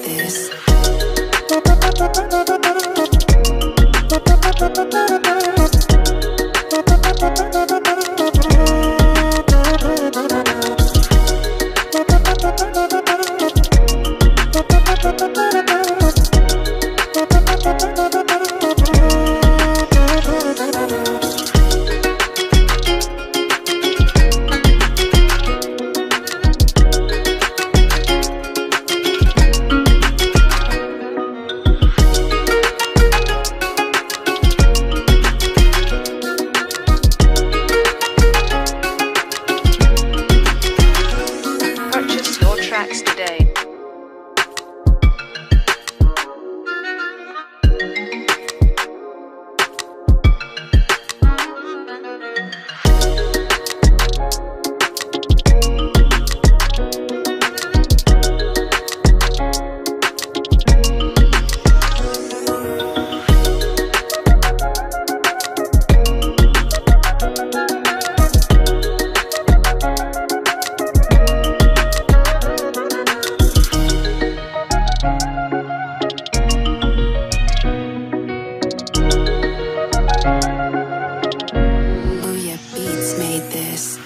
this. Purchase your tracks today. Booyah Beats made this.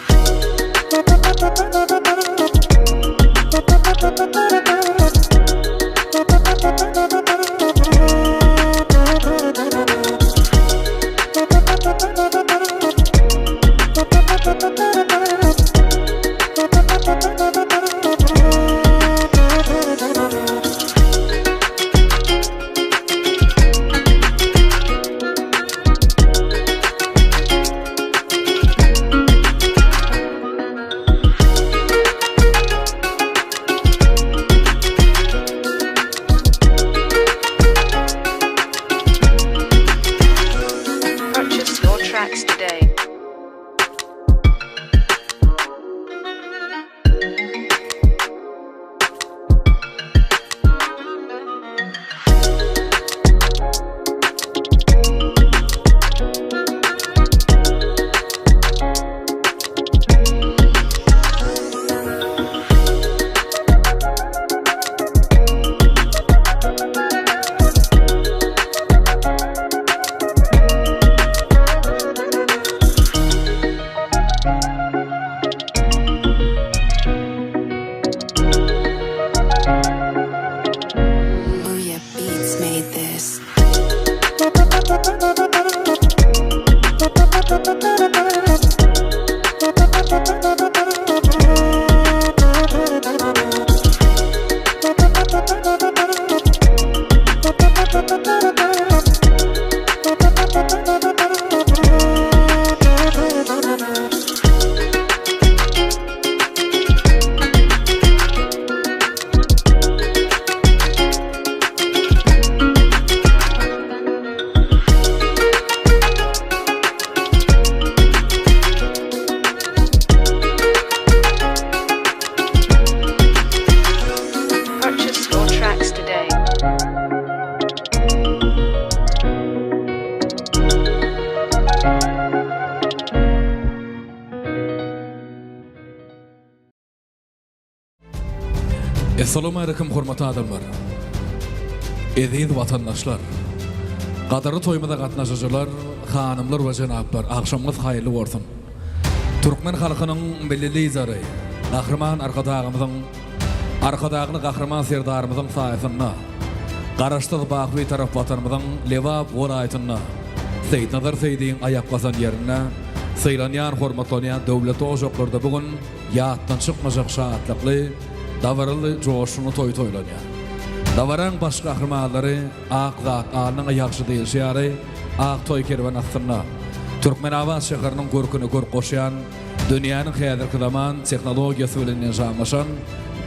Purchase your tracks today. Booyah Beats made this. Purchase your tracks today. Essalamu aleýkum hormatly adamlar. Eziz watandaşlar. Gadyrly toýumyza gatnaşyjylar, hanymlar we jenaplar, agşamyňyz haýyrly bolsun. Türkmen halkynyň Milli Lideri Gahryman Arkadagymyzyň Arkadagly Gahryman Serdarymyzyň saýasynda Garaşsyz baky Bitarap Watanymyzyň Lebap welaýatynda Seýitnazar Seýdiň aýak basan ýerinde sylanýan, hormatlanýan döwletli ojaklarda bu gün ýatdan çykmajak şatlykly, dabaraly, joşgunly toý toýlanýar. Dabaraň baş gahrymanlary Ak zat alnyňa ýagşy diýilşi ýaly, ak toý kerwen astynda Türkmenabat şäheriniň görküne görk goşýan dünýäniň häzirki zaman tehnologiýasy bilen enjamlaşan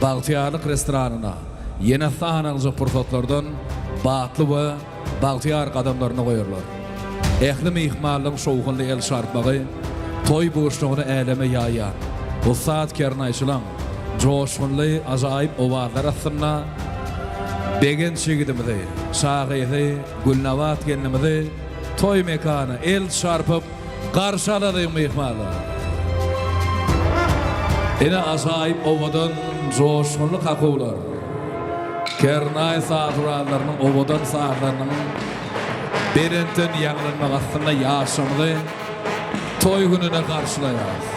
Bagtyýarlyk restoranyna ýene sanalyja pursatlardan batly we bagtyýar gadamlaryny goýarlar. Ähli myhmanlaryň şowhunly el çarpmagy toý buşlugyny äleme ýaýýar. Ussat kernaýçylaň joşgunly ajaýyp owazlary astynda Begenç ýigidimizi, şa gyzy Gülnabat gelnimizi toý mekana el çarpyp Garşy alalyň myhmanlary. Ine ajaýyp owadan joşgunly kakuwlar. Kernaý saz gurallarynyň owadan sazlarynyň belentden ýaňlanmagy astynda ýaşymyzy toý gününe garşylaýarys.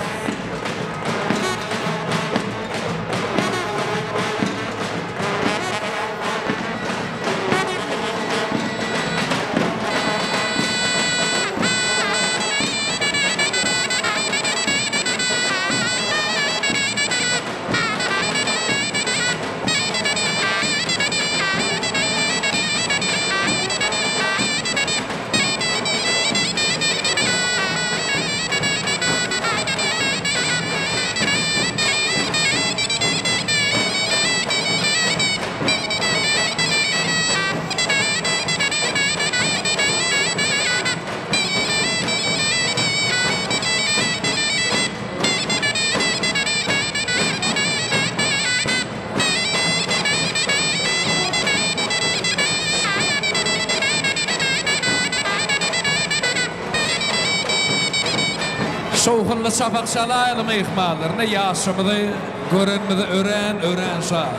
Şowhunly çapak çalaýaly myhmanlar, ine ýaşymyzy görenimize örän örän şat.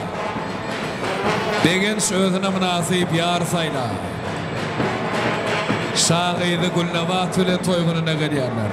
Begenç özüne mynasyp ýar saýlar. Şa gyzy Gülnabat bilen toý gününe gelýärler.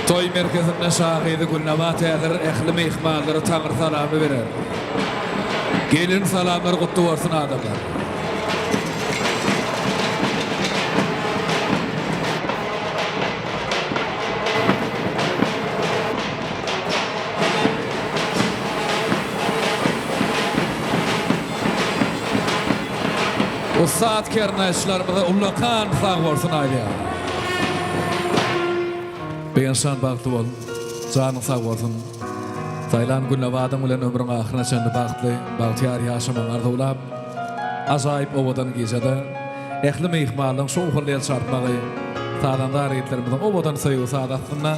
Toý merkezinde şa gyzy Gülnabat häzir ähli myhmanlara Taňry salamy berer. Gelen salamlar gutly bolsun adamlar. Ussat kernaýçylarymyza ullakan sag bolsun aýdýaryn. Begençjan bagtly bol. Janyň sag bolsun. Saýlan Gülnabadyň bilen ömrüň ahyryna çenli bagtly, bagtyýar ýaşamagyňy arzuwlap, ajaýyp owadan gijede ähli myhmanlaryň şowhunly el çarpmagy, sazanda ýigitlerimiziň owadan söýgi sazy astynda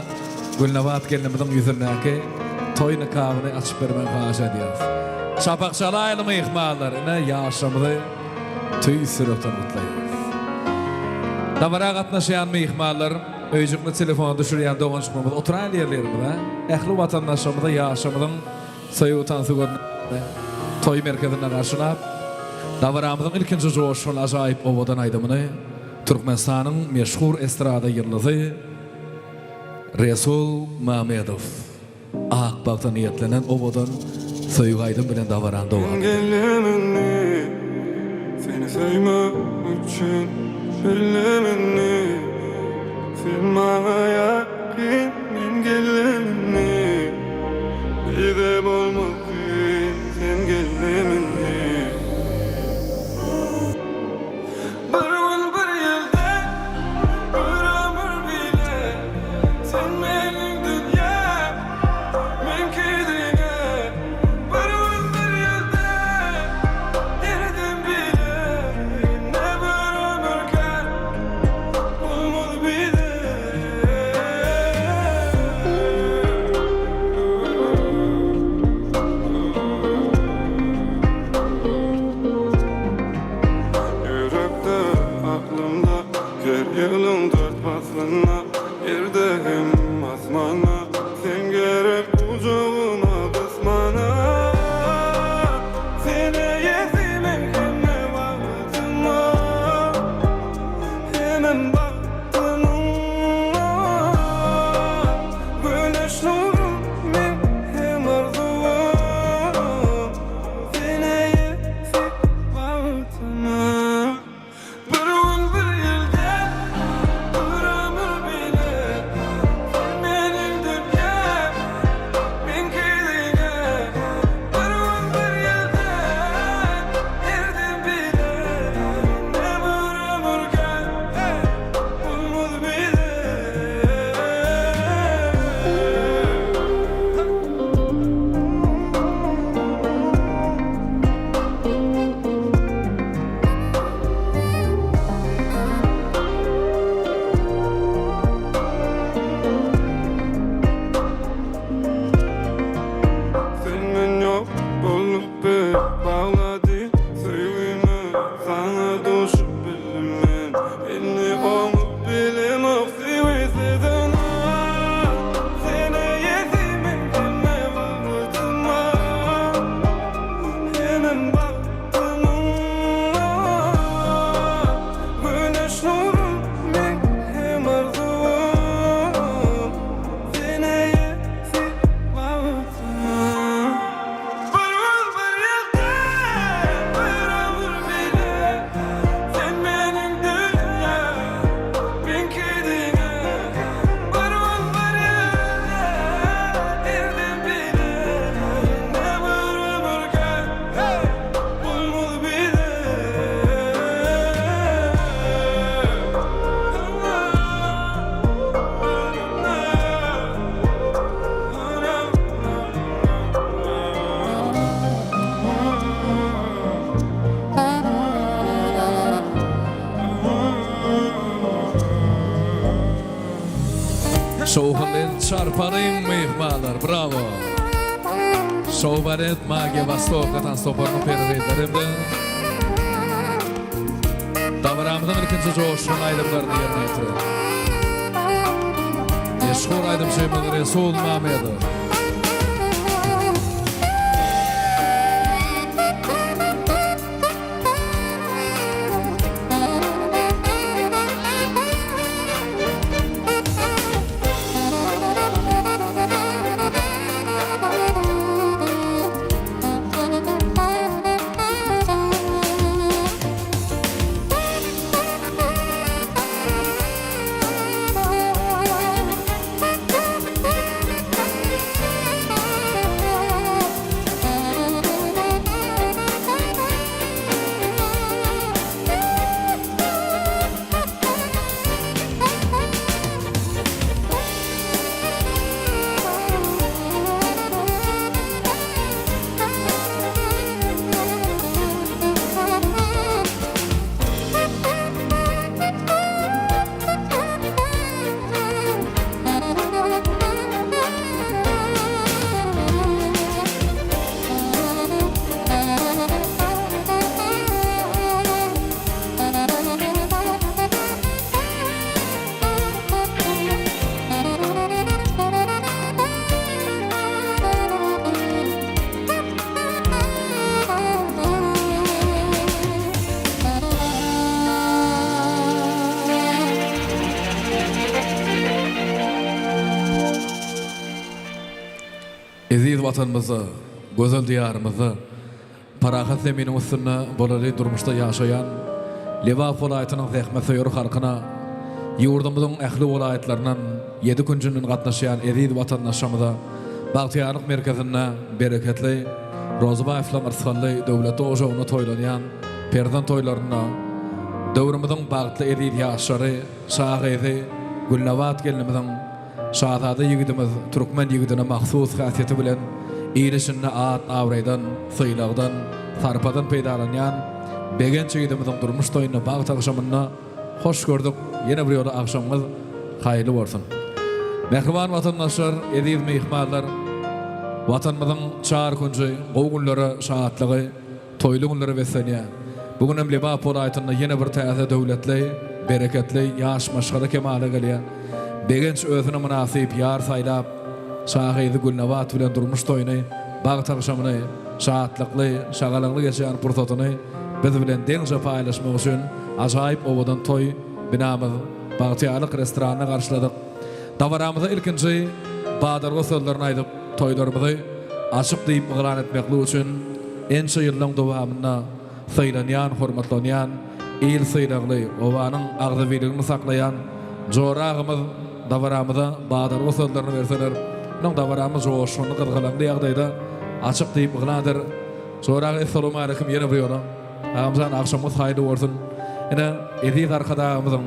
Gülnabat gelnimiziň ýüzündäki toý nikabyny açyp bermegi haýyş edýäris. Çapak çalaýaly myhmanlar, ine ýaşlarymyzy tüýs ýürekden gutlaýarys. Dabara gatnaşýan myhmanlar, öýjükli telefona düşürýän doganjyklarymyz oturaýaly ýerlerimize, ähli watandaşlarymyza ýaşlarymyzyň söýgi tansy görnüşinde toý merkezinde garşylap, dabaramyzyň ilkinji joşgunly ajaýyp owadan aýdymyny Türkmenistanyň meşhur estrada ýyldyzy Resul Mamedow Ak bagta niýetlenen owadan söýgi aýdym bilen dabarany dowam eder. Gellemini seni söýmek üçin Bellemini sen maňa ýakyn Men gellemini bize bolmaz kyn Sen gellemini. Bir gün bir ýylda bir ömür bile Sen meniň dünýäm meňki diňe Bir gün bir ýylda herden bile Ne bir ömür kär bolmaz bize. Ýürekde, aklymda, her ýylyň dört paslynda, Ýerde hem asmanda, sen gerek gujagyma gysmana. Sen eýesi men hemme bagtyma, hemem bagtymyň. Güneş nurum men hem arzuwym. Sen eýesi bagtyma. Bir gün bir ýylda bir ömür bile. Şowhunly çarpalyň myhmanlar, brawo! Şou balet Magiýa Wostoka tans toparynyň peri gyzlary hem-de dabaramyzyň ilkinji joşgun aýdymlaryny ýerine ýetirer. Meşhur aýdymçymyz Resul Mamedow. Eziz Watanymyzda, gözel Diýarymyzda, parahat zeminiň üstünde bolelin durmuşda ýaşaýan Lebap welaýatynyň zähmetsöýer halkyna, ýurdumyzyň ähli welaýatlaryndan, ýedi künjünden gatnaşýan eziz watandaşlarymyza Bagtyýarlyk merkezinde bereketli Rozybaýewlaryň yrsgally döwletli ojagynda toýlanýan perzent toýlarynda döwrümiziň bagtly eziz ýaşlary şa gyzy Gülnabat gelnimiziň Şazada ýigidimiz türkmen ýigidine mahsus häsiýeti bilen il içinde at-abraýdan, sylagdan, sarpadan peýdalanýan Begenç ýigidimiziň durmuş toýunda bagt agşamynda hoş gördük, ýene bir ýola agşamyňyz haýyrly bolsun! Mähriban watandaşlar, eziz myhmanlar, Watanymyzyň çar künji gowy günlere şatlygy, toýly günlere beslenýär. Bu gün hem Lebap welaýatynda ýene bir täze döwletli, bereketli ýaş maşgala kemala gelýär. Begenç özüne mynasyp ýar saýlap, şa gyzy Gülnabat bilen durmuş toýuny, bagt agşamyny, şatlykly, şagalaňly geçýän pursatyny biz bilen deňje paýlaşmak üçin ajaýyp owadan toý binamyz Bagtyýarlyk restoranynda garşyladyk. Dabaramyza ilkinji badalga sözlerini aýdyp, toýlarymyzy açyk diýip yglan etmeklik üçin ençe ýyllaň dowamynda sylanýan, hormatlanýan, il sylagly, obanyň agzybirligini saklaýan Jora agymyz dabaramyza badalga sözlerini berseler, munuň dabaramyz joşgunly, gyzgalaňly ýagdaýda açyk diýip yglan eder. Jora aga Essalawmaleýkim ýene bir ýola. Agamjan agşamyňyz haýyrly bolsun. Ine, eziz Arkadagymyzyň,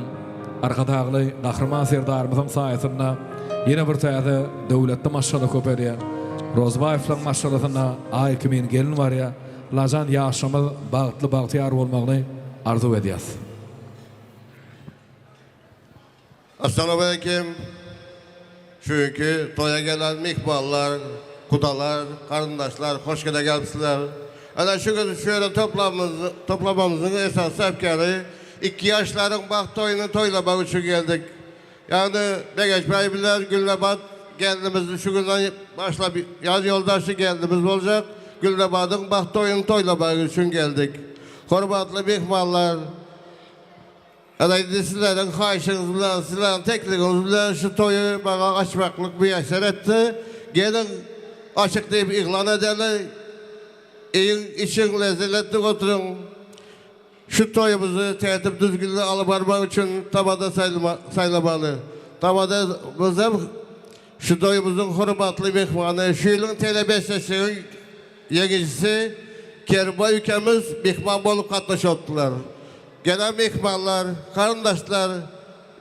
Arkadagly Gahryman Serdarymyzyň saýasynda ýene bir täze döwletli maşgala köpelýär. Rozbaýewlaryň maşgalasynda Aý kimin gelin barýar. Allajan ýaşymyz bagtly bagtyýar bolmagyny arzuw edýäs. Assalamualeýkim. Şu günki toýa gelen myhmanlar, gudalar, garyndaşlar hoş gele gelipsiler. Ana şu gün şu ýere toplamyz, toplamamyzyň esasy sebäpkäri iki ýaşlaryň bagt toýuny toýlamak üçin geldik. Ýagny Begenç baý bilen Gülnabat gelnimiz şu günden başlap ýan ýoldaşy gelnimiz boljak. Gülnabadyň bagt toýuny toýlamak üçin geldik. Hormatly myhmanlar, Ana indi sizleriň haýyşyňyz bilen, sizleriň teklibiňiz bilen şu toýy maňa açmaklyk miýesser etdi. Geliň, açyk diýip yglan edeli. Iýiň, içiň, lezzetlenip oturyň. Şu toýumyzy tertip-düzgünli alyp barmak üçin tamada saýlamaly. Tamadamyzam şu toýumyzyň hormatly myhmany, şu ýylyň telebäsleşiginiň ýeňijisi Kerimbaý ükemiz myhman bolup gatnaşypdylar. Gelen myhmanlar, garyndaşlar,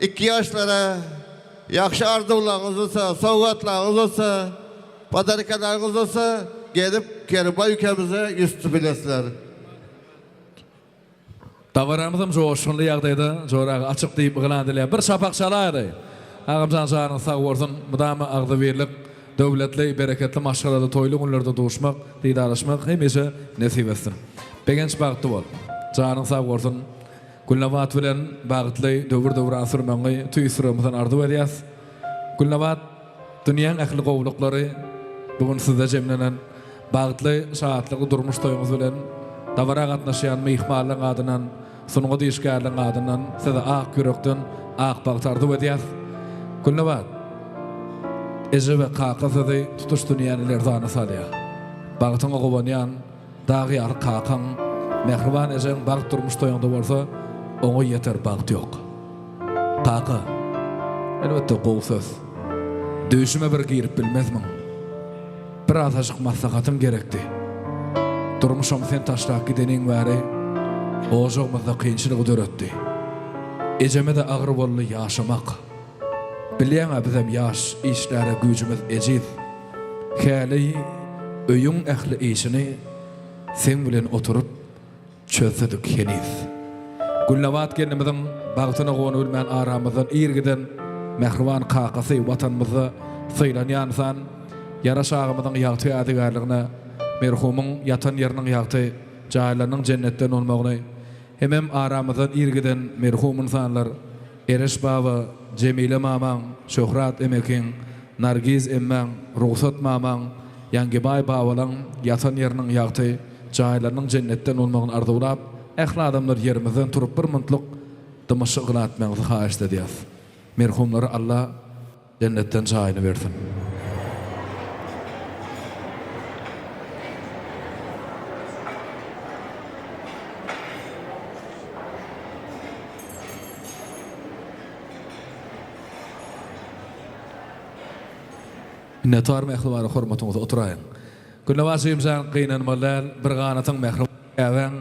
iki ýaşlara ýagşy arzuwlaryňyz bolsa, sowgatlaryňyz bolsa, podarkalaryňyz bolsa gelip Kerimbaý ükemize ýüz tutup bilersiler. Dabaramyzam joşgunly ýagdaýda Jora aga açyk diýip yglan edilýär. Bir çapak çalaýaly. Agamjan janyň sag bolsun, mydama agzybirlik, döwletli, bereketli maşgalada toýly günlerde duşmak, didarlaşmak hemişe nesip etsin. Begenç bagtly bol. Janyň sag bolsun. Gülnabat bilen bagtly döwür-döwran sürmegiňi tüýs ýüregimizden arzuw edýäs. Gülnabat, dünýäň ähli gowulyklary bu gün sizde jemlenen. Bagtly, şatlykly durmuş toýuňyz bilen dabara gatnaşýan myhmanlaryň adyndan, sungat işgärleriň adyndan size ak ýürekden ak bagt arzuw edýäs. Gülnabat, eje we kaka sözi tutuş dünýäni lerzana salýar. Bagtyňa guwanýan Dag ýaly kakaň, mähriban ejeň bagt durmuş toýuňda bolsa, oňa ýeter bagt ýok. Kaka, elbetde gowy söz. Düýşüme bir girip bilmezmiň? Bir azajyk maslahatyň gerekdi. Durmuşam sen taşlap gideniň bäri ojagymyzda kynçylygy döretdi. Ejeme-de agyr boldy ýaşamak. Bilýäň-ä bizem ýaş, işläre güýjümiz ejiz. Häli öýüň ähli işini seň bilen oturyp çözsedik heniz. Gülnabat gelnimiziň bagtyna guwanybilmän aramyzdan ir giden mähriban kakasy Watanymyzda sylanýan ynsan Ýaraş agamyzyň ýagty ýadygärligine merhumyň ýatan ýeriniň ýagty, jaýlarynyň jennetden bolmagyny hemem aramyzdan ir giden merhum ynsanlar Ereş baba, Jemile mamaň, Şöhrat emekiň, Nargiz emmäň, Rugsat mamaň, Ýangibaý babalaň ýatan ýeriniň ýagty, jaýlarynyň jennetden bolmagyny arzuwlap, ähli adamlar ýerimizden turup bir muntlyk dymyşy yglan etmegiňizi haýyşt edýäs. Merhumlara Alla Jennetden jaýyny bersin. Minnetdar mähriban hormatyňyza oturaýyň. Gülnabat jigimjan gynanmaly däl bir ganatyň mähriban käbäň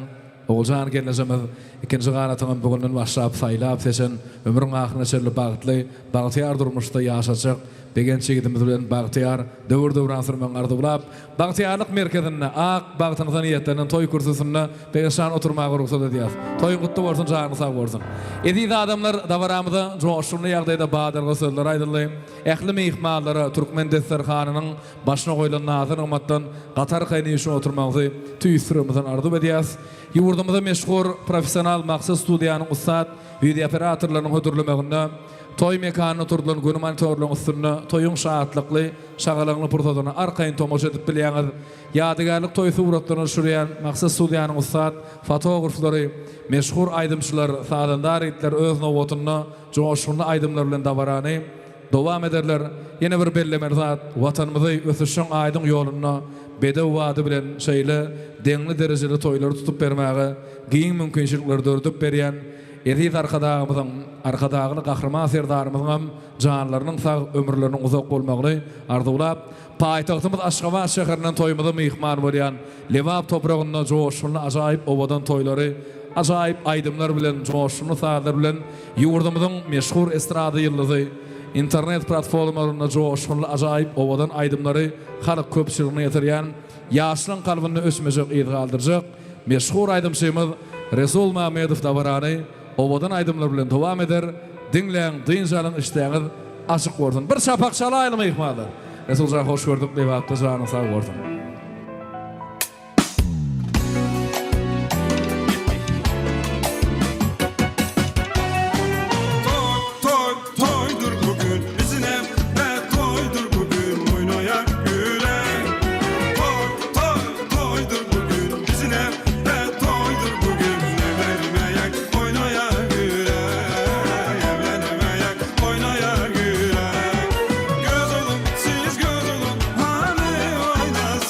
Oguljan gelnejemiz ikinji ganatyňam bu günden başlap saýlap seçen ömrüň ahyryna çenli bagtly bagtyýar durmuşda ýaşajak Begenç ýigidimiz bilen bagtyýar döwür döwran sürmegiňi arzuwlap Bagtyýarlyk merkezinde ak bagtyňyza niýetlenen toý kürsüsinde Begençjan oturmaga rugsat edýäs. Toýuň gutly bolsun janyň sag bolsun. Eziz adamlar dabaramyza joşgunly ýagdaýda badalga sözler aýdyldy. Ähli myhmanlara türkmen desterhanynyň Başyna goýlan nazy-nygmatdan gaty arkaýyn işe oturmagyňyzy tüýs ýüregimizden arzuw edýäris. Ýurdumyzda meşhur professional Maksat studiýanyň ussat wideooperatorlarynyň hödürlemeginde toý mekanynda oturdylan göni monitorlaryň üstünde toýuň şatlykly, şagalaňly pursadyna arkaýyn tomaşa edip bilýäňiz. Ýadygärlik toý suratlaryny düşürýän Maksat studiýanyň ussat fotograflary, meşhur aýdymçylar, sazanda ýigitler öz nobatynda joşgunly aýdymlar bilen dabarany Dowam ederler. Ýene bir bellemeli zat, Watanymyzy ösüşiň aýdyň ýolunda bedew bady bilen şeýle deňli-derejeli toýlary tutup bermäge giň mümkinçilikleri döredip berýän eziz Arkadagymyzyň, Arkadagly Gahryman Serdarymyzyňam janlarynyň sag, ömürleriniň uzak bolmagyny arzuwlap, paýtagtymyz Aşgabat şäherinden toýumyza myhman bolýan Lebap topragynda joşgunly ajaýyp owadan toýlary ajaýyp aýdymlar bilen, joşgunly sazlar bilen ýurdumyzyň meşhur estrada ýyldyzy, internet platformalarynda joşgunly ajaýyp owadan aýdymlary halk köpçüligine ýetirýän, ýaşlaň kalbynda öçmejek yz galdyrjak meşhur aýdymçymyz Resul Mamedow dabarany owadan aýdymlar bilen dowam eder, diňläň, dynç alyň işdäňiz açyk bolsun. Bir çapak çalaýly myhmanlar. Resuljan hoş gördük Lebapda janyň sag bolsun. Toý, toý, toýdur bu gün Bizim evde toýdur bu gün Oýnaýak gülek Toý, toý, toýdur bu gün Bizim evde toýdur bu gün Evlenmeyek oýnaýak gülek Evlenmeyek oýnaýak gülek Göz olun siz göz olun Hany oýnasana.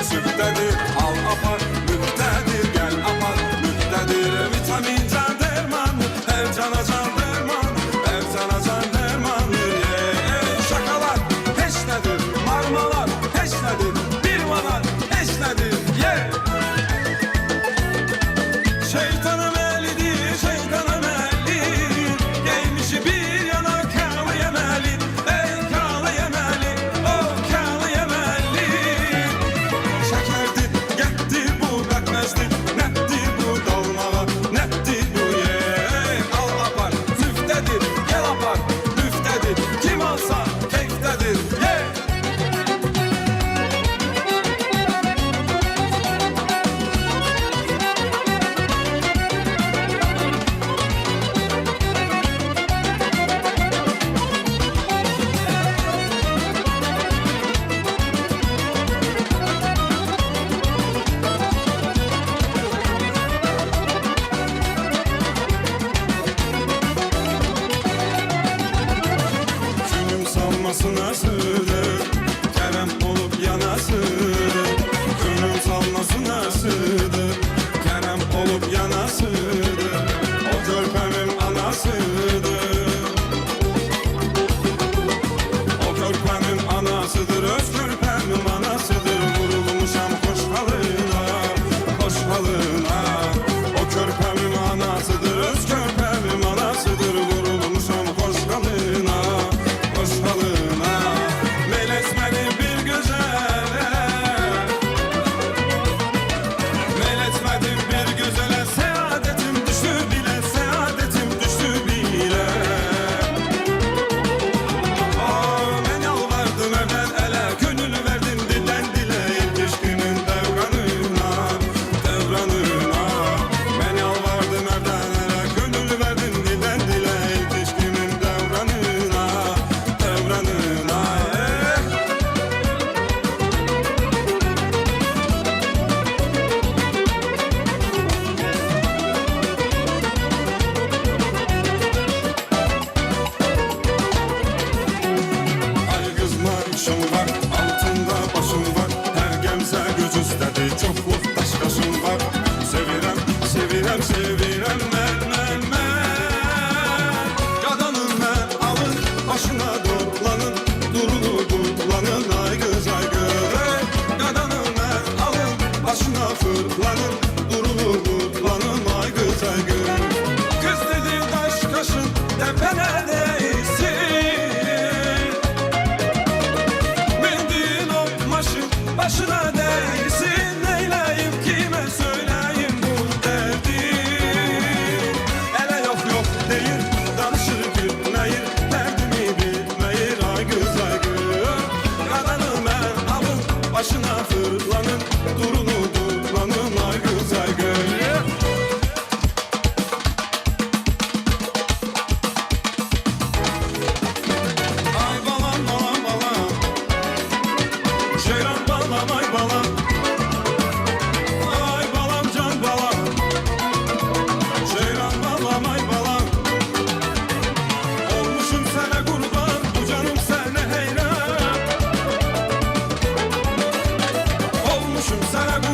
Süftedir al apar Müftedir gel apar Müftedir vitamin can dermanı Her cana can dermanı Her cana can dermanı yeah. Şakalar heç nedir Marmalar heç nedir Bir manat heç nedir yeah. Şeytanım elidir, şeytanım eli Giymişi bir yana kalı yemeli Ey kalı yemeli, o kalı yemeli Şekerdi, getdi bu bətməzdi Nədir bu dalmağa, nədir bu ye Al apar, müftədir, gel apar Müftədir, kim alsa keyftedir ye Günüm salmasın asıdır Kerem olup yanasıdır Günüm salmasın asıdır Kerem olup yanasıdır O körpemin anasıdır O körpemin anasıdır Öz körpemin anasıdır Vurulmuşam hoş halına Hoş halına O körpemin anasıdır Öz körpemin anasıdır Vurulmuşam hoş halına Hoş halına Meyletmeni bir güzele Meyletmedim bir güzele Saadetim düştü bile Saadetim düştü bile Aa, Ben yalvardım evvel ele Gönül verdim dilden dile Yetişkinin devranına Devranına Ben yalvardım evden ele Gönül verdim dilden dile Yetişkinin devranına Devranına eh. Ay kızma işim var, altında başım var Her gemze göz üstədir, çoxluq daş qaşım var Sevirəm, sevirəm, sevirəm mən, mən, mən Qadanım mən, alın, başına dolanın Durunu dulanın, ay qız, ay qız ey. Qadanım mən, alın, başına fırlanın Durunu dulanın, ay qız, ay qız Kız dedi daş kaşın, tepene değsin Bindin o maşın başına değsin Neyleyim kime söyleyeyim bu derdi Ele yok yok değil danışır gülmeyir Derdimi bilmeyir ay kız ay kız Kalanı ben alın başına fırlanın Durunu dulanın ay kız ay kız Ay balam balam balam Ceylan balam ay balam Ay balam can balam Ceylan balam ay balam Olmuşum sana kurban Bu canım sana heyran Olmuşum sana.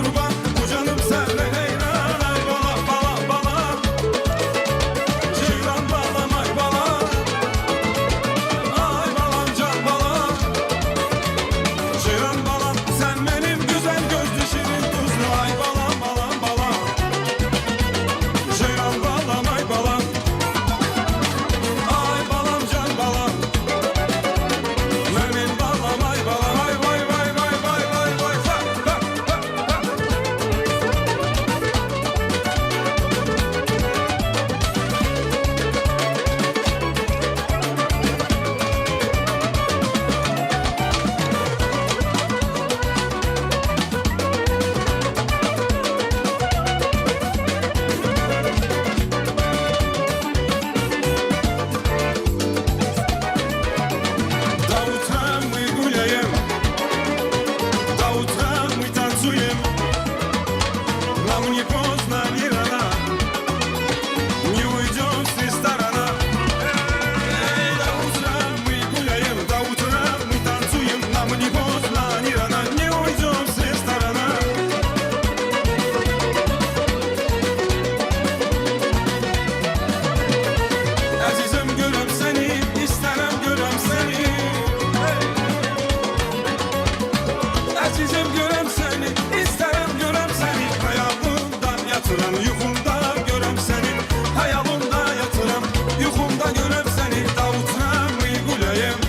Gecem görem seni, isterem görem seni Hayalımda yatıram, yuxumda görem seni Hayalımda yatıram, yuxumda görem seni Da утра мы гуляем,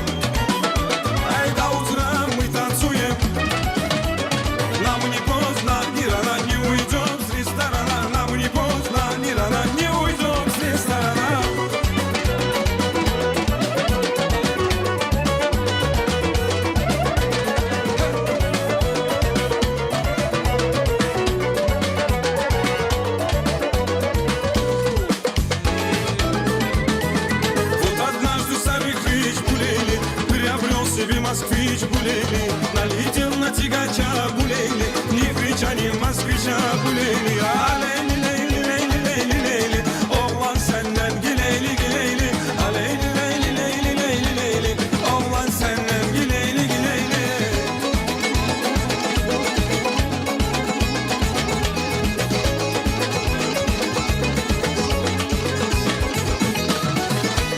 эй, до утра мы танцуем Нам не поздно, ни рано не уйдем с ресторана Нам не поздно, ни рано не уйдем с ресторана Вот однажды старый хрыч булели Приобрел себе москвич булели Налетел на тягача булели Ни хрыча, ни москвича булели А лейли, лейли, лейли, лейли, лейли Oğlan senden gileyli gileyli A leyli, leyli, leyli, leyli, leyli Oğlan senden gileyli gileyli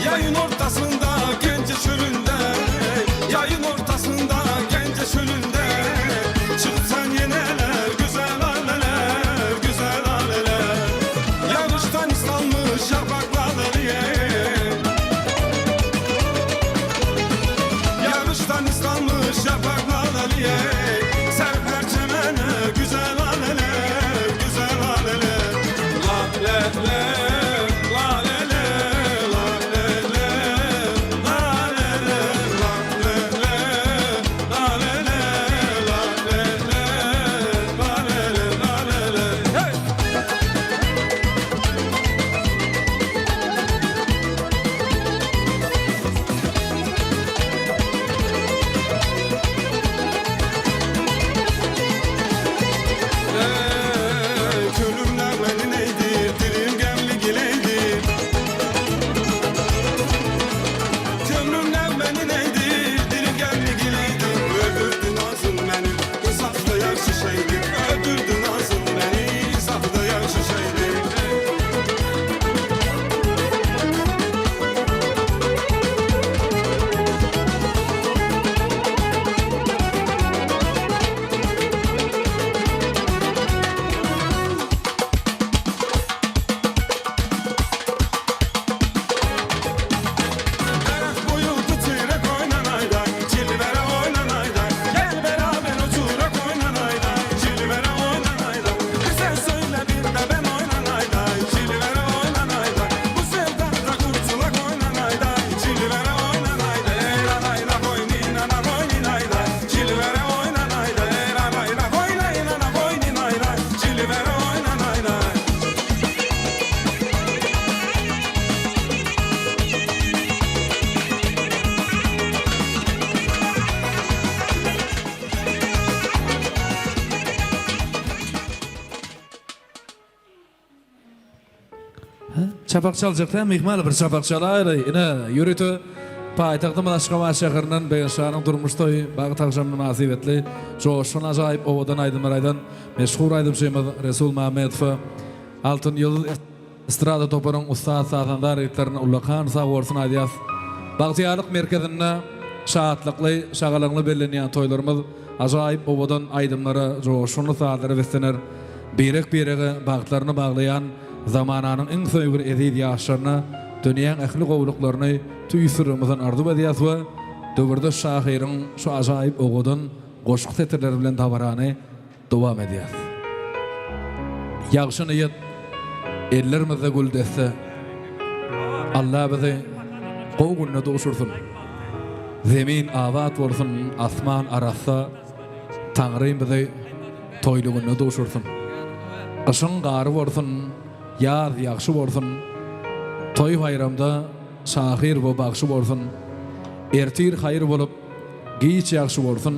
Yayın ortasında gence çölünde Yayın ortasında gence çölünde Çıksan yeneler güzel aleler güzel aleler Yarıştan ıslanmış yapraklar ye Yarıştan ıslanmış yapraklar ye Serper çemene güzel aleler güzel aleler La le le la le le la le le la le le la le le la le le la le le la le le la le le Hey! Ey, Kölümler beni neydir, dilim gemli gileydir. Kömrümler beni neydir, dilim gemli gileydir. Öpürdü nazın beni, insafda yaxşı şeydir. Öpürdü nazın beni, insafda yaxşı şeydir. Daraq boyu tuturak oynanayda, cilvere oynanayda. Gel beraber oturak oynanayda, cilvere oynanayda. Bir sen söyle bir de ben oynanayda, cilvere oynanayda. Bu sevdadan kurtulak oynanayda, cilvere oynanayda. Ey oynanana oynanayda, cilvere oynanayda. Ey oynanana oynanayda, cilvere oynanayda. Çapak çaljak dä myhman bir çapak çalaýly. Ine ýörite paýtagtymyz Aşgabat şäherinden Begenşanyň durmuş toýy bagt agşamy mynasybetli joşgun ajaýyp owadan aýdymlar aýdan meşhur aýdymçymyz Resul Mamedowa Altyn ýyldyz estrada toparyň ussat sazandar ýigitlerine ullakan sag bolsun aýdýas. Bagtyýarlyk merkezinde şatlykly, şagalaňly bellenýän toýlarymyz ajaýyp owadan aýdymlara, joşgunly sazlara beslener. Birek-birege bagtlaryny baglaýan zamananyň iň söýgüli eziz ýaşlaryna dünýäň ähli gowulyklaryny tüýs ýüregimizden arzuw edýäs we döwürdeş şahyryň şu ajaýyp owadan goşgy setirleri bilen dabarany dowam edýäs. Ýagşy niýet ellerimizde gül desse. Alla bizi gowy günde duşursyn. Zemin abat bolsun, asman arassa, Taňrym bizi toýly günde duşursyn. Gyşyň gary bolsun, ýaz ýagşy bolsun, Toý-baýramda şahyr we bagşy bolsun. Ertir haýyr bolup, giç ýagşy bolsun,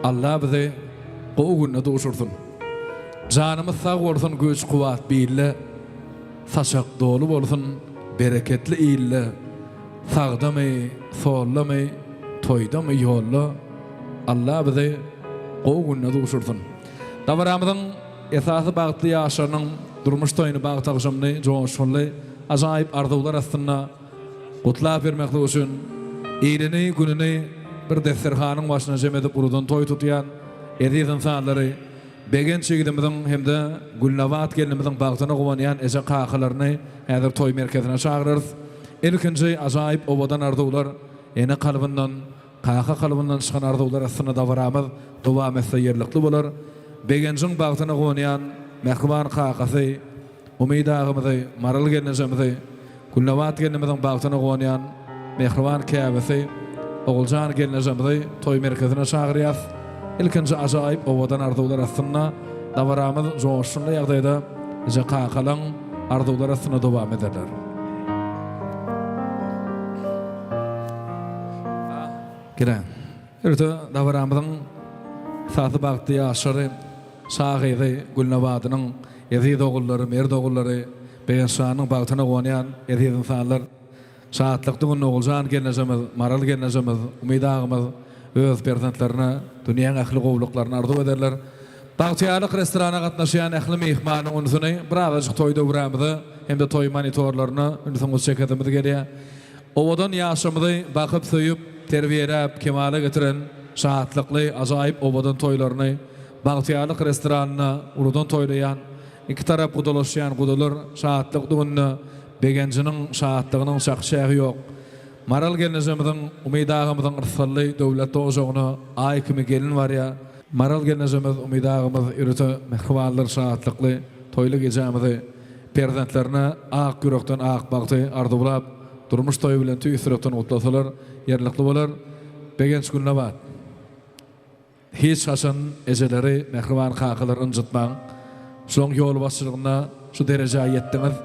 Alla bizi gowy günde duşursyn. Janymyz sag bolsun, güýç-kuwwat bilde, Saçak doly bolsun, bereketli ilde, Sagdamy, soldamy, toýdamy, ýolda, Alla bizi gowy günde duşursyn. Dabaramyzyň esasy bagtly ýaşlarynyň durmuş toýuny bagt agşamyny joşgunly, ajaýyp arzuwlar astynda gutlap bermeklik üçin ilini, gününi bir desterhanyň başyna jem edip uludan toý tutýan. Eziz ynsanlary, Begenç ýigidimiziň hem-de Gülnabat gelnimiziň bagtyna guwanýan eje-kakalaryny häzir toý merkezine çagyrarys. Ilkinji ajaýyp owadan arzuwlar ene kalbyndan, kaka kalbyndan çykan arzuwlar astynda dabaramyz dowam etse ýerlikli bolar. Begenjiň bagtyna guwanýan mähriban kakasy Umyt agamyzy, Maral gelnejemizi, Gülnabat gelnimiziň bagtyna guwanýan mähriban käbesi Oguljan gelnejemizi toý merkezine çagyrýas. Ilkinji ajaýyp owadan arzuwlar astynda dabaramyz joşgunly ýagdaýda eje-kakalaň arzuwlary astynda dowam ederler. Geliň. Ýörite dabaramyzyň esasy bagtly ýaşlary şa gyzy Gülnabadynyň eziz ogullary, mert ogullary, Begenç şanyň bagtyna guwanýan eziz ynsanlar, şatlykly günde Oguljan gelnejemiz, Maral gelnejemiz, Umyt agamyz öz perzentlerine dünýäň ähli gowulyklaryny arzuw ederler. Bagtyýarlyk restorana gatnaşýan ähli myhmanyň ünsüni birazajyk toý döwrämize hem-de toý monitorlaryna ünsüňizi çekesimiz gelýär. Owadan ýaşymyzy bakyp-söýüp, terbiýeläp, kemala getiren şatlykly, ajaýyp owadan toýlaryny Bagtyýarlyk restoranynda uludan toýlaýan, iki tarap gudalaşýan gudalar şatlykly günde begenjiniň, şatlygynyň çaky-çägi ýok. Maral gelnejemiziň, Umyt agamyzyň yrsgally, döwletli ojagyna Aý kimi gelin barýar. Maral gelnejemiz, Umyt agamyz ýörite mähribanlar şatlykly toýly gijämizi Perzentlerine ak ýürekden ak bagty arzuwlap, durmuş toýy bilen tüýs ýürekden gutlasalar ýerlikli bolar. Begenç Gülnabat. Hiç haçan ejeleri, mähriban kakalary ynjytmaň. Şolaň ýolbaşçylygynda şu derejä ýetdiňiz.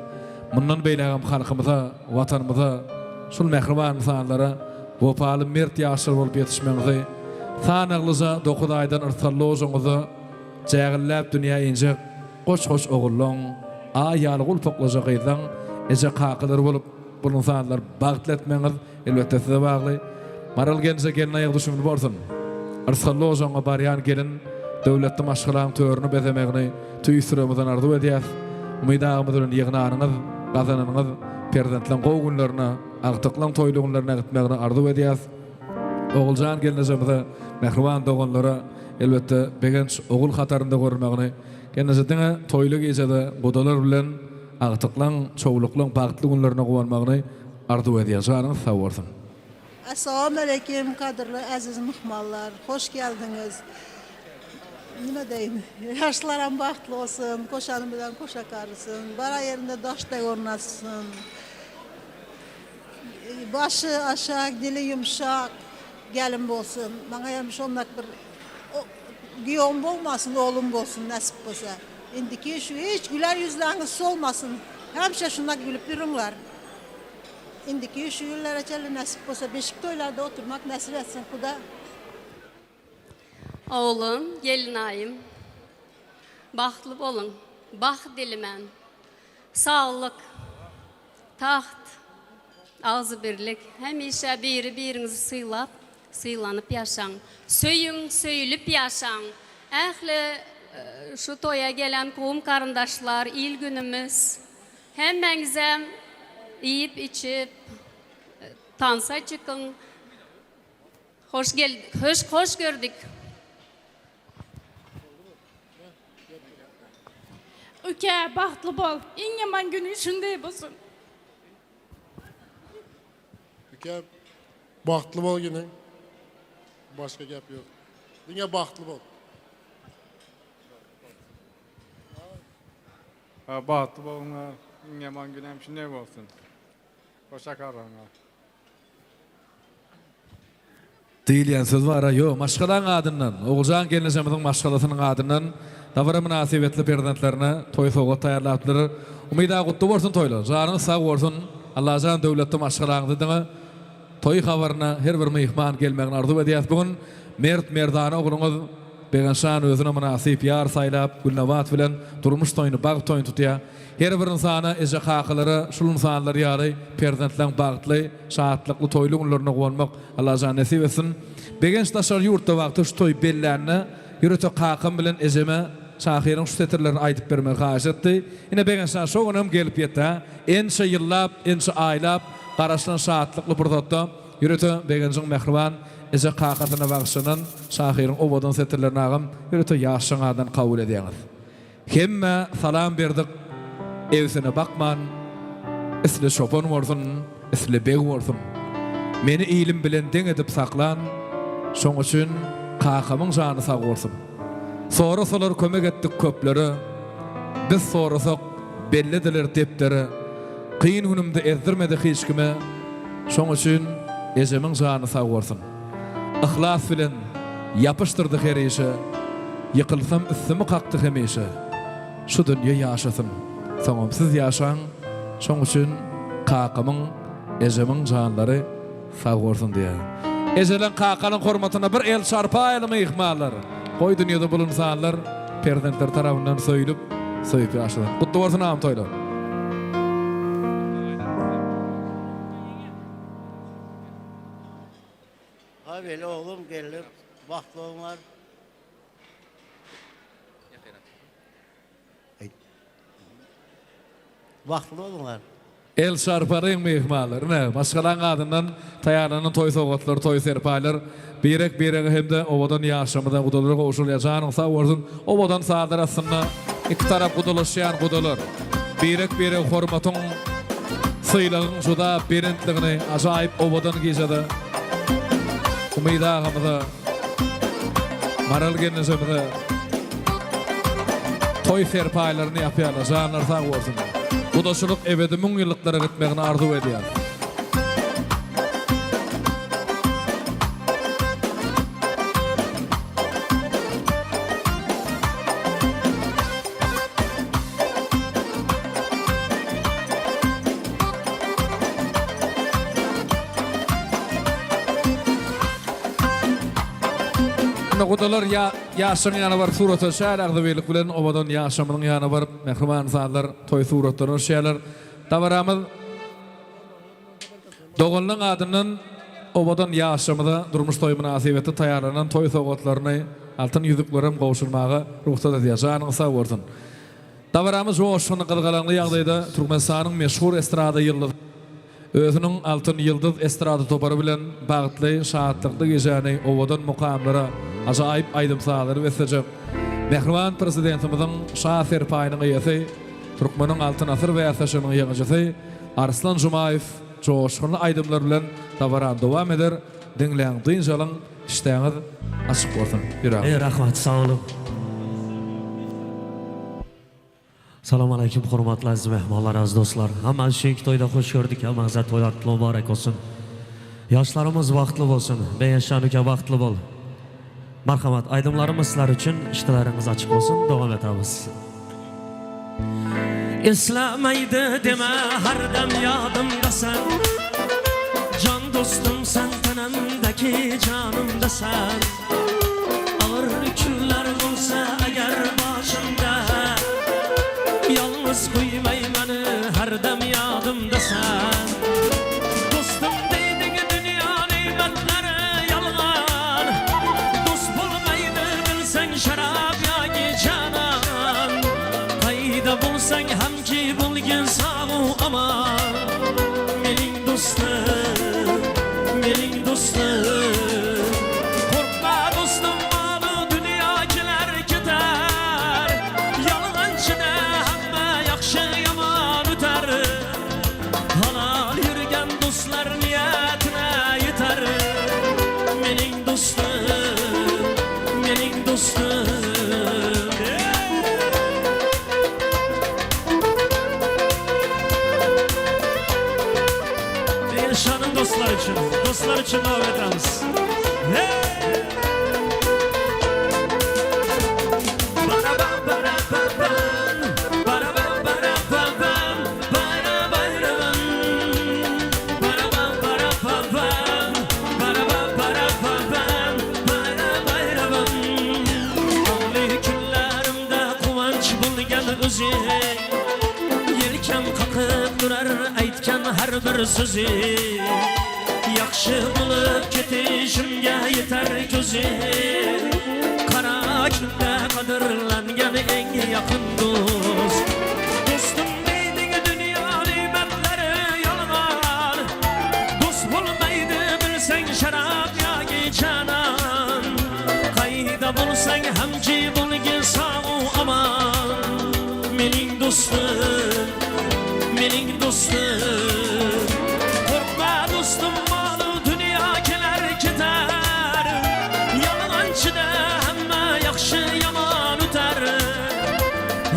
Mundan beýlägem halkymyza, Watanymyza, şul mähriban ynsanlara wepaly mert ýaşlar bolup ýetişmegiňizi, sanaglyja dokuz aýdan yrsgally ojagyňyzda jägilläp dünýä injek Goç-goç ogullaň, Aý ýaly gulpaklaja gyzlaň eje-kakalary bolup, bu ynsanlary bagtly etmegiňiz, elbetde, size bagly. Maral gelnije gelin aýagy düşümli bolsun! Yrsgally ojagyňa barýan gelin döwletli maşgalaň törüni bezemegini tüýs ýüregimizden arzuw edýäs. Umyt agamyz bilen ýygnanyňyz, gazananyňyz perzentleň gowy günlerine, agtyklaň toýly günlerine gitmegini arzuw edýäs. Oguljan gelnejemize, mähriban doganlara, elbetde, Begenç ogul hatarynda görmegini Gelneje diňe toýly gijede gudalar bilen agtyklaň, çowluklaň bagtly günlerine guwanmagyny arzuw edýän. Janyňyz sag bolsun. Assalamualeýkum gadyrly äziz myhmanlar hoş geldiňiz nime deýin ýaşlaram bagtly bolsun koşany bilen koşa garsyn bara ýerinde daş dek ornatsyn başy aşak dili ýumşak gelin bolsun maňa hem şondak bir Giýewim bolmasyn, oglum bolsun nesip bolsa. Indiki şu hiç güler ýüzleriňiz solmasyn. Hemişe şundak gülüp ýörüňler. Indiki şu ýyllara çenli nesip bolsa beşik toýlarda oturmak nesip etsin Huda. Oglum, gelinaýym. Bagtly boluň. Bagt dilimän. Saglyk. Tagt. Agzybirlik. Hemişe biri-biriňizi sylap, Sylanyp ýaşaň. Söýüň, söýülip ýaşaň. Ähli şu toýa gelen kowum-garyndaşlar, il-günümiz, hemmäňizem iýip-içip, tansa çykyň. Hoş gel, hoş, hoş gördük. Uka, bagtly bol. Iň ýaman günüň şunday bolsun. Uka, Bagtly bol giniň. Başga gep ýok. Diňe bagtly bol. Bagtly boluňlar. Iň ýaman günem şunday bolsun. Hoşça galyňlar. Diýilýän söz bar-a, ýok, maşgalaň adyndan, Oguljan gelnejemiziň maşgalasynyň adyndan dabara mynasybetli perzentlerine toý sowgat taýýarlapdylar. Umyt aga gutly bolsun toýlar, janyňyz sag bolsun, Allajan döwletli maşgalaňyzy diňe toý habaryna her bir myhman gelmegini arzuw edýäs. Bu gün mert merdana ogluňyz Begenşan özüne mynasyp ýar saýlap Gülnabat bilen durmuş toýuny, bagt toýuny tutýar. Her bir ynsana, eje-kakalara şul ynsanlar ýaly perzentleň bagtly, şatlykly toýly günlerine guwanmak Allajan nesip etsin. Begenç daşary ýurtda wagty şu toýy bellände ýörite kakam bilen ejeme şahyryň şu setirlerini aýdyp bermegi haýyş etdi. Ine Begençjan şo günem gelip ýetdi hä. Ençe ýyllap, ençe aýlap garaşylan şatlykly pursatda ýörite Begenjiň mähriban. eje-kakasyna bagyşlanan şahyryň owadan setirlerini agam ýörite ýaşlaň adyndan kabul edýäňiz. Hemmä salam berdik, egsine bakman, Isle çopan bolsun, isle beg bolsun. Meni ilim bilen deň edip saklan, Şoň üçin kakamyň jany sag bolsun. Sorasalar kömek etdik köplere, Biz sorasak bellediler depdere. Kyn günümde ezdirmedi hiç kime, Şoň üçin ejemiň jany sag bolsun. Yhlas bilen ýapyşdyrdy her işe, Ýykylsam üstümi kakdy hemişe. Şu dünýe ýaşasyn, soňam siz ýaşaň, Şoň üçin kakamyň, ejemiň janlary sag bolsun diýýär. Ejeleň kakanyň hormatyna bir el çarpaýaly myhmanlar! Goý dünýede bul ynsanlar perzentleri tarapyndan söýlüp, söýüp ýaşasyn. Gutly bolsun agam toýlar! Habil oglum gelip bagtly bolňar. Bagtly boluňlar. El çarparyň myhmanlar. Ine, maşgalaň adyndan taýýarlanan toý sowgatlary, toý serpaýlar birek-birege hem-de owadan ýaşlarymyza gudalara gowşurylýar. Janyň sag bolsun, owadan sazlar astynda iki tarap gudalaşýan gudalar birek-birege hormatyň, sylagyň juda belentligini ajaýyp owadan gijede Umyt agamyza, Maral gelnejemize toý serpaýlaryny ýapýarlar. Janlary sag bolsun. Gudaçylyk ebedi müňýyllyklara gitmegini arzuw edýäris. Indi gudalar ýaşlaryň ýanyna baryp surata düşýär, agzybirlik bilen owadan ýaşlarymyzyň ýanyna baryp mähriban ynsanlar toý suratlaryna düşýärler. Dabaramyz doganlaryň adyndan owadan ýaşlarymyza durmuş toýy mynasybetli taýýarlanan toý sowgatlaryny, altyn ýüzüklerem gowşurmaga rugsat edýär. Janyňyz sag bolsun. Dabaramyz joşgunly, gyzgalaňly ýagdaýda Türkmenistanyň meşhur estrada ýyldyzy, özüniň Altyn ýyldyz estrada topary bilen bagtly, şatlykly gijäni owadan mukamlara, ajaýyp aýdym-sazlara beslejek mähriban Prezidentimiziň Şa serpaýynyň eýesi, Türkmeniň Altyn asyr bäsleşiginiň ýeňijisi Arslan Jumaýew joşgunly aýdymlar bilen dabarany dowam eder. Diňläň, dynç alyň, işdäňiz açyk bolsun. Ýüregiňiz. Eý rahmat sag boluň. Salam aleýkum hormatly aziz mehmanlar aziz dostlar hammaňizi şüýnki toýda hoş gördük hammaňize toýlar gutly mubarek bolsun ýaşlarymyz bagtly bolsun Begençjan uka bagtly bol marhamat aýdymlarymyz sizler üçin işdäleriňiz açyk bolsun dowam etamiz. Eslemeýdi deme hardem ýadymda sen Jan dostum sen tenemdeki janymda sen Agyr günler bolsa eger başymda Ýalňyz goýmaý meni herdem ýadymda sen Dostum diýdiň dünýa neýmetleri ýalňan Dost bolmaýdy bilseň şarap ýa janan Kaýda bolsaň hemki bolgin sag-u aman Meniň dostum, meniň dostum Gorkma dostum maly dünýa geler gider Ýalňançyda hemme ýagşy ýaman öter Halal ýürgen dostlar niýetine ýeter Meniň dostum, meniň dostum. Begençjanyň dostlary üçin, dostlar üçin dowam etamiz. Bagly günlerimde guwanç bolgan özüň Ýelkem kakyp durar aýtgan her bir sözüň Ýagşy bolup ketişimge ýeter gözüň Gara günde gadyrlangan iň ýakyn dost Dostum diýdiň dünýä nimetleri ýalňan Dost bolmaýdy bilseň şarap ýa gije. bolsaň hamki bolgin sag-u aman Meniň dostum, meniň dostum Gorkma dostum malu dünýa keler keter Ýalňançyda hemme ýagşy ýaman öter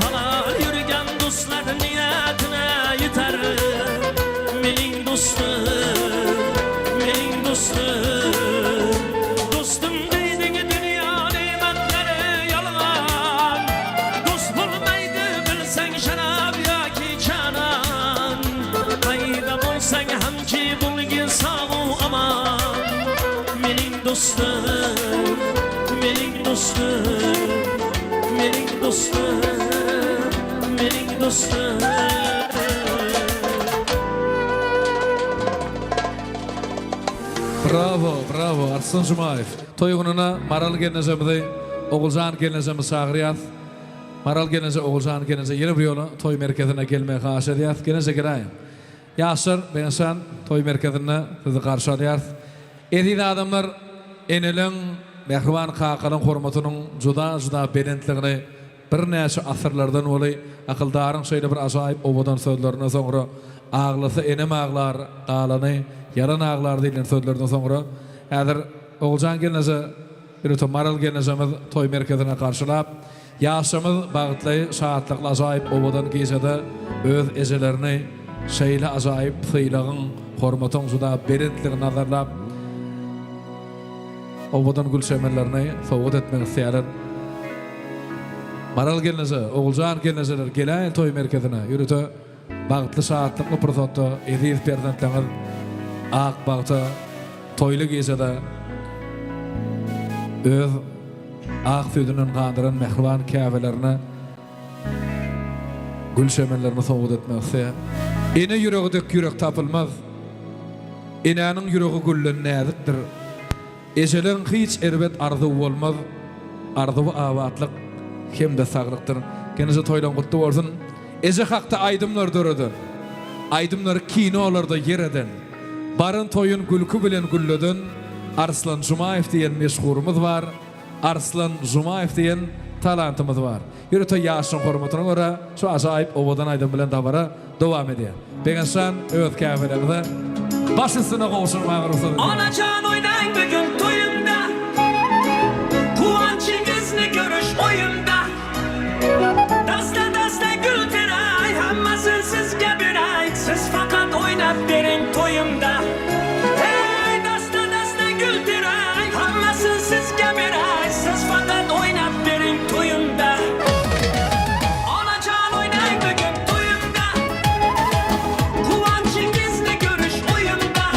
Halal ýörgen dostlar niýetine ýeter Meniň dostum, meniň dostum Dostum diýdiňi dünýa nematleri ýalňan Dost bolmaýdy bilseň şarap ýa-ki janan Gaýda bolsaň hamki bolgin sag-u aman Meniň dostum, meniň dostum Meniň dostum, meniň dostum. Bravo bravo Arslan Jumaýew. Toý gününe Maral gelnejemizi Oguljan gelnejemizi çagyrýas. Maral gelneje Oguljan gelneje ýene bir ýola toý merkezine gelmegi haýyş edýäs. Gelneje geläýiň. Ýaşlar Begençjan toý merkezinde sizi garşy alýarys. Eziz adamlar eneleň mähriban kakalaň hormatynyň juda juda belentligini birnäçe asyrlardan boly akyldaryň şeýle bir ajaýyp owadan sözlerinden soňra aglasa enem aglar galany ýalan aglar diýlen sözlerden soňra häzir Oguljan gelneje Ýörite Maral gelnejemiz toý merkezine garşylap, ýaşlarymyz bagtly, şatlykly ajaýyp owadan gijede öz ejelerini şeýle ajaýyp sylagyň, hormatyň juda belentligini nazarlap, owadan gül çemenlerini sowgat etmek isleýärler. Maral gelneje, Oguljan gelnejeler geläýiň toý merkezine, ýörite bagtly, şatlykly pursatda eziz perzentleriňiz ak bagta, Toýly gijede öz ak süýdünden gandyran mähriban käbelerine gül çemenlerini sowgat etmek isleýär. Ene ýüregi dek ýürek tapylmaz. Enäniň ýüregi gülden näzikdir. Ejeleň hiç erbet arzuwy bolmaz. Arzuwy abatlyk hem-de saglykdyr. Gelneje toýlaň gutly bolsun. Eje hakda aýdymlar döreden. Aýdymlary kinolarda ýer eden. Baran toýun gülki bilen gülleden Arslan Jumaýew diýen meşhurymyz bar, Arslan Jumaýew diýen talantymyz bar. Ýörite ýaşyň hormatyna görä şu ajaýyp owadan aýdym bilen dabara dowam edýär. Begençjan öz käbeleriňize baş üstüne gowşurmaga rugsat ediň. Anajan oýnaň bu gün toýumda Guwanjyňyzny görüş oýumda Dasta dasta gül teray Hammasyn sizge beray Siz fakat oýnap beriň toýumda Hey dasta dasta gül teray Hammasyn sizge beray Siz fakat oýnap beriň toýumda Anajan oýnaň bu gün toýumda Guwanjyňyzny görüş oýumda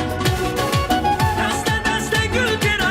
Dasta dasta gül teray.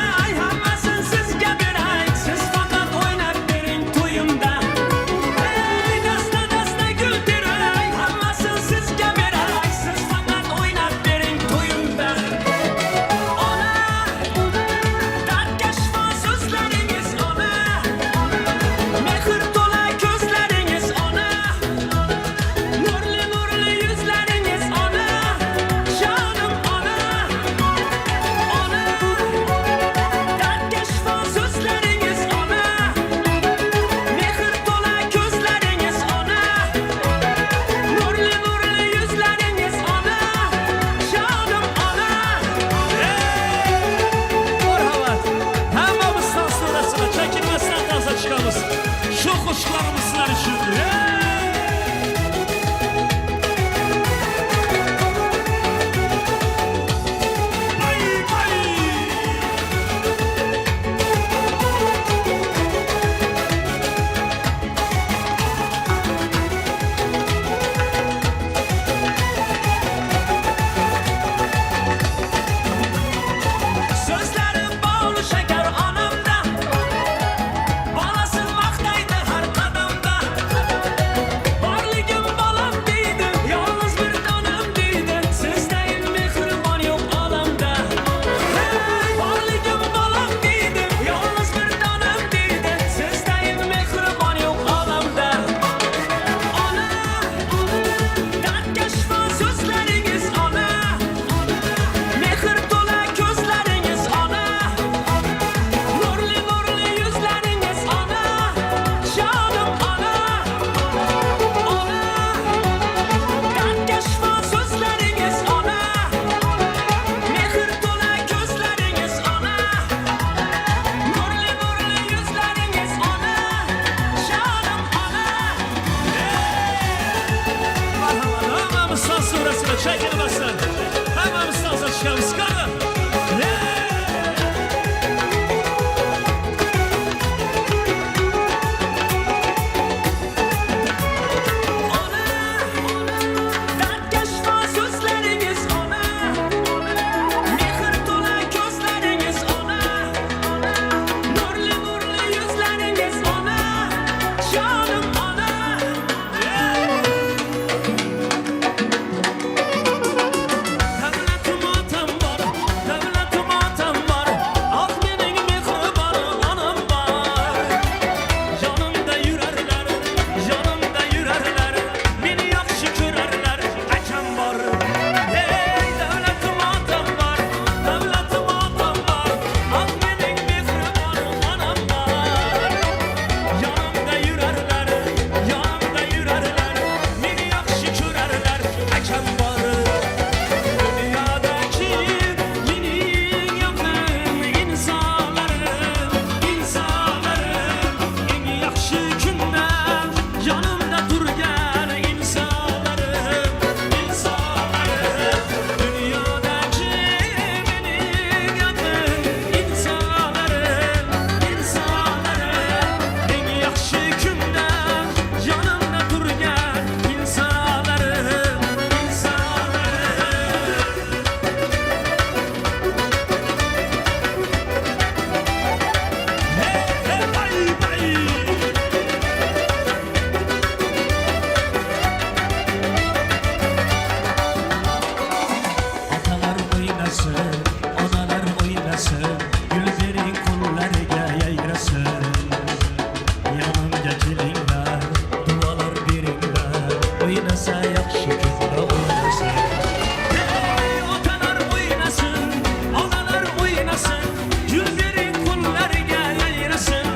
Şeýdeli başdan. Hemmemiz tansa çykamyz. Gana. Ona şifa sözleriňiz ona Mehr tola gözleriňiz ona Nurly nurly ýüzleriňiz ona Janym ona Döwletim atam bar, döwletim atam bar Ah meniň mehriban anam bar Ýanymda ýürerler, ýanymda ýürerler Meni ýagşy görerler, ejem bar Eý, döwletim atam bar, döwletim atam bar Ah meniň mehriban anam bar Ýanymda ýürerler, ýanymda ýürerler Meni ýagşy görerler, ejem bar Dünýädäki meniň ýakyn ynsanlarym, ynsanlarym Iň ýagşy günde ýanymda durgan ynsanlarym, ynsanlarym Dünýädäki meniň ýakyn ynsanlarym, ynsanlarym Iň ýagşy günde ýanymda durgan ynsanlarym, ynsanlarym. Hey, hey, bay, bay. Atalar oýnasyn, analar oýnasyn, Gül beriň gullarga ýaýrasyn. Ýanymga keliňler, dualar beriňler, Oýnasa ýagşy günde oýnasyn. Hey, atalar oýnasyn, analar oýnasyn, Gül beriň gullarga ýaýrasyn.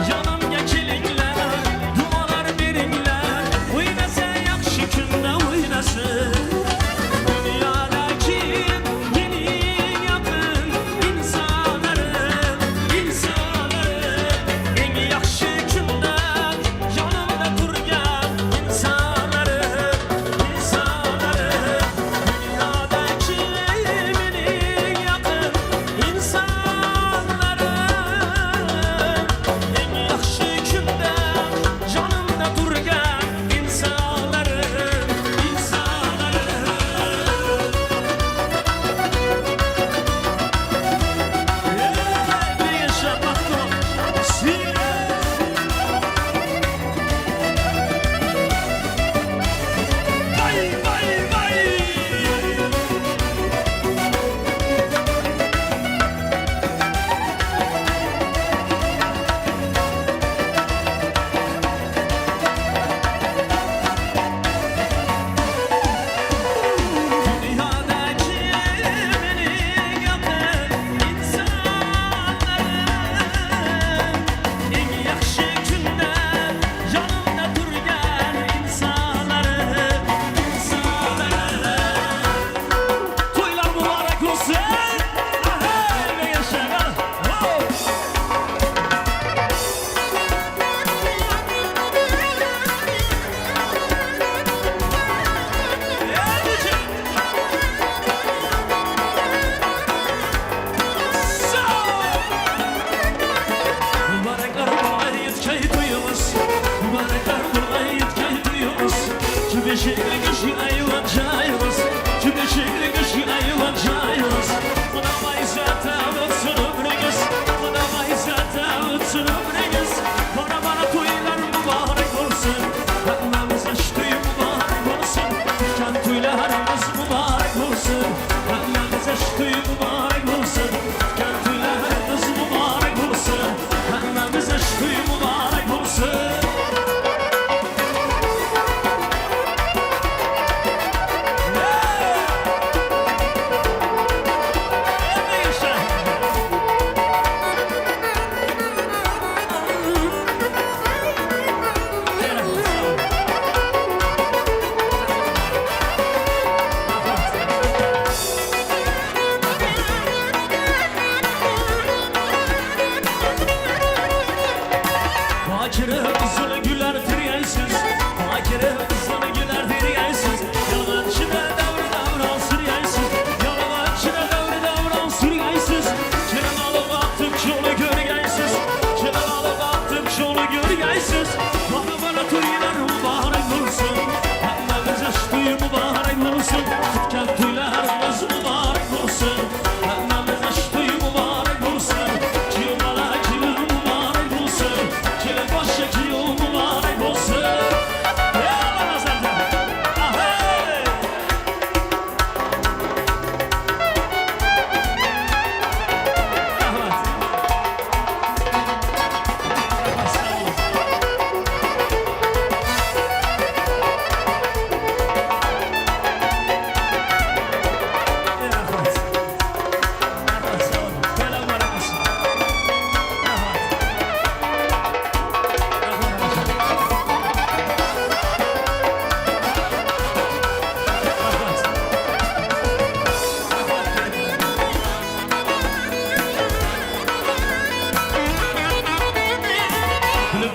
Ýanymga keliňler, dualar beriňler, Oýnasa ýagşy günde oýnasyn. Dünýädäki meniň ýakyn ynsanlarym, ynsanlarym Iň ýagşy günde ýanymda durgan ynsanlarym, ynsanlarym Dünýädäki meniň ýakyn ynsanlarym Iň ýagşy günde ýanymda durgan ynsanlarym, ynsanlarym. Ey, yaşa bahtım. Vay vay vay. Dünyadaki meniň ýakyn ynsanlarym Iň ýagşy günde ýanymda durgan ynsanlarym, ynsanlarym Toýlar mübarek bolsun! Ahey, ve ýaşa! Oh! Mübarekler bolgaý ýetgeý toýumyz Mübarekler bolgaý ýetgeý toýumyz Şu beşikli gyşy aýwan jaýymyz Şu beşikli gyşy aýwan jaýymyz Mydama yzzata ötsün ömrüňiz Mydama yzzata ötsün ömrüňiz Bara-bara toýlar mübarek bolsun Hemmämize şu toý mübarek bolsun Tutýan toýlarymyz mübarek bolsun Hemmämize şu toý mübarek bolsun Tutýan toýlarymyz mübarek bolsun Hemmämize şu toý mübarek bolsun. Bakire gyzyly güler tirýänsiz Bakire gyzyly güler tirýänsiz Ýalňançy.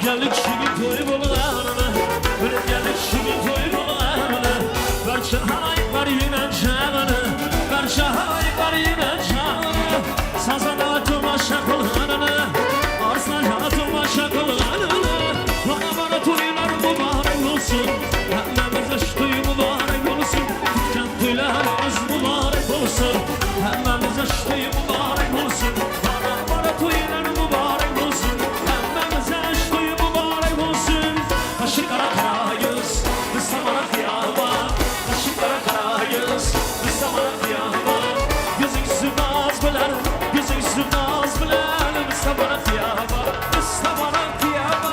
Geldik şu gün toý bolanyna, Bilip geldik şu gün toý bolanyna. Barça halaýyklar ýynan çagyny, Barça halaýyklar ýynan çagyny. Sazanda tomaşa kylanyna, Arslana tomaşa kylanyna. Bara-bara toýlar mübarek bolsun, Hemmämize şu toý mübarek bolsun. Tutýan toýlarymyz mübarek bolsun, Hemmämize şu toý mübarek bolsun. Bara-bara toýlar mübarek bolsun, Hemmämize şu toý mübarek bolsun. Gaşy gara gara ýüz, biz samara hyýaba. Gaşy gara gara ýüz, biz samara hyýaba. Ýüzüň üstü naz bilen, Ýüzüň üstü naz bilen, biz samara hyýaba. Biz samara hyýaba.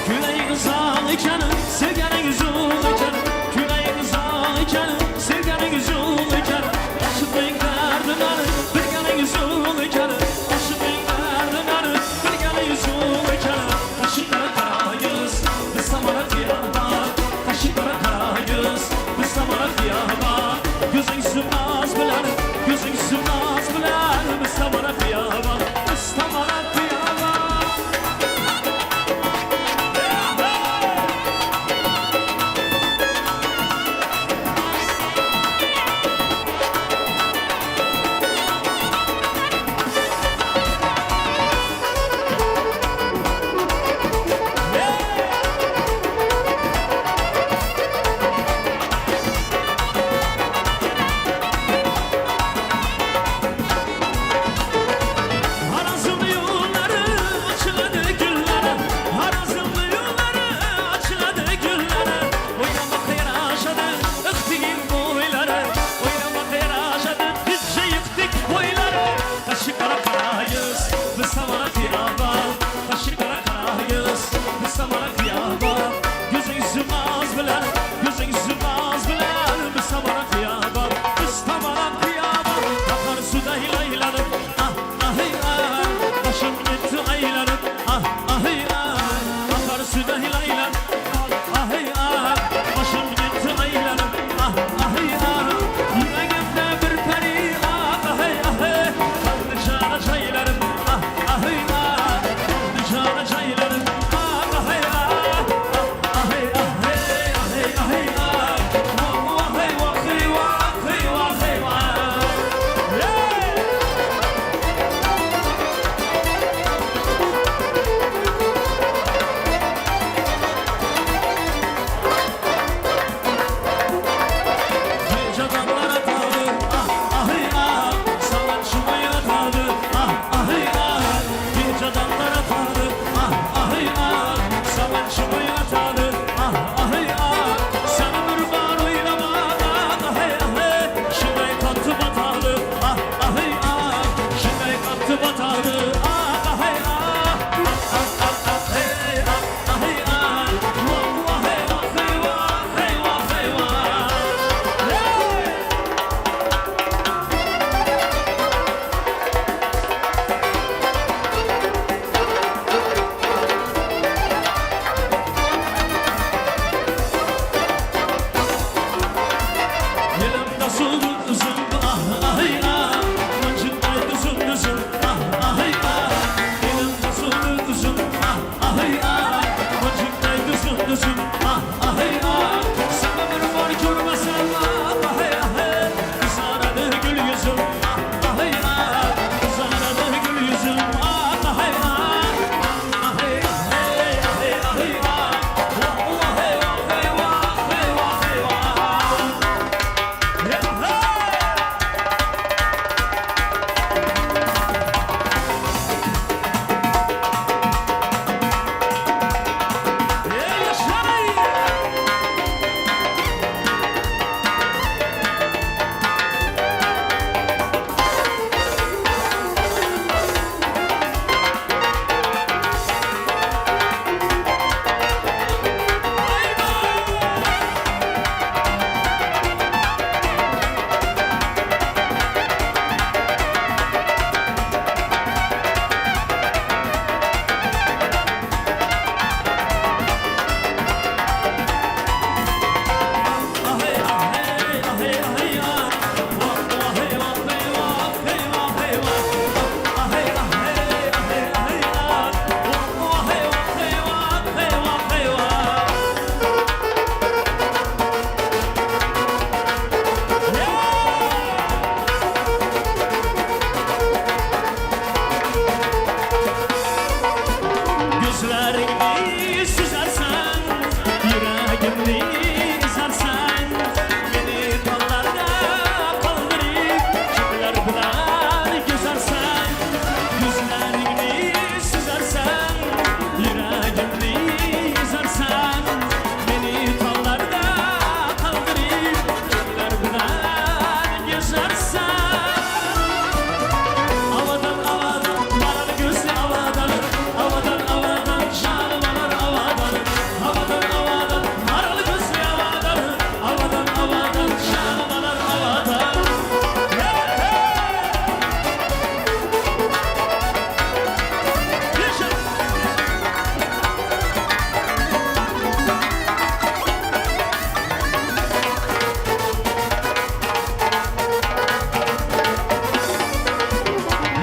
Güleýiň uzak eken, sevgeniň uzun eken. Güleýiň uzak eken, sevgeniň uzun eken. Aşygyň derdi meni, bilgeniň uzun eken. Aşygyň derdi meni, bilgeniň uzun eken. Gaşy gara gara ýüz, biz samara hyýaba. Gaşy gara gara ýüz, biz samara hyýaba. Ýüzüň üstü naz bilen, ýüzüň üstü naz bilen, biz samara hyýaba. Biz samara hyýaba. Ýüregimni üzersen Meni taglarda galdyryp Kimler bilen gezersen Ýüzleriňni süzersen Ýüregimni üzersen Meni taglarda galdyryp Kimler bilen gezersen Awadan awadan maral gözli awadan Awadan awadan janym alar awadan Awadan awadan maral gözli awadan Awadan awadan janym alar awadan Hey hey! Yaşa!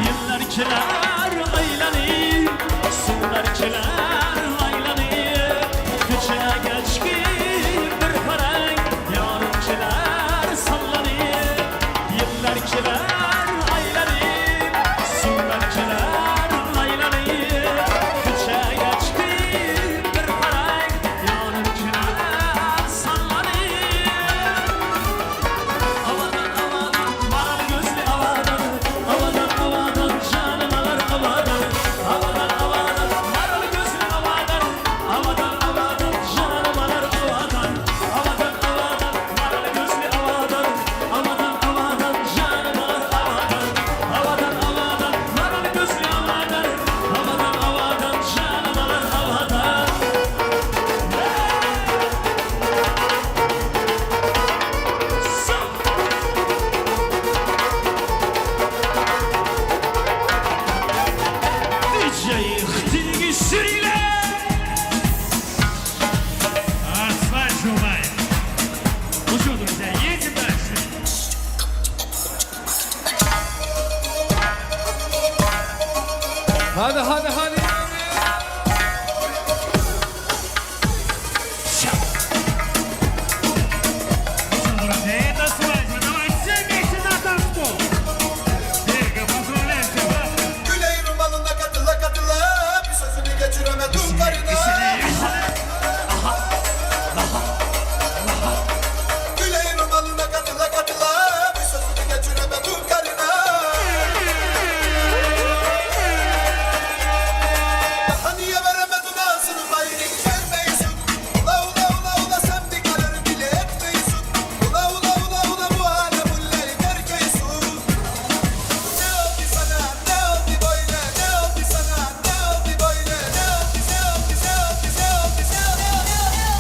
Ýyllar keler aýlanyp, suwlar keler laýlanyp, Köçäge çykyp bir garaň, ýarym keler sallanyp. Ýyllar keler aýlanyp, suwlar keler laýlanyp, Köçäge çykyp bir garaň, ýarym keler sallanyp. Awadan awadan maral gözli awadan Awadan awadan janym alar awadan Awadan awadan maral gözli awadan Awadan awadan janym alar awadan Awadan awadan maral gözli awadan Awadan awadan janym alar awadan Awadan awadan maral gözli awadan Awadan awadan janym alar awadan Arslan Жумаев. Ну что, друзья, едем дальше. Hadi hadi hadi. Друзья, это свадьба. Давай все вместе на танцпол. Серега, поздравляем тебя, братка. Güley rumalına katıla katıla Bir sözünü geçiremedim karına Güley rumalına katıla katıla Bir sözünü geçiremedim karına Daha niye veremedin ağzını payını vermeyisin Ula ula ula ula sen bir karar bile etmeyisin Ula ula ula ula bu alem ulleri terk eysin Ne oldu sana ne oldu böyle ne oldu sana ne oldu böyle ne oldu ne oldu ne oldu ne oldu ne oldu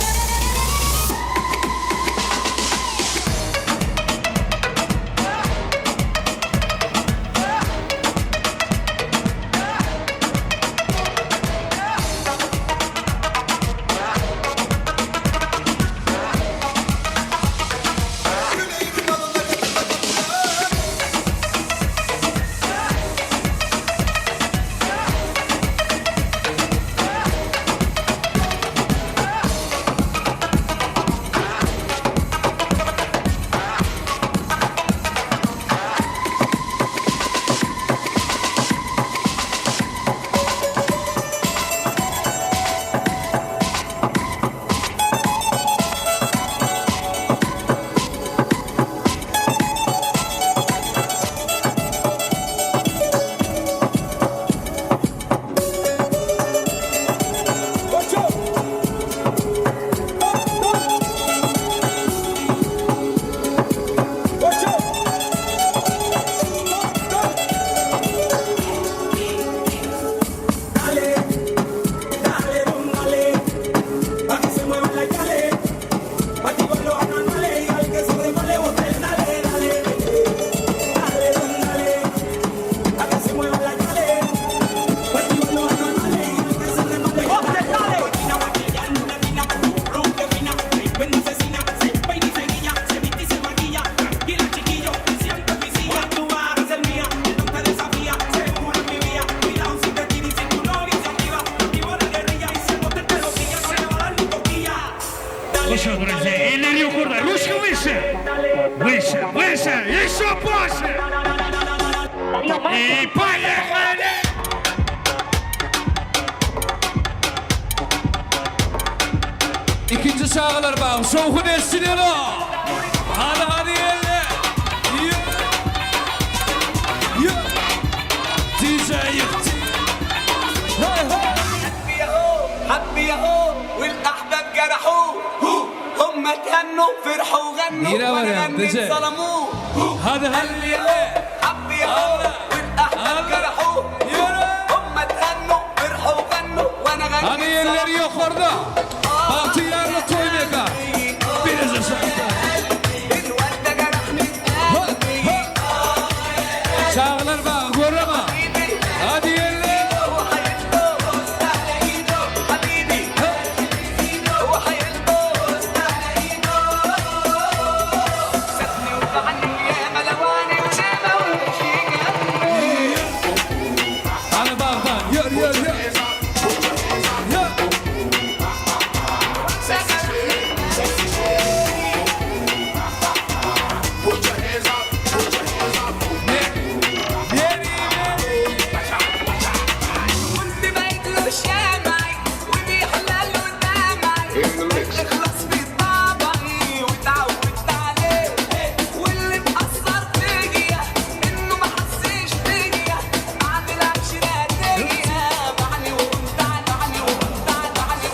Dale, dale, dale, pa' que se mueva la yale, pa' activar los anormales y al que se resbale, bote, dale, dale, dale, dale, pa' que se mueva la yale, pa' activar los anormales y al que se resbale, bote, dale. Se peina y se guilla, se viste y se maquilla, tranquila chiquillo, siempre en mi silla, tú vas a ser mía, él no te desafía, seguro en mi vía, cuidado si te tira y si tu novia se activa, activa la guerrilla y si el bote te lo pilla, no le va a dar ni toquilla. Ну что, друзья, eller yukarıda. Ручки выше. Выше, выше, еще больше. И поехали! Ikinji. çagalar bagy şowhun eşidilýär. Hany hany elle. Ýö. Ýö. DJ ýykdy. Hey hey. حبي يا هو والاحباب جرحوه هم تهنوا فرحوا وغنوا Nire وانا barýaň, غنيت DJ? ظلموه Hadi hadi قال يا هو حبي يا هو والاحباب جرحوه هم تهنوا فرحوا وغنوا وانا Hany غنيت elleri ýokarda. Bagtyýarlyk toý mekan. Birinji şartda. Çagalar bagy göreme. Hadi eller. Hany bagdan ýör ýör ýör. Ýör. كنت بايت شامعي وبيحلى له دمعي اخلص في طبعي واتعودت عليه واللي مأثر فيا انه ما حسش بيا بعد العشرة دي بعني وكنت عني وكنت عني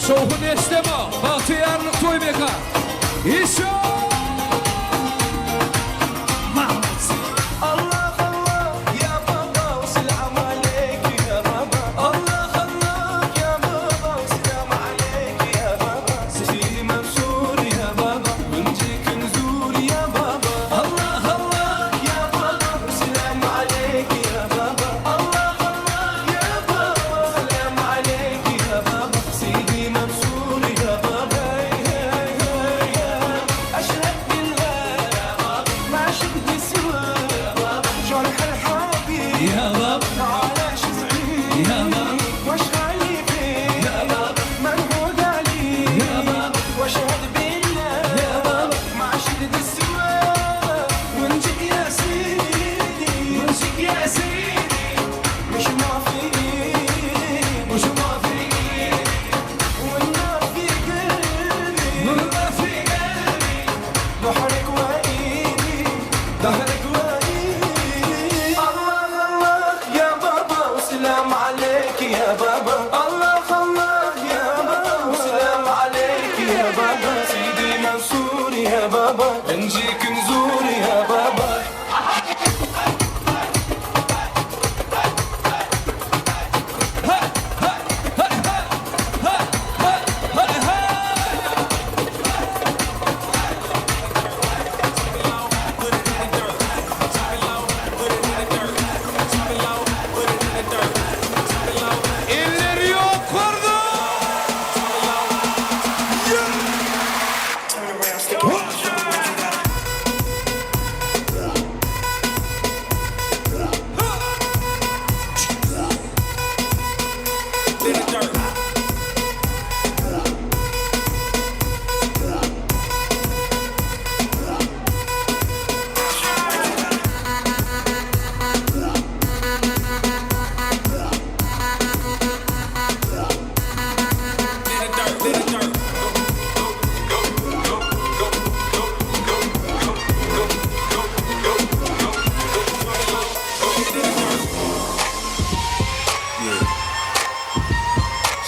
Şowhun eşdeme. Bagtyýarlyk toý mekan. Işo! الله الله يا بابا وسلام عليك يا بابا الله الله يا بابا وسلام عليك يا بابا سيدي منصور يا بابا ونجيك نزور يا بابا الله الله يا بابا وسلام عليك يا بابا الله الله يا بابا سلام عليك يا بابا سيدي منصور يا بابا هاي هاي هاي أشهد بالله يا بابا ما شفت سواه يا بابا جرح الحبيب يا بابا علاش زعيم يا بابا واش غالي فيه يا بابا منهود عليه يا بابا واشهد بالله يا بابا ما شفت سواه ونجيك يا سيدي ونجيك يا سيدي مش موافقين مش موافقين والنار في قلبي والنار في قلبي ظهرك وإيدي ظهرك وإيدي الله الله يا بابا وسلام عليك يا بابا الله الله يا بابا وسلام عليك يا بابا سيدي منصور يا بابا نجيك نزور يا بابا Elleri ýokarda.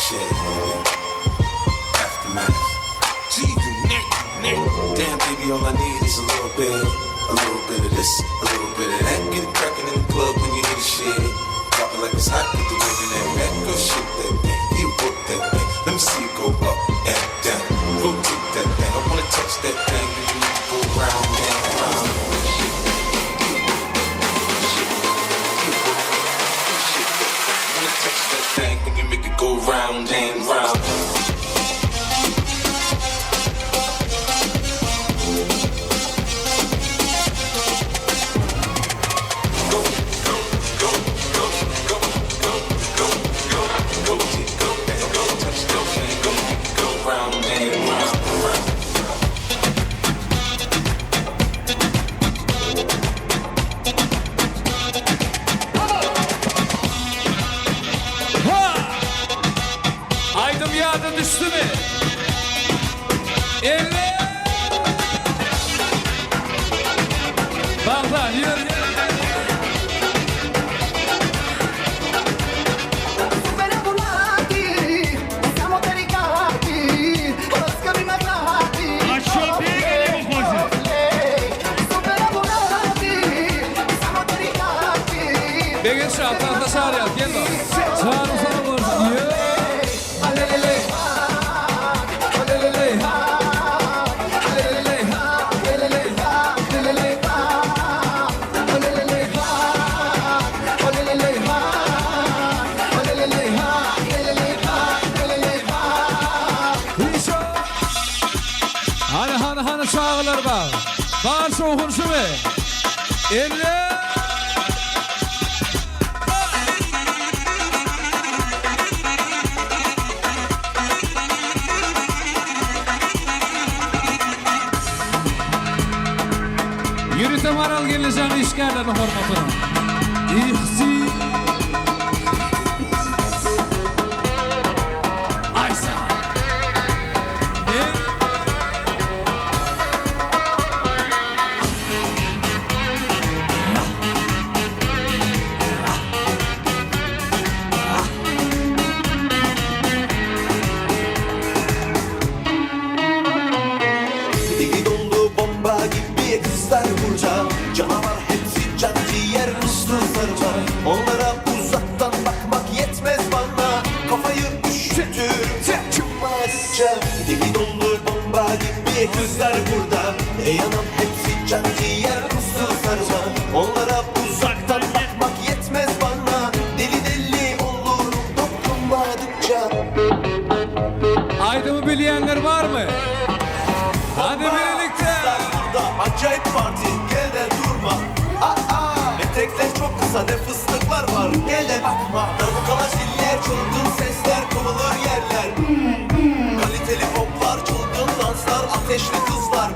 Shit, homie. Aftermath. G, you nick, nick. Damn, baby, all I need is a little bit. A little bit of this, a little bit of that. Get it crackin' in the club when you hear the shit. Drop it like it's hot, get the women that back. Go shake that thing, you work that thing. Let me see you go up and down. Rotate that thing. I wanna touch that thing. You need to go round and round. Shake that thing, you work that thing. Shake that thing, you work that thing. Shake that thing. I wanna touch that thing when you make it go round and round. Ýada düşdümi? Eller! Bagdan ýör ýör ýör. А чё пеги не выходит? Begenç abi, tagta çagyrýar, gel bak. Janyň sag bolsun. Ýör. Alelele. Alelele. Alelele. Alelele. Alelele. Alelele. Alelele. Alelele. Alelele. Işo. Hany hany hany çagalar bar. Bar şowhun şumy? Eller. Ýörite Maral gelnejeň işgärleriniň hormatyna. Ihsi. Aýsa. E. Deli dolu bomba gibi kızlar burada Canavar hepsi can ciğer uslu sarma Onlara uzaktan bakmak yetmez bana Kafayı üşütürüm çıkmazca Deli dolu bomba gibi kızlar burada Ey anam hepsi can ciğer uslu sarma Onlara uzaktan bakmak yetmez bana Deli deli olurum dokunmadıkça Aýdymy bilýänler barmy? Hadi birlikte. Kızlar burada acayip parti gel de durma Aa, Etekler çok kısa ne fıstıklar var gel de bakma Darbukalar ziller çılgın sesler kovulur yerler Kaliteli poplar çılgın danslar ateşli kızlar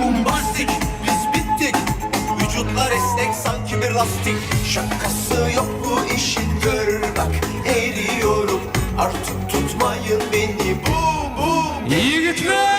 Bombastik biz bittik Vücutlar esnek sanki bir lastik Şakası yok bu işin gör bak eriyorum Artık tutmayın beni bum bum Ýigitler.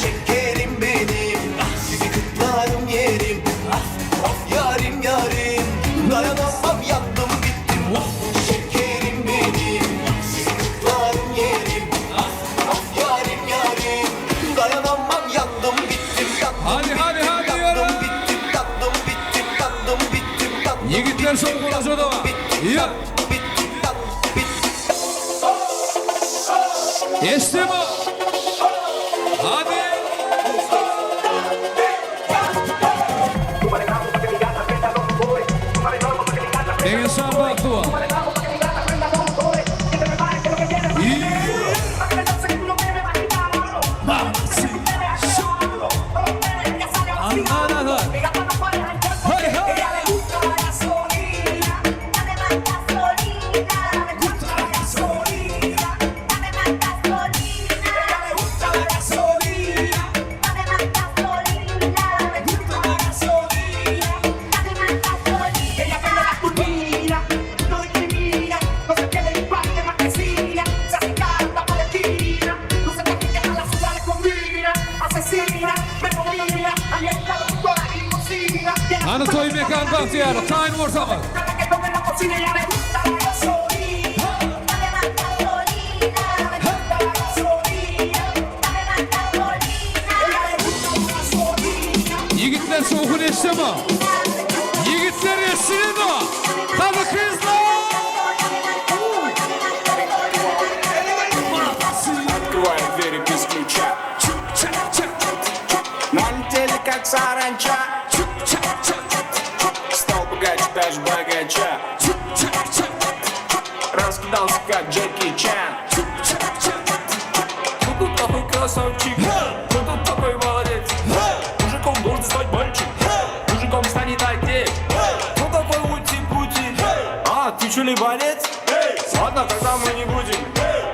Şekerim benim ah sizi kıtlarım yerim Ah of yarim yarim Dayanamam yandım bittim oh, Şekerim benim ah sizi kıtlarım yerim Ah of yarim yarim Dayanamam yandım bittim yandım Hadi hadi bittim, hadi yandım yürü. bittim yandım bittim yandım bittim yandım Ýigitler bittim, şowhuna yandım, da. bittim, Ýa. yandım, bittim, yandım, bittim. Geçdi mi? Hadi. Deňizjan Bagtywa. Anna Hey hey. Hany toý mekan bagtyýar, taýyn ortama. Ýigitler şowhun eşdemi? Ýigitler eşdimi? Hadi kızlar! Открываем двери без ключа Налетели как саранча Стал богаче даже богача Раскидался как Джеки Чан Кто тут такой красавчик? Кто тут такой молодец? Мужиком должен стать мальчик Мужиком станет отец Кто такой ути-пути? А, ты что ли борец? Ладно, тогда мы не будем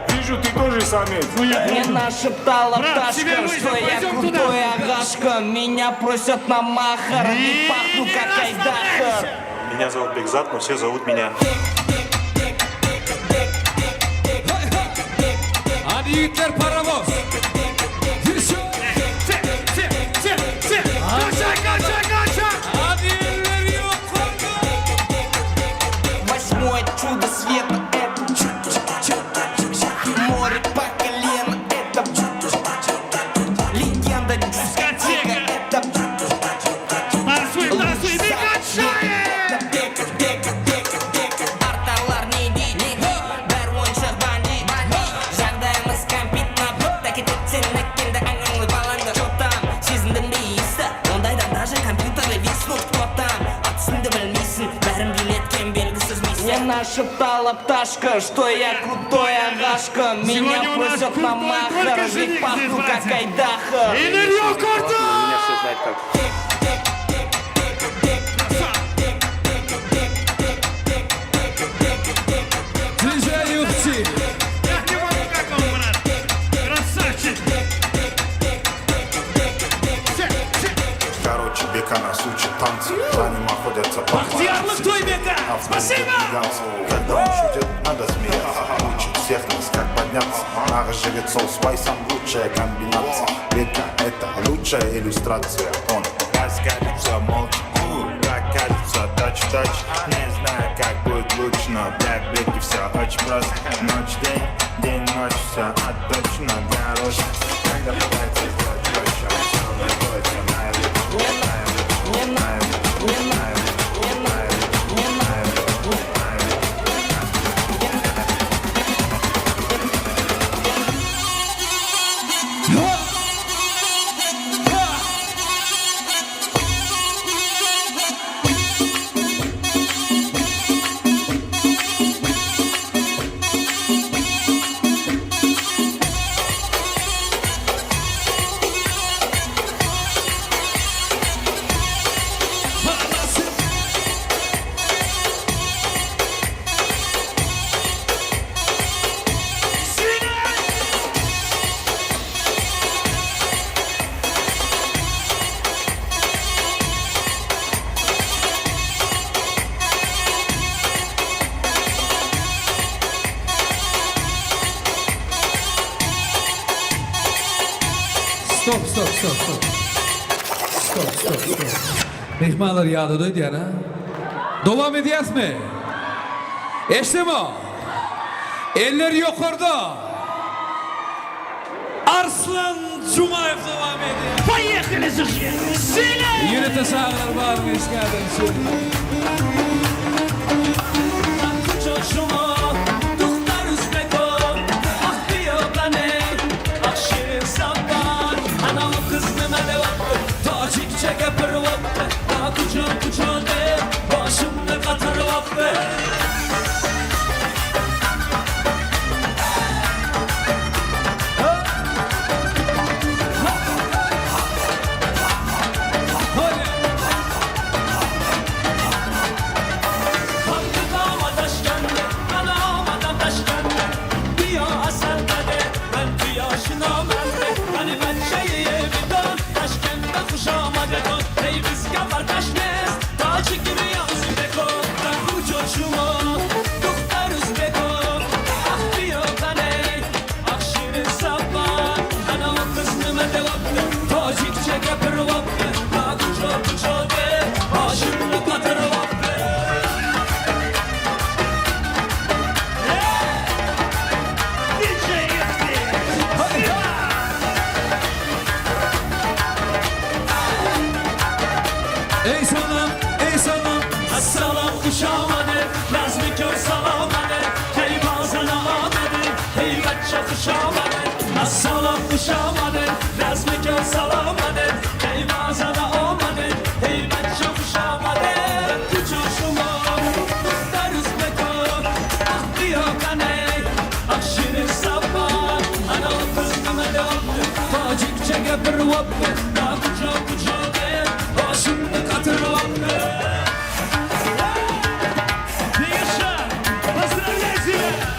Вижу, ты тоже самец Мне нашептала Брат, тебе пташка, вызов, что я пойдем туда. крутой агашка Меня просят на махар, не пахну как айдахар Меня зовут Бекзат, но все зовут меня. Hadi ýigitler parowoz. Ýörüşiň. Gaça, gaça, gaça! Hadi eller ýokarda. Восьмое чудо света это Море по колено это Легенда дискотека это Танцуем, танцуем и качаем! Бека, бека, бека, бека Арталар не дейді, не дейді Бәрі ойыншық бандит Жағдайымыз кәмпит Так етеді сені кенді әңгімелі балаңды Чё там, сезіндің бе иісті Ондайдан даже компьютеры виснут Кто там, ат білмейсің Бәрін билеткен белгісіз миссия Мне нашептала пташка, что я крутой агашка Меня Сегодня у нас просят на крутой махар только Ведь жених пахну здесь, как братья. Айдахар Eller ýokarda! Меня все знают как DJ Yurtçy. Я не могу, как он, брат. Красавчик! Короче, Бека нас учит танцы, за ним охотятся папарацци. Бахтиярлык той Бека! Спасибо! Когда он шутит, надо смеяться. Учит всех нас, как подняться. Наш живет сол с спайсом, лучшая комбинация. Бека это лучшая иллюстрация. Он раскатится молча, прокатится точь-в-точь. Не знаю, как будет лучше, но для Беки все очень просто. Ночь, день, день, ночь, все отточено для роста. Когда пытается сделать проще, он все равно делает все наилучше. Наилучше, наилучше, наилучше, наилучше, наилучше. Stop, stop, stop, stop. Stop, stop, stop. Myhmanlar ýadady öýdýän ha? Dowam edýäsmi? Eşdimi? Eller ýokarda. Arslan Jumaýew dowam edýär. Поехали же! Сильно! Ýörite çagyrylar baryny işgärler üçin. Шумо духтар узбекон Ах биёбане ах ширин забон Ана у qiz nima deyapti Tojikcha gapiryapti Na kujo kujo deb boshimni qotiryapti Tojikcha gapiryapti Na kujo kujo deb boshimni qotiryapti Диджей Спасибо! Ey sanam, ey sanam. Assalom xush omadi Nazmi ko'r salomadi Kay bozana omadi Hey bachcha xush omadi Assalom xush omadi Nazmi ko'r salomadi Kay bozana omadi Hey bachcha xush omadi Kucho shumo Duxtar uzbekon Ah biyo qani Ah shirin sabon Ana u qiz nima deyapti Tojikcha gapiryapti Na kujo kujo deb boshimni qotiryapti Миша, поздравляю тебя!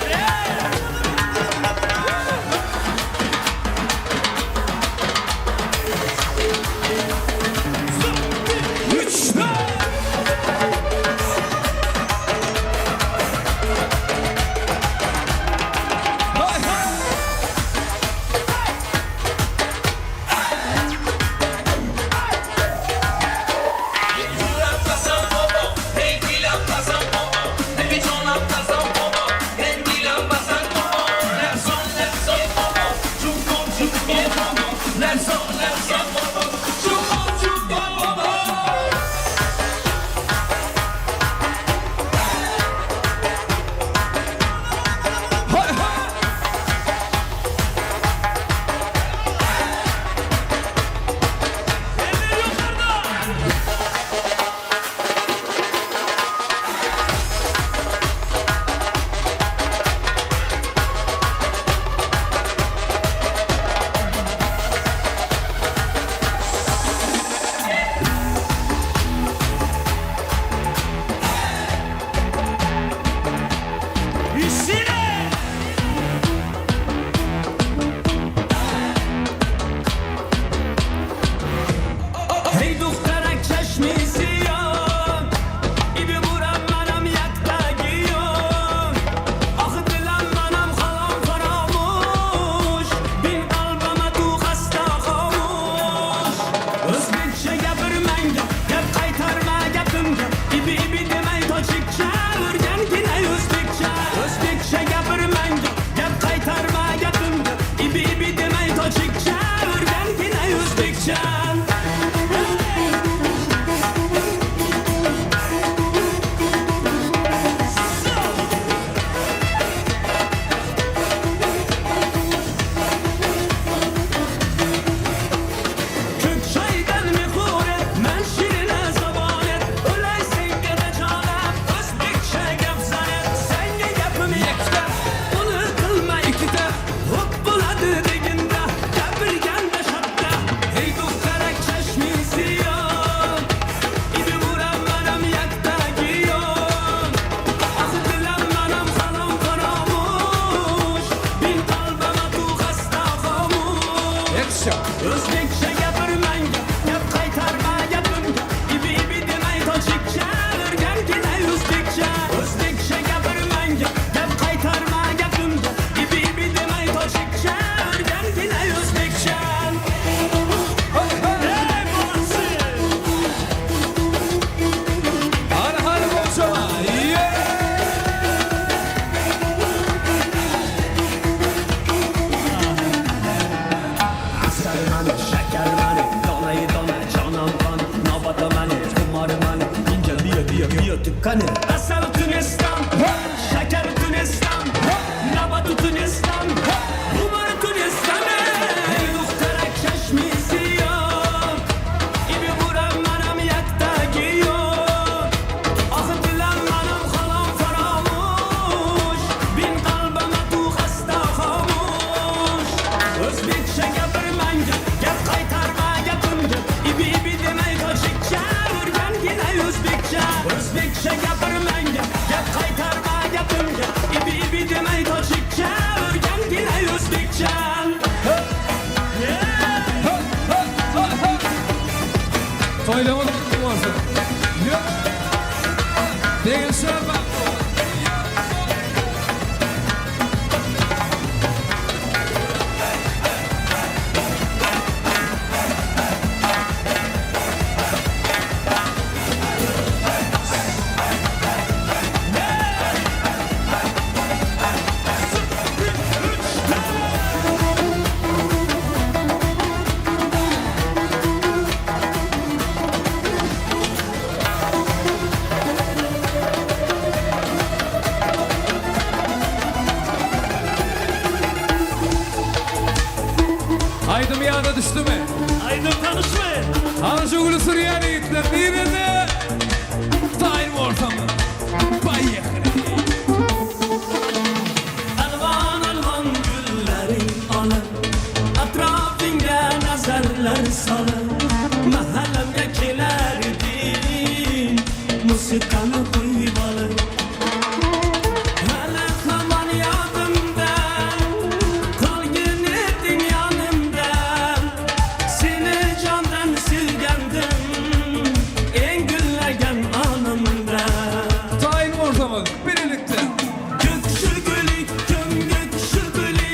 Ýörtük kany. Asal Tunistan, şeker Tunistan, nabat Tunistan, humar Tunistan. Ey duhtara çeşmi siyah, ibi buram manam yakta giyor. Ah dilam manam halam faramuş, bin kalbama tu hasta hamuş. O'zbekcha gapirmanga, gap qaytarma gapimga, ibi ibi demay tojikcha, o'rgangina o'zbekcha. O'zbekcha gapirmanga, gap qaytarma gapimga, ibi ibi demay tojikcha, o'rgangina o'zbekcha. Toýlaryňyz gutly bolsun. Degilşer bagtly bol. Aýdym ýada düşdümi? Aýdym tanyşmy? Hany şu güli sürýän ýigitler nirede? Taýyn bolsaňyz, poýehli! Alwan-alwan gülleriň alyp, Atrapyňa nazarlar salyp, Mahallamga kelardim, Musikany goýup alyp. Hali haman ýadymda, Galgyn ediň ýanymda, Seni jandan sevgendim, Eň güllegen anymda. Taýyn bolsaňyz, birlikde. Gökşü gülü, tüm gökşü gülü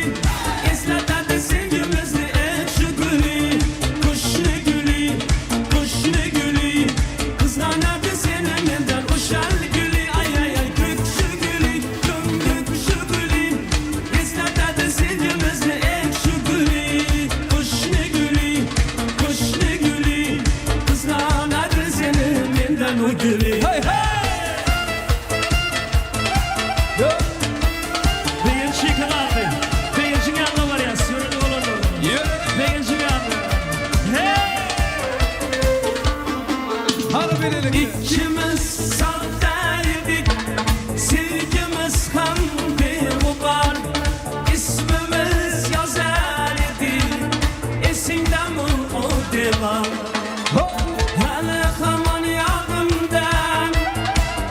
Esletedi sevgimizi ekşi gülü Kuşlu gülü, kuşlu gülü Kızganadı seni menden uşal gülü Ay ay ay gökşü gülü, tüm gökşü gülü Esletedi sevgimizi ekşi gülü Kuşlu gülü, kuşlu gülü Kızganadı seni menden o gülü Hey hey! Begenç ýeke galdy. Begenjiň ýanyna barýas. Ýöreli bolanlar. Begenjiň ýanyna. Hey! Hany birlikde. Ikkimiz sahte idik, sevgimiz ham beg'ubar Ismimiz yozar edi, esingdami o devor Hali hamon yodimda,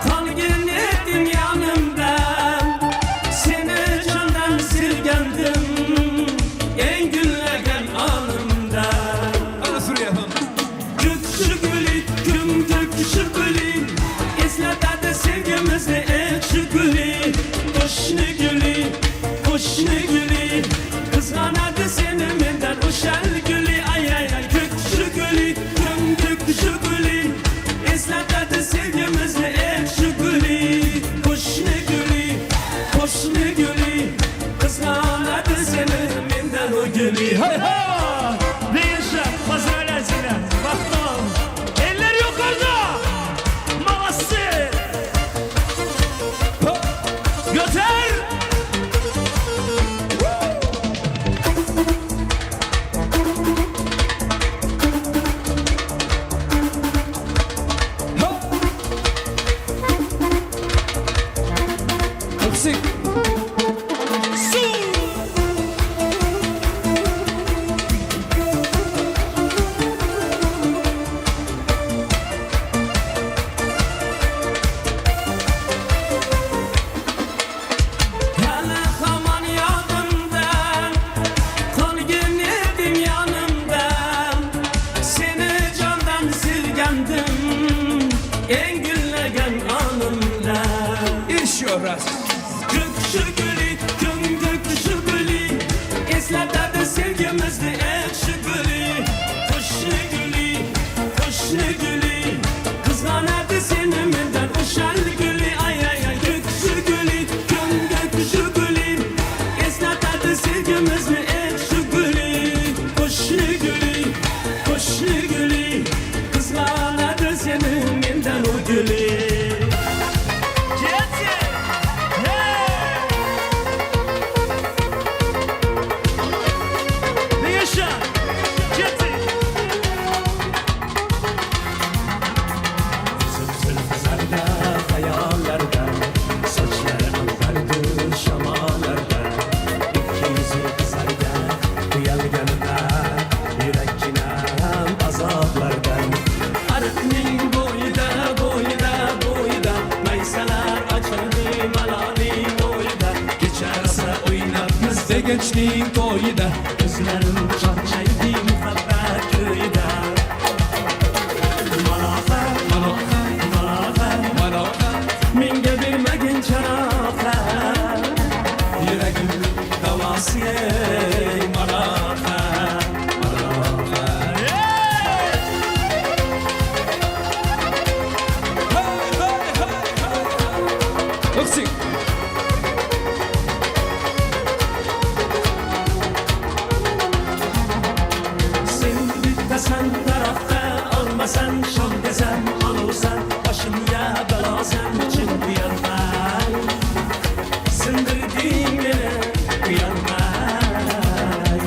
qolgin eding yonimda Seni jondan sevgandim, eng gullagan onimda Hany sürýäs Kökşü gülü, tüm kökşü gülü Esletadi sevgimizni ekşi gülü Qo'shni gülü, qo'shni gülü Qizg'anadi seni mendan o'shal gülü Ay ay ay kökşü gülü, tüm kökşü gülü Esletadi sevgimizni ekşi gülü Qo'shni gülü, qo'shni gülü Qizg'anadi seni mendan o gülü Hey hey! Begenç pozdravляю тебя. Bagtly bol. Eller ýokarda. Молодцы. Göter. Öpsik. Hali hamon yodimda, Qolgin eding yonimda Seni jondan sevgandim, Eng gullagan onimda Еще раз. Ko'kshi guli, kun ko'kshi guli Eslatadi sevgimizni ekshi guli Qo'shni guli, qo'shni guli Qizg'anadi seni mendan o'shal guli Ay ay ay ko'kshi guli, kun ko'kshi guli Eslatadi sevgimizni ekshi guli Qo'shni guli, qo'shni guli Qizg'anadi seni mendan o guli. Begençniň toýy-da. Gözlerim çarçaýdy muhabbet köýi-de. Malahat, malahat, malahat, malahat. Menga bermagin jarohat. Ýüregimniň dawasy eý, malahat, malahat. Yksy. Sen bittasan daraxtda olmasan shomgasan olovsan boshimga balosan chin kuyolmay sindirding meni kuyolmay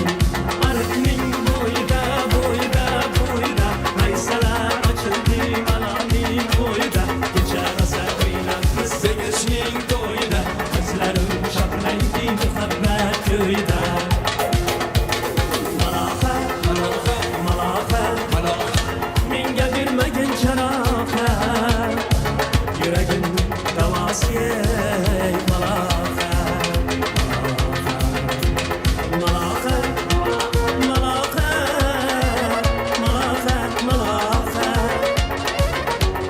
ariqning bo'yida bo'yida bo'yida maysalar ochildi malolning bo'yida kecha rosa o'ynabmiz Begachning to'yida ko'zlarim chaqnaydi muhabbat ko'yida Malahat, malahat, malahat, malahat. Menga bermagin jarohat. Yuragimning davosi ey, malahat, malahat, malahat, malahat, malahat.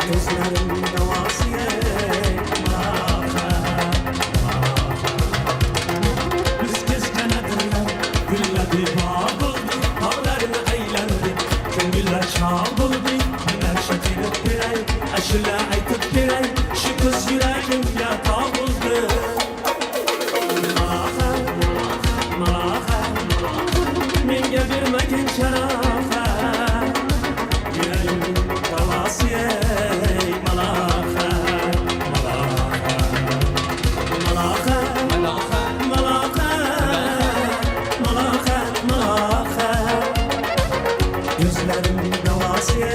Ko'zlarim davosi ey, malahat, malahat. Biz kezgan adirlar gulladi bog' bo'ldi, tog'larni aylandi, ko'ngillar chog' bo'ldi. Binafsha terib beray, ashula aytib beray, shu qiz yuragimga tog' bo'ldi. Malahat, malahat, menga bermagin jarohat. Yuragimning davosi ey, malahat, malahat. Malahat, malahat, malahat, malahat. Gözlerim davası ey,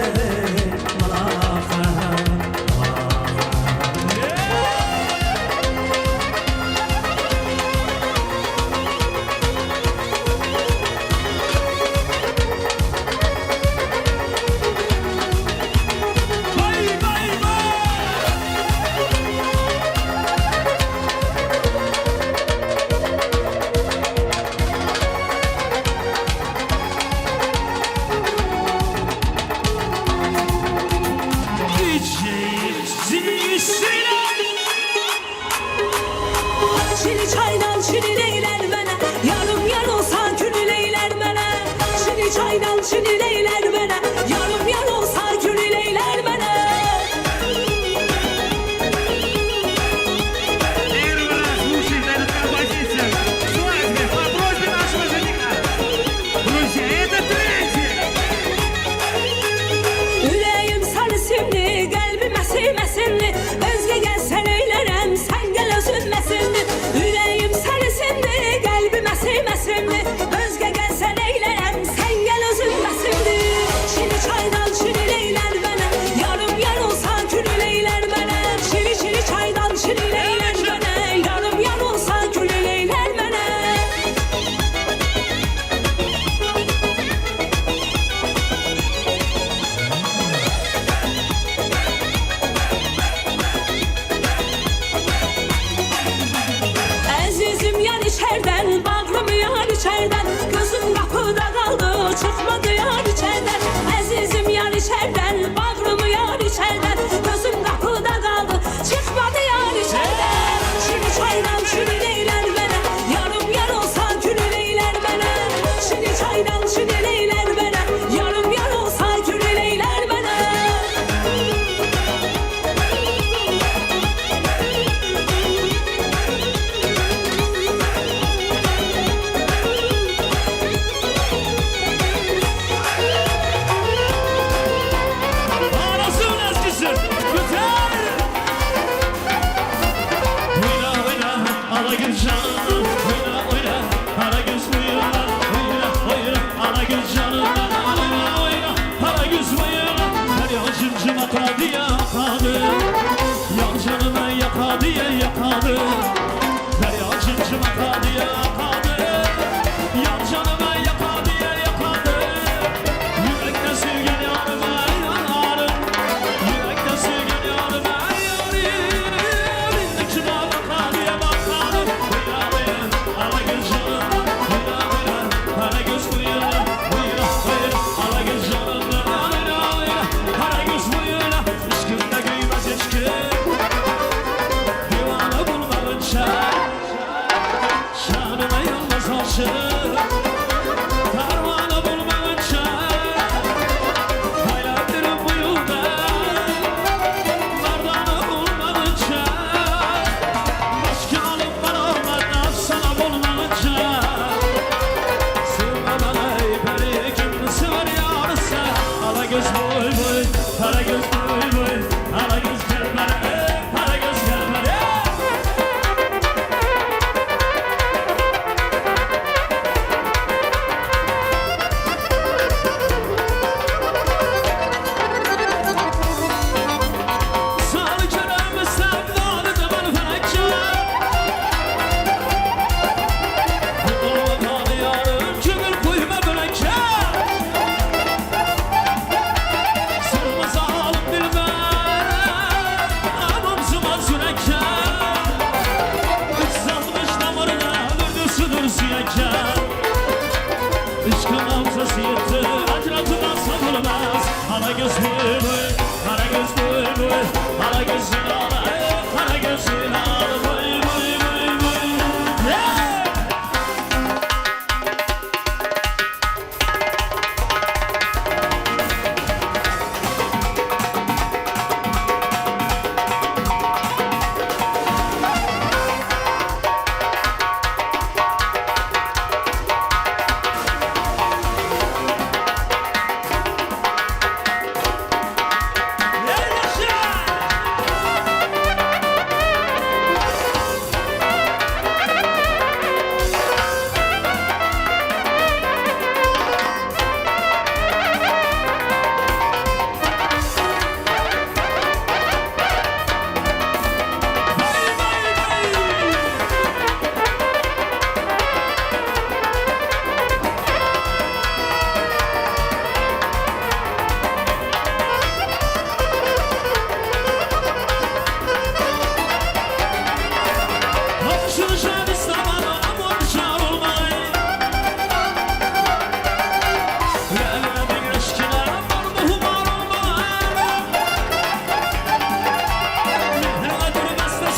malahat, malahat. Vay vay vay! Çili çaydan çilin eyler mənə Yarım yar olsan künül eyler mənə Çili çaydan çilin eyler mənə Yarım yar olsan künül eyler mənə Первый раз слушает эту композицию. Свадьбе по просьбе нашего жениха. Друзья, это третий. Ürəyim sarı simli, qəlbim əsim əsimli Özgə gəlsən eylərəm, sən gəl özün məsimli Ürəyim sarı simli, qəlbim əsim əsimli Özgə gəlsən eylərəm, sən gəl özün məsimli Çili çaydan çilin eylər mənə Yarım yar olsan külün eylər mənə Çili çili çaydan çilin eylər mənə Yarım yar olsan külün eylər mənə Əzizim yar içərdən, bağrım yar içərdən Gözüm qapıda qaldı, çıxmadı yar içərdən Əzizim yar içərdən, bağrım yar içərdən Gözüm qapıda qaldı, çıxmadı yar içərdən Çili çaydan çilin eylər mənə Yarım yar olsan külün eylər mənə Çili çaydan çilin eylər mənə Yarım yar olsan külün eylər mənə Anasının eskisi. Güzel. Oyna oyna ala gül canım. Oyna oyna ala göz oyna. Oyna oyna ala gül canım. Oyna oyna ala göz oyna. Her yan cimcim akadı yakadı. Yan canıma yakadı yakadı. Her yan cimcim akadı yakadı. Yan canıma yakadı yakadı. Yürekte sevgen yarıma yarım. Yürekte sevgen yarıma yarım. İndiki bana kadıya bakalım. Oyna oyna ala gül canım.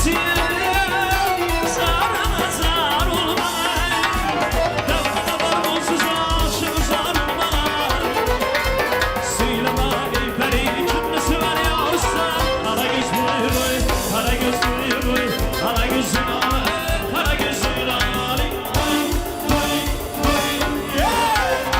üçin Zaryňa zar bolmaý Dagda bar onsuz aşyk zar bolmaý Söýleme eý peri kimni söwer ýarsan Gara göz boý boý gara göz boý boý Gara gözüň aly gara gözüň aly Boý boý boý Ýeý!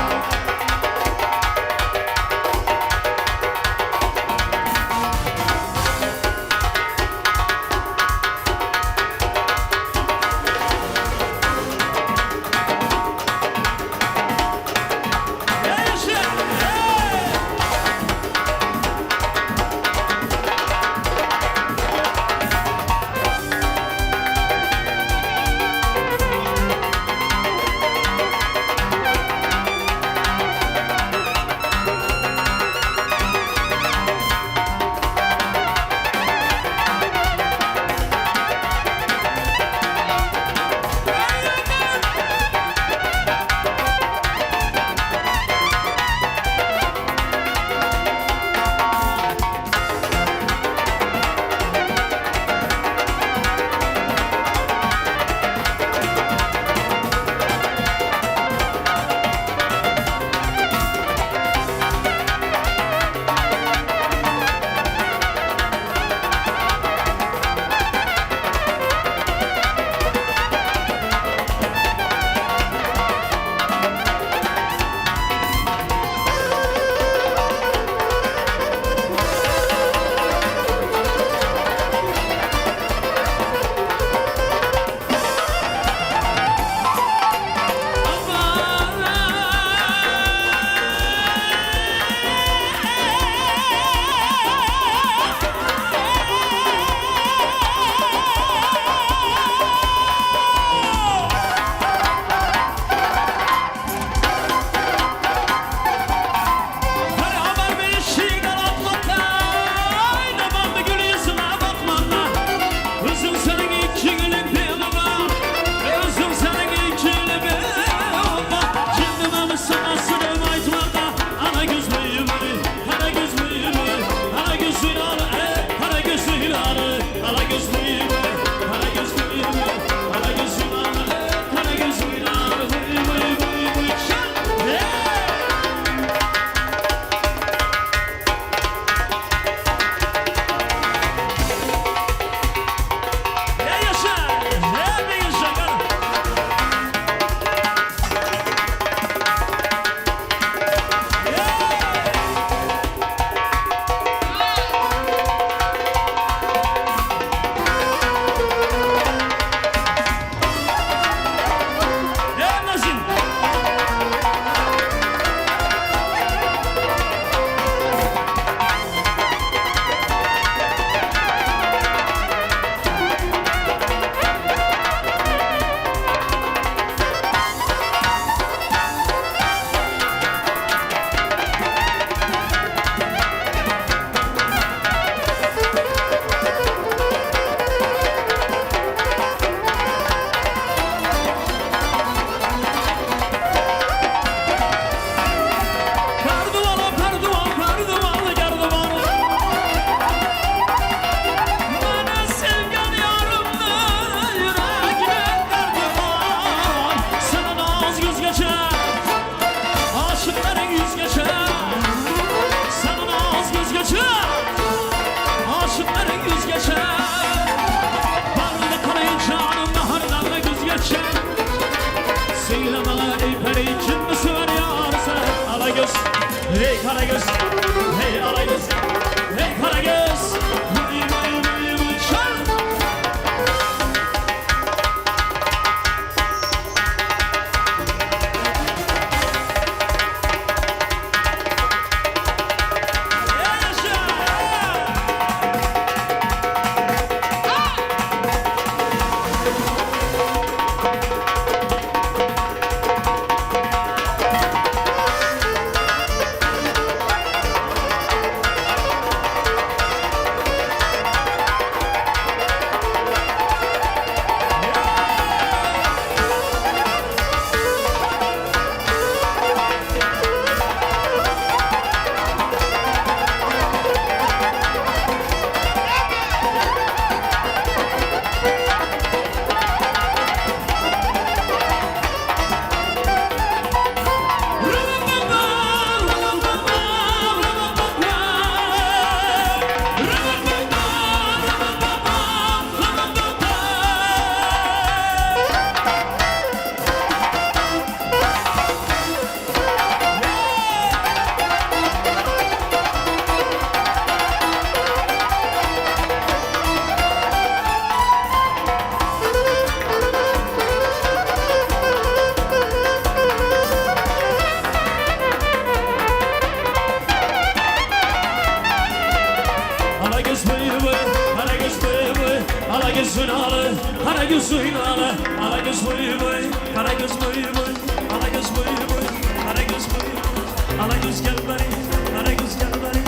Karagöz oynalı, karagöz oynalı, alagöz boy boy, karagöz boy boy, alagöz boy boy, karagöz boy boy, alagöz gel beri, karagöz gel beri,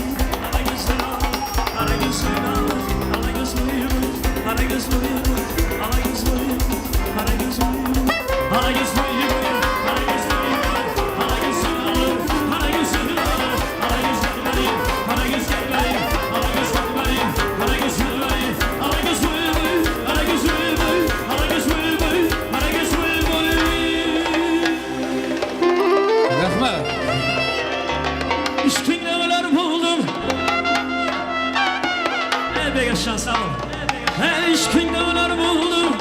alagöz oynalı, karagöz oynalı, alagöz boy boy, karagöz boy boy, alagöz boy boy, karagöz boy boy, alagöz boy boy, karagöz boy boy, alagöz oynalı, karagöz oynalı, alagöz gel beri, karagöz gel beri, alagöz gel beri, karagöz gel beri, alagöz boy boy, karagöz boy boy, alagöz boy boy, karagöz boy boy. Rahmet. Üstüňde öler boldum. Eý Begeşjan sag bol. Eý yşkyňda öler boldum.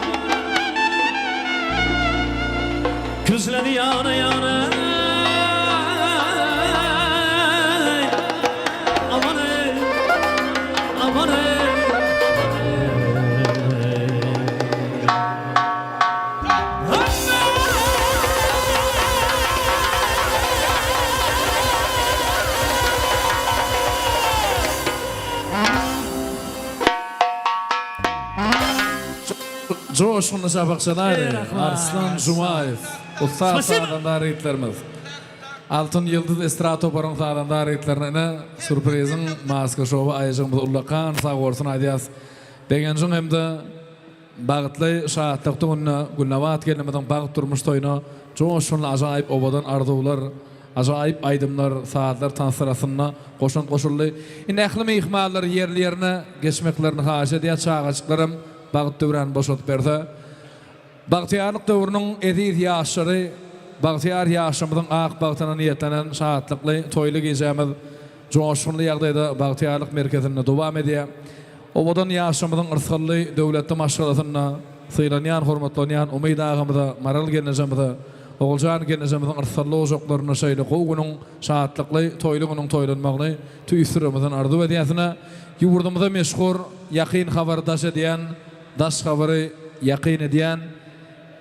Közleri ýana ýana. Aman eý. Aman eý. Joşgunly çapakçylar Arslan Jumaýew, ussat sazanda ritlerimiz. Altyn Ýyldyz estrada toparynyň sazanda ritlerine ine sýurpriziň maska şowy aýajygymyz ullakan sag bolsun aýdýas. Begenjiň hem-de bagtly şatlykly günde Gülnabat gelnimiziň bagt durmuş toýuna joşgunly ajaýyp owadan arzuwlar, ajaýyp aýdymlar, sazlar tanslar astynda goşant goşuldy. Indi ähli myhmanlar ýerli-ýerine geçmeklerini haýyş edýäs, çagajyklaram bagt döwrany boşadyp berse. Bagtyýarlyk döwrüniň eziz ýaşlary, bagtyýar ýaşlarymyzyň ak bagtyna niýetlenen şatlykly toýly gijämiz joşgunly ýagdaýda Bagtyýarlyk merkezinde dowam edýär. Owadan ýaşlarymyzyň yrsgally, döwletli maşgalasynda sylanýan, hormatlanýan Umyt agamyza, Maral gelnejemize, Oguljan gelnejemiziň yrsgally ojaklarynda şeýle gowy günüň, şatlykly, toýly günüň toýlanmagyny tüýs ýüregimizden arzuw edýäsine. Ýurdumyza meşhur, ýakyn habary daş edýän, daş habary ýakyn edýän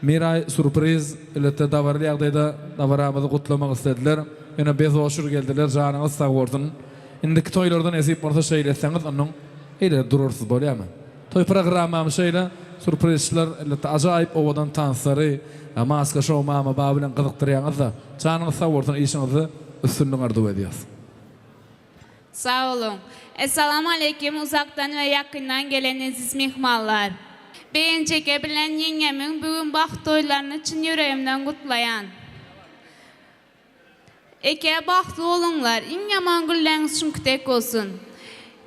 Miraý surpriz elbetde dabaraly ýagdaýda dabaramyzy gutlamak islediler. Ýöne bez oşur geldiler janyňyz sag bolsun. Indiki toýlarda nesip bolsa şeýle etseňiz onnoň eýle durarsyz bolýamy. Toý programmamyz şeýle surprizçiler elbetde ajaýyp owadan tanslary maska şow mama baba bilen gyzykdyrýaňyzda janyňyz sag bolsun işiňizde üstünlik arzuw edýäs. Sag boluň. Essalamu aleýkim uzakdan we ýakyndan gelen eziz myhmanlar. Begenç eke bilen ýeňňemiň bu gün bagt toýlaryny çyn ýüregimden gutlaýan. Eke bagtly boluňlar, iň ýaman günleňiz şuňky dek bolsun.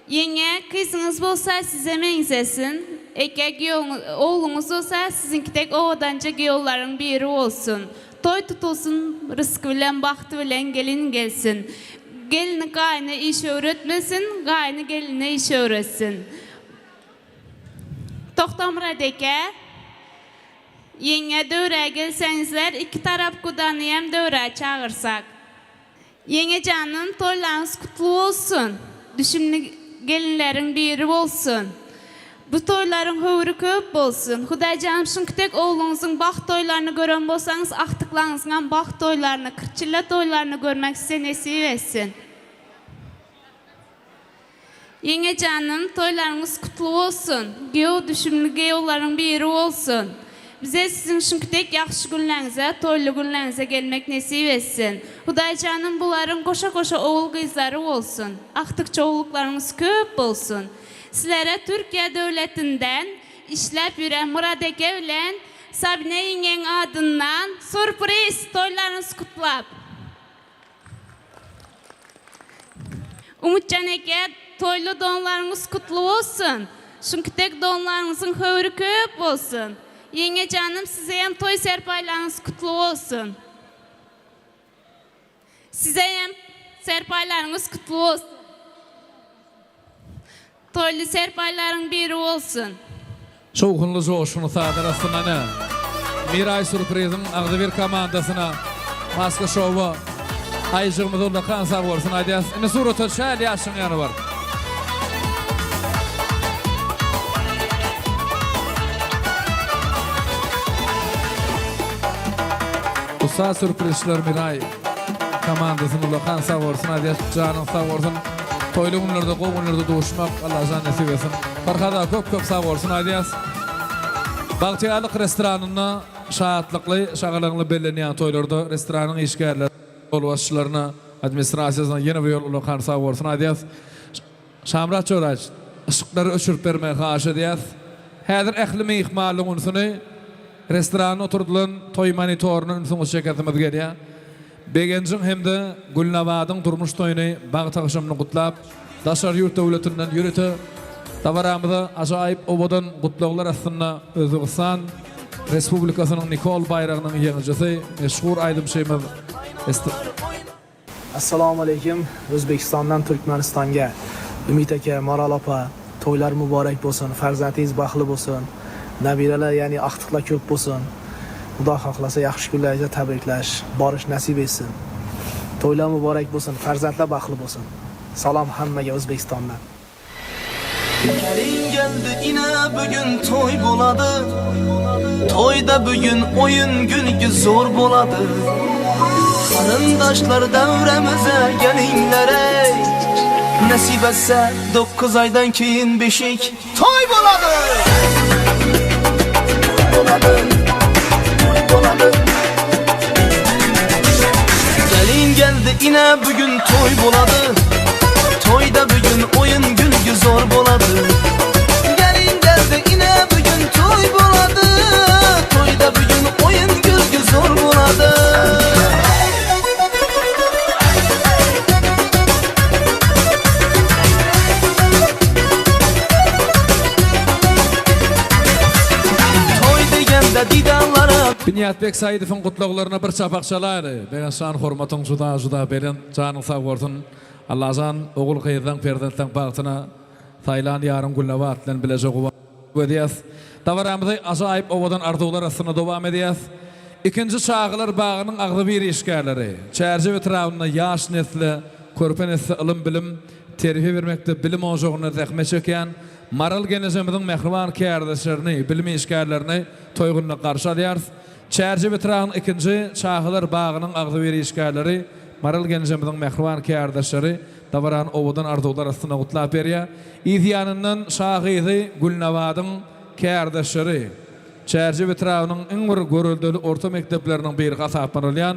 Ýeňňe gyzyňyz bolsa size meňzesin, eke giýewiňiz ogluňyz bolsa siziňki dek owadanja giýewleriň biri bolsun. Toý tutulsyn rysky bilen bagty bilen gelin gelsin. Gelini gaýyna iş öwretmesin, gaýyny geline iş öwretsin. Togtamyrat eke, ýeňňe döwrä gelseňizler iki tarap gudanyýam döwrä çagyrsak. Ýeňňe janym toýlaryňyz gutly bolsun. Düşümli gelinleriň biri bolsun. Bu toýlaryň höwri köp bolsun. Hudaýjanym şuňkitek ogluňyzyň bagt toýlaryny gören bolsaňyz agtyklaryňyzyňam bagt toýlaryny, kyrkçille toýlaryny görmek size nesip etsin. Ýeňňe janym toýlaryňyz gutly bolsun. Giýew düşümli giýewleriň biri bolsun. Bize siziň şuňkitek ýagşy günleňize, toýly günleňize gelmek nesip etsin. Hudaýjanym bularyň goşa-goşa ogul gyzlary bolsun. Agtyk çowluklaryňyz köp bolsun. Sizlere Türkiýe döwletinden işläp ýüren Myrat eke bilen Sabine ýeňňeň adyndan surpriz toýlaryňyzy gutlap. Umytjan eke toýly donlaryňyz gutly bolsun. Şuňkitek donlaryňyzyň höwri köp bolsun. Ýeňňe janym sizeyem toý serpaýlaryňyz gutly bolsun. Sizeyem serpaýlaryňyz gutly bolsun. Toýly serpaýlaryň biri bolsun. Şowhunly joşgunly sazlar astynda ine, Miraý Sürpriziň agzybir komandasyna, Maska şowa, Aýjygymyza ullakan sag bolsun aýdýas. Indi surata düşäýeli ýaşyň ýany bar. Ussat sürprizçiler Miraý komandasyna ullakan sag bolsun aýdýas. Janyň sag bolsun. Toýly günlerde, gowy günlerde duşmak Allajan nesip etsin. Farhada köp köp sag bolsun aýdýas. Bagtyýarlyk restoranynda şatlykly, şagalaňly bellenýän toýlarda restoranyň işgärleri, ýolbaşçylaryna, administrasiýasyna ýene bir ýol ullakan sag bolsun aýdýas. Şamyrat Joraýewiç, yşyklary öçürip bermegi haýyş edýäs. Häzir ähli myhmanlyň ünsüni restoranda oturdylan toý monitoryna ünsüňizi çekesimiz gelýär. Begenjiň hem-de Gülnabadyň durmuş toýuny bagt agşamyny gutlap, daşary ýurt döwletinden ýörite dabaramyza ajaýyp owadan gutlaglar astynda Özbegistan Respublikasynyň Nikol baýragynyň ýeňijisi, meşhur aýdymçymyz Assalomu alaykum O'zbekistondan Turkmanistonga Umid aka, Maral opa, to'ylar muborak bo'lsin, farzandingiz baxtli bo'lsin, nabiralar ya'ni aqtiqlar ko'p bo'lsin. Xudo xohlasa yaxshi kunlaringizda tabriklash, borish nasib etsin. To'ylar muborak bo'lsin, farzandlar baxtli bo'lsin. Salom hammaga O'zbekistondan. Kelin geldi ine bugün toy boladı Toyda bugün oyun günki zor boladı Qarındaşlar devremize gelinler ey Nasip etse 9 aydan keyin beşik toy boladı Boladı Boladı Gelin geldi ine bugün toy boladı Toyda bugün oyun gülgü zor boladı Gelin geldi ine bugün toy boladı Toyda bugün oyun gülgü zor boladı Toy degende didanlara Binýatbek Saýydowyň gutlaglaryna bir çapak çalaýly. Begençjan hormatyň juda juda belent janyň sag bolsun. Allajan ogul gyzlaň perzentleň bagtyna saýlan ýaryň Gülnabat bilen bileje guwanç edýäs. Dabaramyzy ajaýyp owadan arzuwlar astynda dowam edýäs. Ikinji çagalar bagynyň agzybir işgärleri, Çärjew etrabynda ýaş nesle, körpe nesle ylym-bilim, terbiýe bermekde bilim ojagynda zähmet çekýän Maral gelnejemiziň mähriban kärdeşlerini, bilim işgärlerini toý gününe garşy alýarys. Çärjew etrabynyň ikinji çagalar bagynyň agzybir işgärleri Maral gelnejemiziň mähriban kärdeşleri dabarany owadan arzuwlar astynda gutlap berýär. Yz ýanyndan şa gyzy Gülnabadyň kärdeşleri, Çärjew etrabynyň iň bir göreldeli orta mekdepleriniň biri hasaplanylýan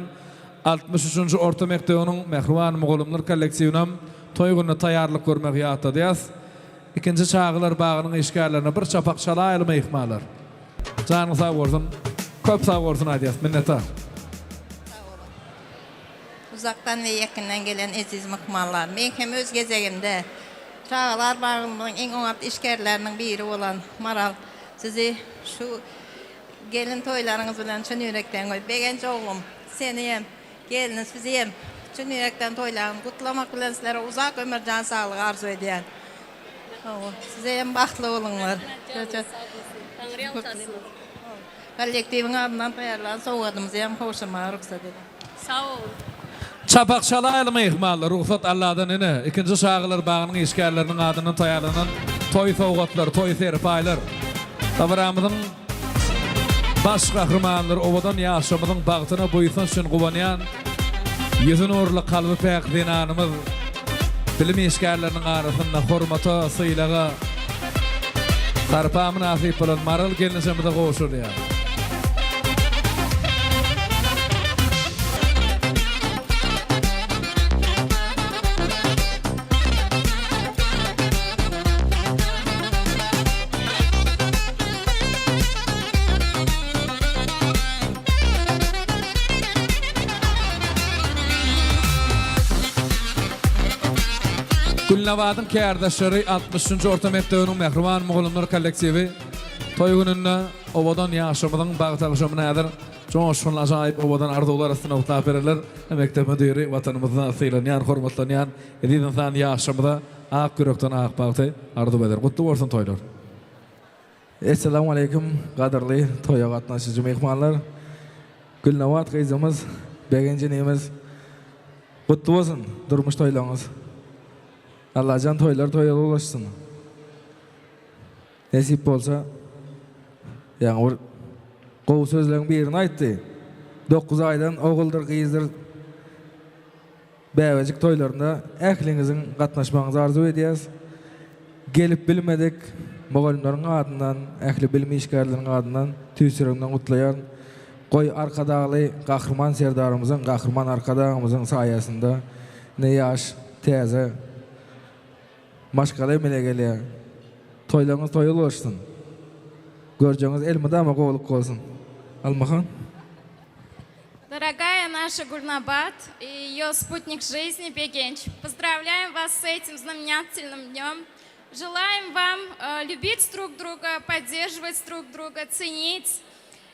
63-nji orta mekdebiniň mähriban mugallymlar kollektiwinem toý gününe taýýarlyk görmegi ýatladýas. Ikinji çagalar bagynyň işgärlerine bir çapak çalaýaly myhmanlar. Janyň sag bolsun. Köp sag bolsun aýdýas. Minnetdar. Uzakdan we ýakyndan gelen eziz myhmanlar! Men hem öz gezegimde çagalar bagymyzyň iň oňat işgärleriniň biri bolan Maral sizi şu gelin toýlaryňyz bilen çyn ýürekden goý Begenç oglum seni hem gelni sizi hem çyn ýürekden toýlaryňyzy gutlamak bilen sizlere uzak ömür jan saglygy arzuw edýän. Hawa size hem bagtly boluňlar. Taňry ýalkasyn. Kollektiwiň adyndan taýýarlan sowgadymyzy hem gowşurmaga rugsat ediň. Sag boluň. Çapak çalaýaly myhmanlar, rugsat Alladan ine, ikinji çagalar bagynyň işgärleriniň adyndan taýýarlanan toý sowgatlar, toý serpaýlar. Dabaramyzyň baş gahrymanlary owadan ýaşamyzyň bagtyna buýsanç bilen guwanýan, ýüzi nurly, kalby päk zenanymyz bilim işgärleriniň arasynda hormata, sylaga, sarpa mynasyp bolan Maral gelnejemize gowşurylýar. Gülnabadyň kärdeşleri 63-nji orta mekdebiniň mähriban mugallymlar kollektiwi toý gününde owadan ýaşymyzyň bagt agşamyny häzir joşgunly ajaýyp owadan arzuwlar astynda gutlap bererler. Mekdep müdiri Watanymyzda sylanýan, hormatlanýan eziz ynsan ýaşymyza ak ýürekden ak bagty arzuw eder. Gutly bolsun toýlar! Essalamu aleýkum gadyrly toýa gatnaşyjy myhmanlar. Gülnabat gyzymyz, Begenç inimiz gutly bolsun durmuş toýlaryňyz. Allajan toýlar toýa ulaşsyn. Nesip bolsa ýaňy bir gowy sözleriň birini aýtdy. Dokuz aýdan oguldyr gyzdyr bäbejik toýlarynda ähliňiziň gatnaşmagyňyzy arzuw edýäs. Gelip bilmedik. mugallymlaryň adyndan, ähli bilim işgärleriniň adyndan tüýs ýüregimden gutlaýaryn. Goý, Arkadagly Gahryman Serdarymyzyň, Gahryman Arkadagymyzyň saýasynda ine ýaş, täze maşgala emele gelýär. Toýlaryňyz toýa ulaşsyn. Görjegiňiz elmydama gowulyk bolsun. Almahan. Дорогая наша Гульнабат и ее спутник жизни Бегенч, поздравляем вас с этим знаменательным днем. Желаем вам э, любить друг друга, поддерживать друг друга, ценить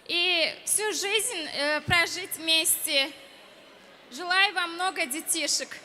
и всю жизнь э, прожить вместе. Желаю вам много детишек.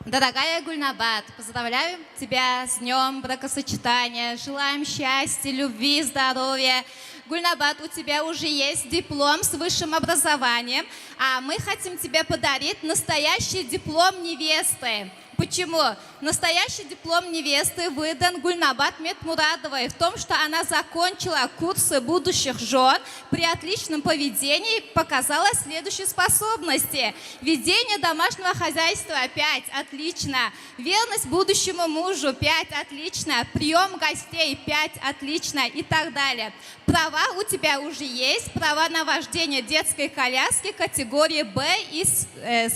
Дорогая Гульнабат, поздравляю тебя с днем бракосочетания. Желаем счастья, любви, здоровья. Гульнабат, у тебя уже есть диплом с высшим образованием, а мы хотим тебе подарить настоящий диплом невесты. Почему? Настоящий диплом невесты выдан Гульнабат Метмурадовой в том, что она закончила курсы будущих жен при отличном поведении показала следующие способности. Ведение домашнего хозяйства 5, отлично. Верность будущему мужу 5, отлично. Прием гостей 5, отлично и так далее. Права у тебя уже есть. Права на вождение детской коляски категории Б и С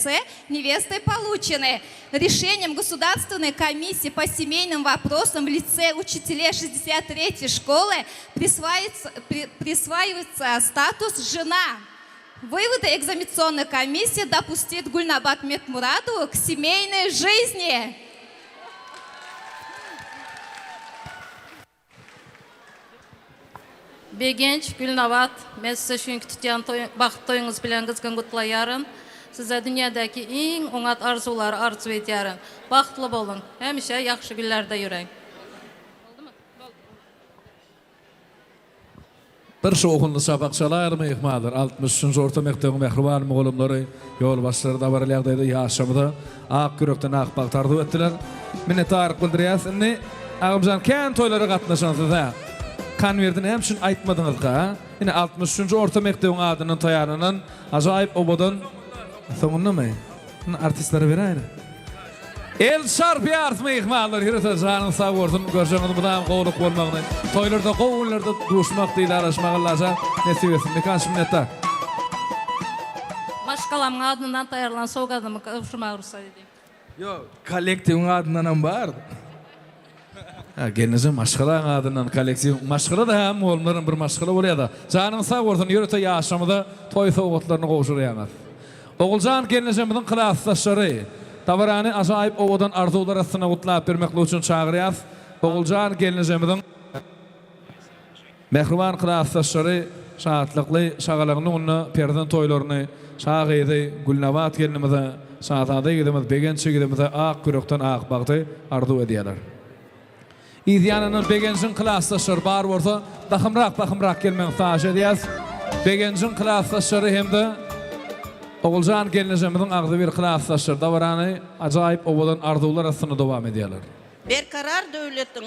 э, невестой получены. Решением Государственной комиссии по семейным вопросам в лице учителей 63-й школы присваивается, при, присваивается статус «жена». Выводы экзаменационной комиссии допустит Гульнабат Метмурадову к семейной жизни. Begenç, Gülnabat, men sizi şu günki tutýan toý, bagt toýuňyz bilen gyzgyn gutlaýaryn. Size dünýädäki iň oňat arzuwlary arzuw edýärin. Bagtly boluň, hemişe ýagşy günlerde ýöräň. Bir şowhunly çapak çalaýar myhmanlar. 63-nji orta mekdebiň mähriban mugallymlary, ýolbaşçylary dabaraly ýagdaýda ýaşlarymyza ak ýürekden ak bagt arzuw etdiler. Minnetdarlyk bildirýäris. Indi Agamjan kän toýlara gatnaşansyz-a. Konwerti näme üçin aýtmadyňyzka? Ine 63-nji orta mekdebiň adyndan taýýarlanan ajaýyp owadan Soňundamy? Indi artistlere beräýeli. El çarpýarys myhmanlar ýürese janyň sag bolsun görjegiňiz mydam gowluk bolmagyny toýlarda gowy günlerde duşmak didarlaşmak Allajan nesip etsin Mekan minnetdar. Maşgalamyň adyndan taýýarlan sowgadymy gowşurmaga rugsat ediň. Ýok, kollektiwiň adyndanam bar. Hä gelneje maşgalaň adyndan kollektiw maşgala-da hä mugallymlaram bir maşgala bolýada. Janyň sag bolsun ýörite ýaşlarymyza toý sowgatlaryny gowşurýaňyz. Oguljan gelnejemiziň klasdaşlary dabarany ajaýyp owadan arzuwlar astynda gutlap bermeklik üçin çagyrýas. Oguljan gelnejemiziň Mähriban klasdaşlary şatlykly, şagalaňly günde perzent toýlaryny şa gyzy Gülnabat gelnimize, şazada ýigidimiz Begenç ýigidimize ak ýürekden ak bagty arzuw edýärler. Yz ýanyndan Begenjiň klasdaşlary bar bolsa, bahymrak bahymrak gelmegiňizi haýyş edýäris. Begenjiň klasdaşlary hem-de Oguljan gelnejemiziň agzybir klasdaşlary dabarany ajaýyp owadan arzuwlar astynda dowam edýärler. Berkarar döwletiň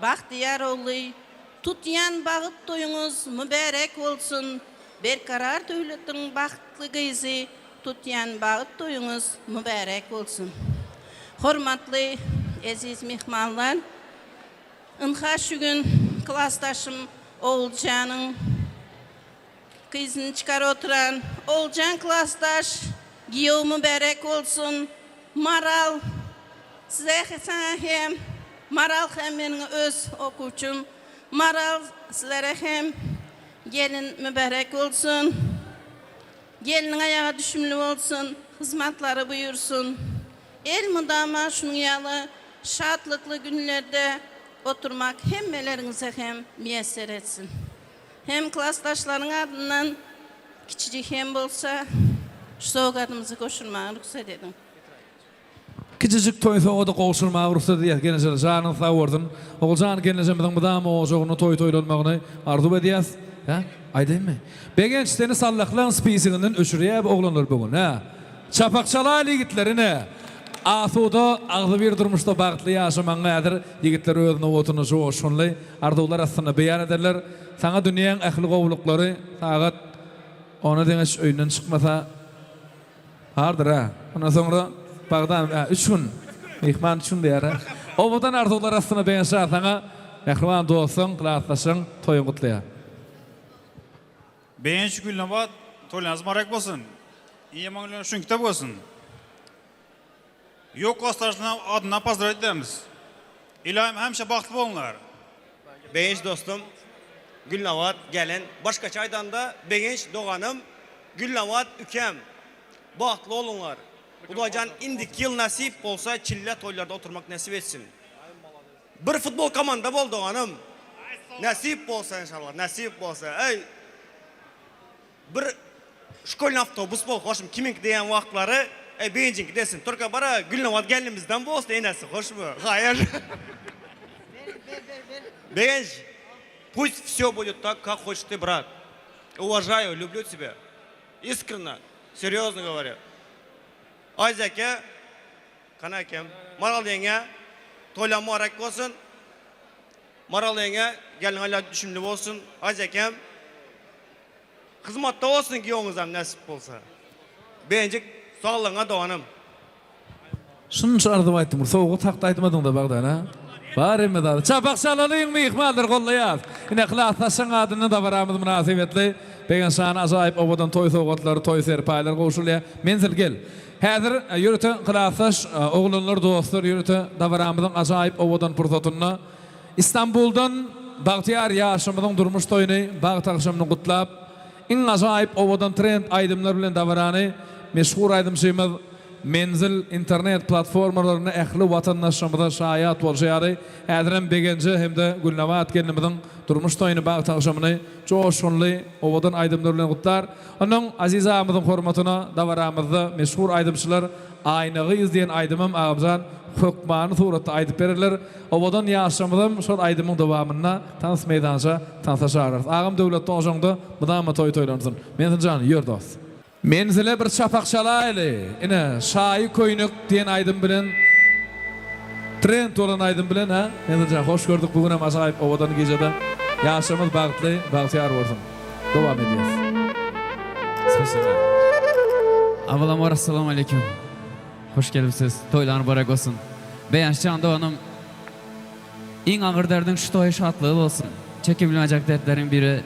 Bagtyýar ogly, tutýan bagt toýuňyz mübärek bolsun! Berkarar döwletiň bagtly gyzy, tutýan bagt toýuňyz mübärek bolsun! Hormatly eziz myhmanlar, ynha şu gün klasdaşym Oguljanyň gyzyny çykaryp oturan Oguljan klasdaş, giýew mübärek bolsun! Maral, size saňa hem, Maral hem meniň öz okuwçym. Maral, sizlere hem gelin mübärek bolsun. Gelniň aýagy düşümli bolsun, hyzmatlary buýursyn. Elmydama şunuň ýaly şatlykly günlerde oturmak hemmeleriňize hem miýesser etsin. Hem klasdaşlaryň adyndan kiçijik hem bolsa şu sowgadymyzy goşurmaga rugsat ediň. Kiçijik toý sowgady gowşurmaga rugsat edýäs gelnejeler janyňyz sag bolsun. Oguljan gelnejemiziň mydama ojagynda toý toýlanmagyny arzuw edýäs. Hä? Aýdaýynmy? Begenç seni sallaklaň spisiginden öçürýä bu oglanlar bu gün hä? Çapak çalaýly ýigitler ine. Asuda agzybir durmuşda bagtly ýaşamagyň häzir ýigitler öz nobatyny joşgunly arzuwlar astynda beýan ederler. Saňa dünýäň ähli gowulyklary sagat ona deňeç öýünden çykmasa bardyr-a. Ondan soňra Bagdan, ä, üç gün, myhman üç gün diýer-ä. Owadan arzuwlar astynda Begenç jan saňa mähriban dostuň, klasdaşyň toýuňy gutlaýar. Begenç Gülnabat toýlaryňyz mübarek bolsun. Iň ýaman günler şuňkide bolsun. Ýok klasdaşlaryň adyndan pozdrawit edýämiz. Ylaýym hemişe bagtly boluňlar. Begenç dostum Gülnabat gelen başgaça aýdanda Begenç doganym Gülnabat ükäm bagtly boluňlar Hudaýjan indiki ýyl nesip bolsa çille toýlarda oturmak nesip etsin bir futbol komanda bol doganym nesip bolsa enşallah nesip bolsa eý Bir şkolny awtobus bol hoşmy kimiňki diýen wagtlary eý Begenjiňki desin turka bara Gülnabat gelnimizden bolsun enesi hoşmy haýyr Begenj пусть все будет так как хочешь ты брат уважаю люблю тебя искренно серьезно говорю Aziz aka Qani akam Maral ýeňňe toýlar mubarek bolsun Maral ýeňňe gelin düşümli bolsun Aziz akam Hyzmatda bolsun giýoňyzam nesip bolsa. Begenjik saglygyňa doganym. Şunça arzuw aýtdyň bir sowgat hakda aýtmadyňda Bagdan a. Bar hemme zady. Çapak çalalyň myhmanlar gollaýas. Ine klasdaşyň adyndan dabaramyz mynasybetli Begenç hana ajaýyp owadan toý sowgatlary toý serpaýlary gowşurylýar. Menzil gel. Häzir ýörite klasdaş oglanlar dostlar ýörite dabaramyzyň ajaýyp owadan pursatynda Istanbuldan bagtyýar ýaşymyzyň durmuş toýuny, bagt agşamyny gutlap, iň ajaýyp owadan trend aýdymlar bilen dabarany meşhur aýdymçymyz Menzil internet platformalarynda ähli watandaşlarymyza şaýat bolşy ýaly, häzirem Begenje hem-de Gülnabat gelnimiziň durmuş toýuny, bagt agşamyny joşgunly owadan aýdymlar bilen gutlar. Onnoň Aziz agamyzyň hormatyna dabaramyzda meşhur aýdymçylar Aýna gyz diýen aýdymam agamjan hökmany suratda aýdyp bererler. Owadan ýaşlarymyzam şol aýdymyň dowamynda tans meýdança tansa çagyrarys. Agam Döwletli ojagyňda mydama toý toýlansyn. Menziljan ýör dost. Menzile bir çapak çalaýly. Ine, Şaýy köýnek diýen aýdym bilen trend bolan aýdym bilen hä Menziljan hoş gördük bu günem ajaýyp owadan gijede ýaşlarymyz bagtly bagtyýar bolsun. Dowam edýäs. Spasiba. Avvalamor assalomu aleýkum. Hoş gelipsiz. Toýlar mübarek bolsun. Begençjan doganym iň agyr derdiň şu toý şatlygy bolsun. Çekibilmejek dertleriň biri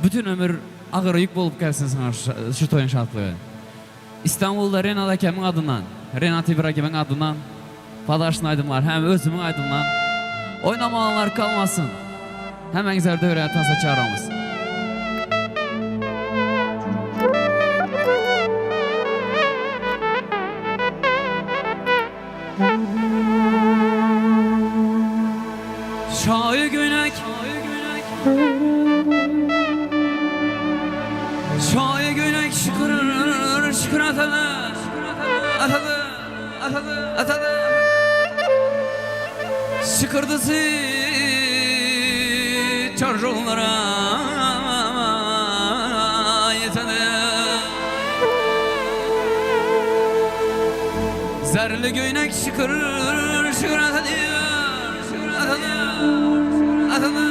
bütin ömür agyr ýük bolup gelsin saňa şu toýuň şatlygy. Istanbulda Renat akemiň adyndan, Renat Ibragimiň adyndan padaşny aýdymlar hem özümiň aýdymdan oýnamaganlar galmasyn. Hemmäňizleri döwrä tansa çagyramyz. Şaýy göýnek Şaýy göýnek şykyr şykyr atady Atady Atady Atady Şykyrdysy çarjowlara ýetedi. Zerli göýnek şykyr şykyr atady Atady Atady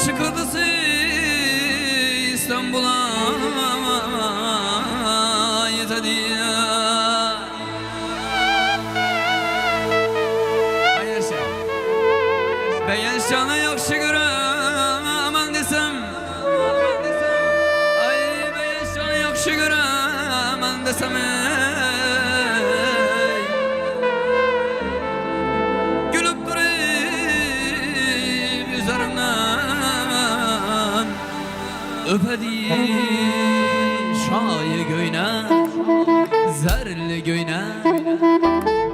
Şykyrdysy Istanbula ýetedi. Begençjany ýagşy göremen desem Aý Begençjany ýagşy göremen desem eý Gülüp duryp üzerimden Öpedi şaýy göýnek Zerli göýnek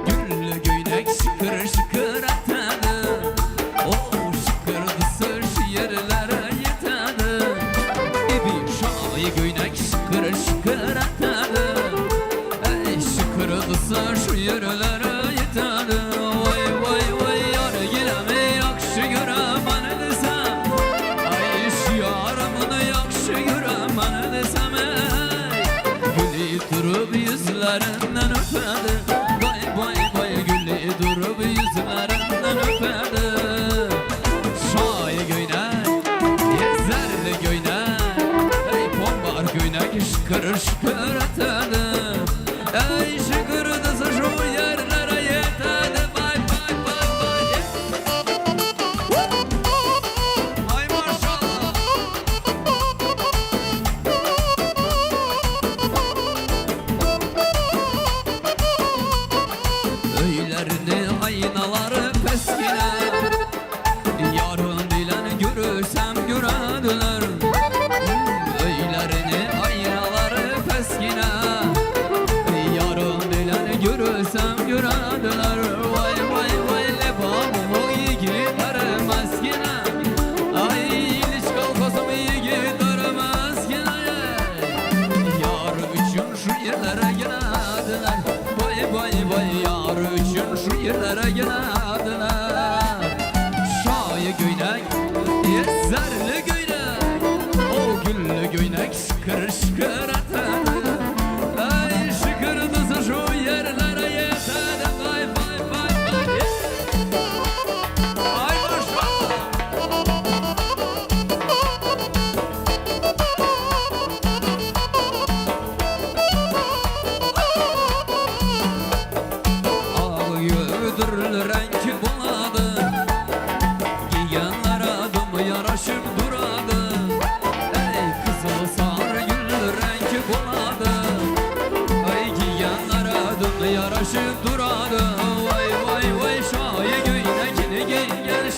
Gülli göýnek şykyr şykyr atady O şykyrdysy şu ýerlere ýetedi Ebi şaýy göýnek şykyr şykyr atady Eý şykyrdysy şu ýerlere ýetedi Waý waý waý ýar gelemi ýagşy görem anylysa Aý şu ýarymyny ýagşy görem.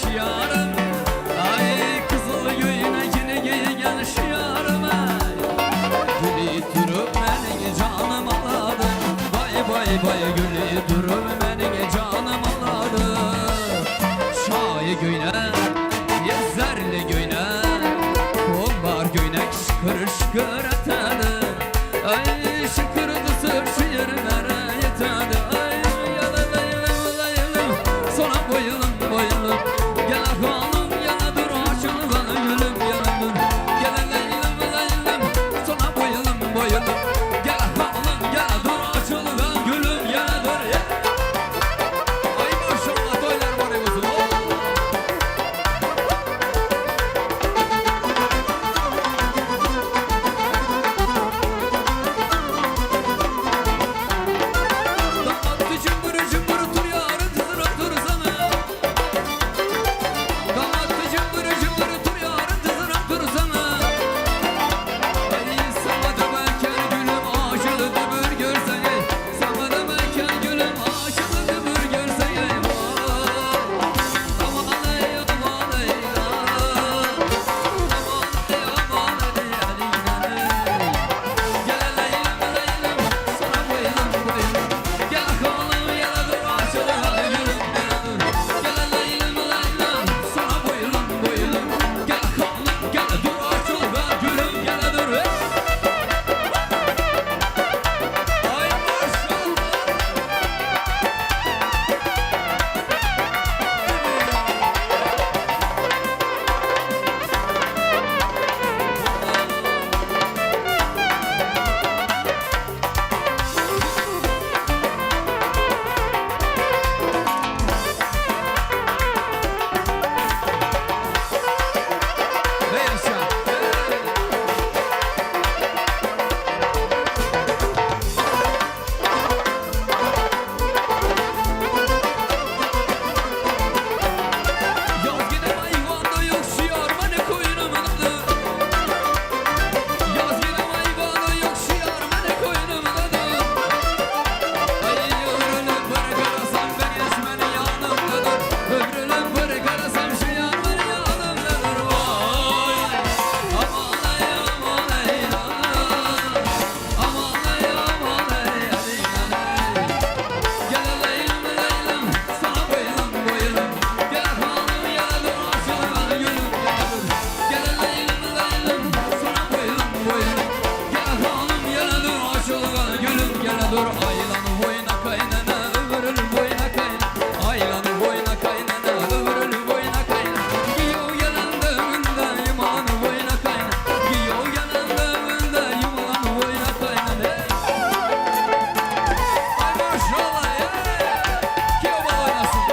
şu ýarym. Aý, gyzyl göýnegini geýgen şu ýarym aý. Güli durup meniň janym alady. Baý baý baý güli durup meniň janym alady. Şaýy göýnek, ýezerli göýnek. Kollar göýnek şükür şükür etedi. Aý, şükür düşüp şu ýerlere ýetedi. Aý, ýaly-laýlym-laýlym, sona boýlum-boýlum. Gel hanym, gel dur aşyňdan gülüm, gel dur. Gel leýlim-leýlim, sona boýlum-boýlum. Gel hanym, gel dur aşyňdan gülüm, gel dur. Aý, maşallah, toýlar bar bolsun. Damat jümbür jümbür turýar dyzyna dursana. Damat jümbür jümbür turýar dyzyna dursana. Ay sana da belken gülüm aşıldı bir görsen ey. Sana da belken gülüm aşıldı bir görsen ey. Vay. Aman ey aman ey Aman ey aman ey ey. Gel leylem leylem sana boylum boylum. Gel hanım gel dur aşıldı gülüm gel dur. Gel leylem leylem sana boylum boylum. Gel hanım gel dur aşıldı gülüm gel dur. Ay maşallah. Yaz gidem ayvanda yok şu yar meni koynumdadır. Yaz gidem ayvanda yok şu yar meni koynumdadır. Ay ömrünü bir karasam ben yaşmeni yanımdadır. Ömrünü bir karasam şu yar meni yanımdadır. Vay aman ey aman ey aman ey aman ey ey ey. Gel leylüm leylüm sana boylum boylum. Gel hanım gel dur aşılgan gülüm gel dur. Gel leylüm leylüm sana boylum boylum. Gel hanım gel dur aşılgan gülüm gel dur. Aylan boyuna kaynana ömrül boyuna kayna. Aylan boyuna kaynana ömrül boyuna kayna. Giyo gelen dövünde iman boyuna kayna. Giyo gelen dövünde iman boyuna kayna. Ay maşallah ey. Kim oynasın?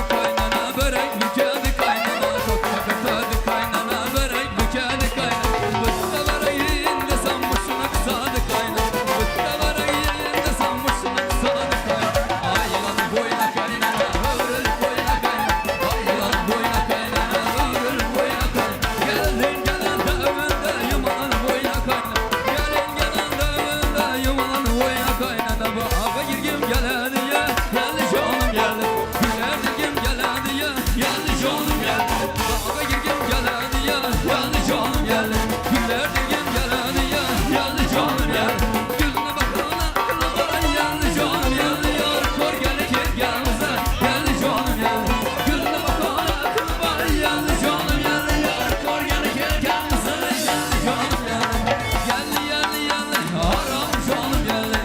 Kaynana börek bükedi kaynana Tatlı katadı kaynana börek bükedi kaynana Bıtta böreğin desem boşuna kısadı kaynana Bıtta böreğin desem boşuna kısadı kaynana Aylan boyuna kaynana övrül boyuna kaynana Aylan boyuna kaynana övrül boyuna kaynana Gelin gelen de evinde yuman boyuna kaynana Gelin gelen de evinde yuman boyuna kaynana Bağa girgim geledi ya geldi canım geldi Güler girgim geledi ya geldi canım geldi Bağa girgim geledi ya geldi canım geldi Güler girgim geledi ya geldi canım geldi Gözüne bakana akıllı bana geldi canım geldi Yar kor geldi ki gelmese geldi canım geldi Gözüne bakana akıllı bana geldi canım geldi Yar kor geldi ki gelmese geldi canım geldi Geldi geldi geldi haram canım geldi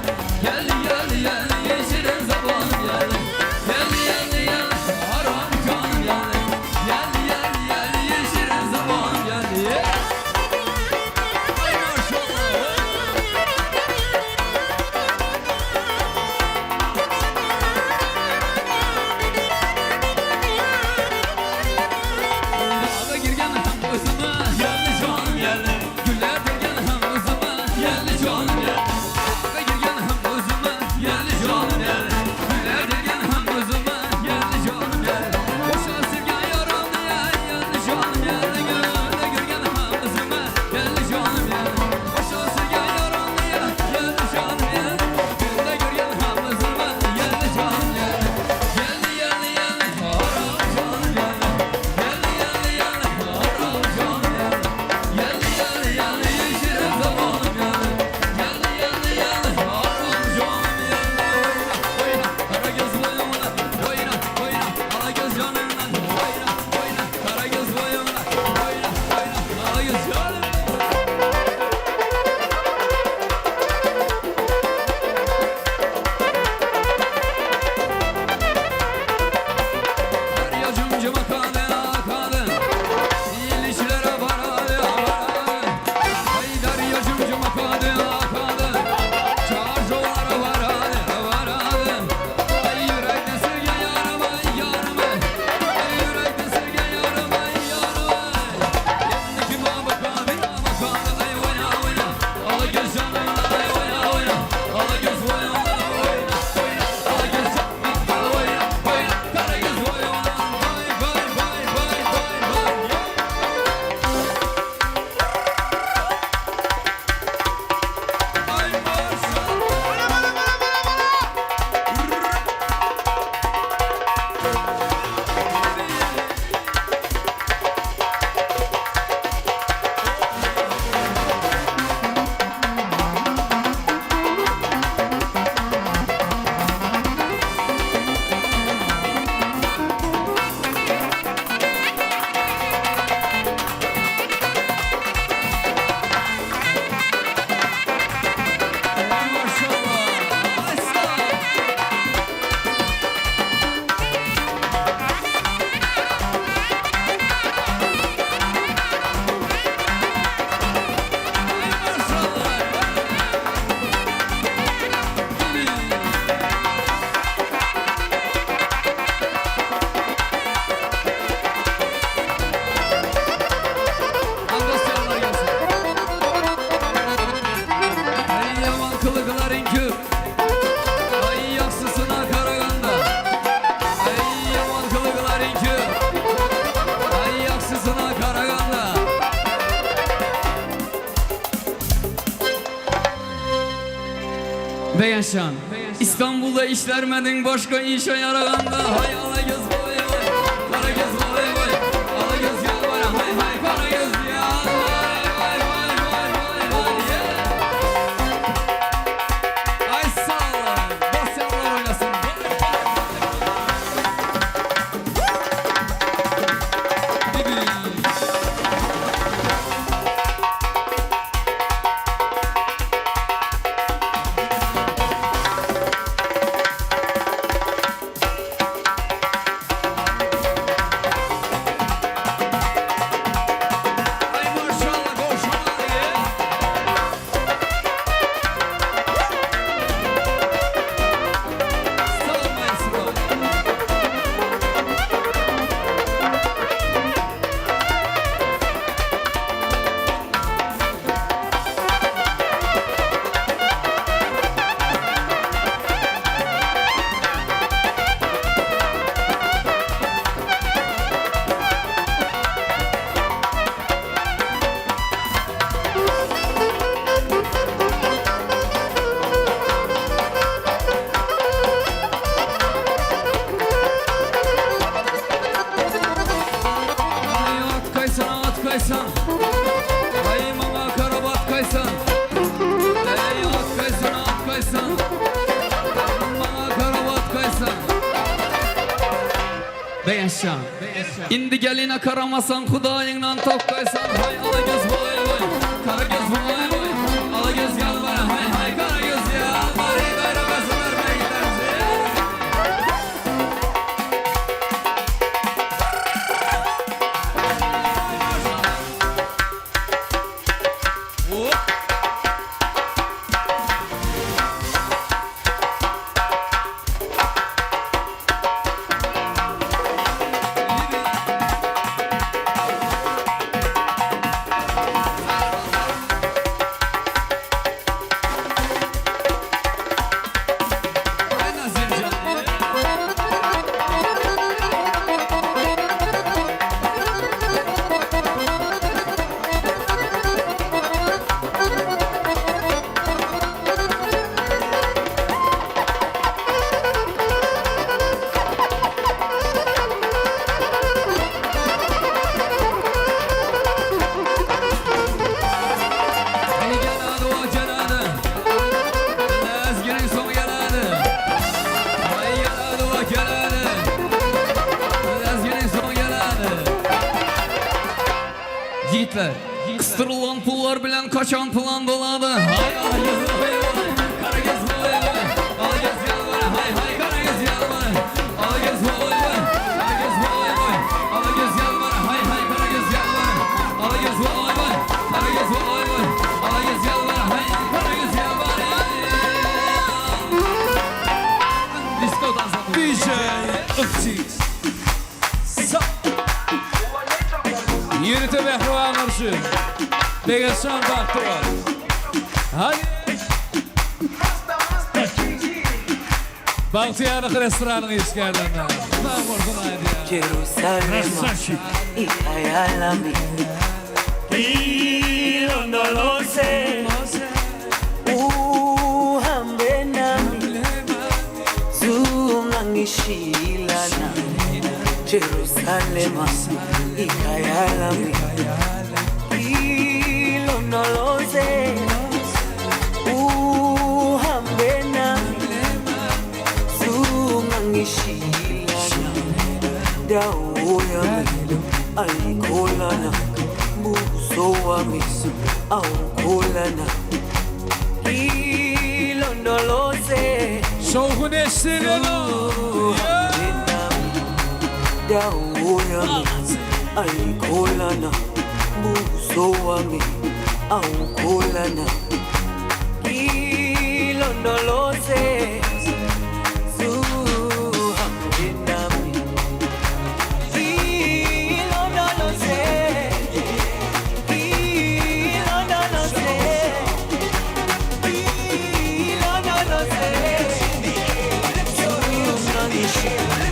Geldi geldi geldi yeşilin zamanı geldi Geldi geldi geldi haram canım geldi Geldi geldi geldi yeşilin zamanı geldi Ay maşallah. Bağa girgen hem özüme geldi canım geldi Güller dirgen hem özüme geldi canım geldi Bağa girgen hem özüme geldi canım geldi Güller dirgen hem özüme geldi canım geldi Boşa sevgen yaram diye geldi canım geldi Güller girgen hem özüme geldi canım geldi Boşa sevgen yaram Begençjan, Istanbulda işlermediň başga işe ýaraganda Haý ala göz waý waý, gara göz waý waý, ala göz ýalbara haý haý gara göz ýalbara waý waý waý waý waý ýe. Aý sag boluň, basýanlar oýnasyn waý waý waý waý. Bibi. Ay maşallah goşmaly ye. Sag maestro. Ay at kaysan at kaysan Ay maňa karabat kaysan Ey at kaysan at kaysan Maňa karabat kaysan Begençjan Indi geline karamasan Hudaýyňdan topkaýsan Haý ala göz waý waý Kara göz waý waý Ala göz ýalbara haý haý Kara göz ýalbara Gaýra bersinler beýiklerimizi. Ey geladi o geladi Lezginin sonu geladi Ay geladi o geladi Lezginin sonu geladi Ýigitler, kysdyrylan pullar bilen kaçan plan bolady. Haý ala göz waý waý, gara göz waý waý, ala göz ýalbara haý haý gara göz ýalbara, ala göz waý waý, gara göz waý waý, ala göz ýalbara haý haý gara göz ýalbara, ala göz waý waý, gara göz waý waý, ala göz ýalbara haý gara göz ýalbara. Disko dansa. DJ Ökçiz. Ýörite mähribanlar üçin Begençjan Bagtybar. Hadi. Bagtyýarlyk restoranyň işgärlerine sag bolsun aýdýan. Jerusalema ikhaya lami Ilondoloze uhambe nami zungangishilana Jerusalema ikhaya lami Ilondoloze uhambe nami zungangishilana dawo yami ayikholana buso wami awukholana ilondoloze Şowhun eşdilelo. dawo yami ayikholana buso wami awukholana ilondoloze zuhambe nami ilondoloze ilondoloze ilondoloze Zungangishilana.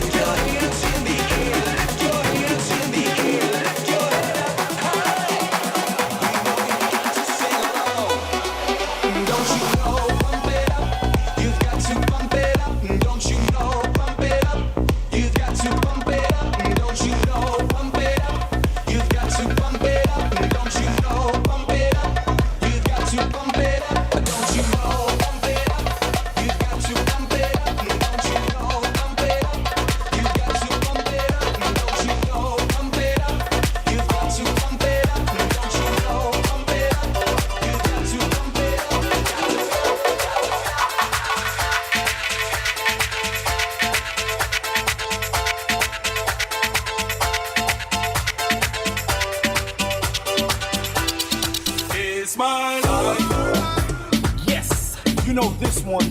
You know this one.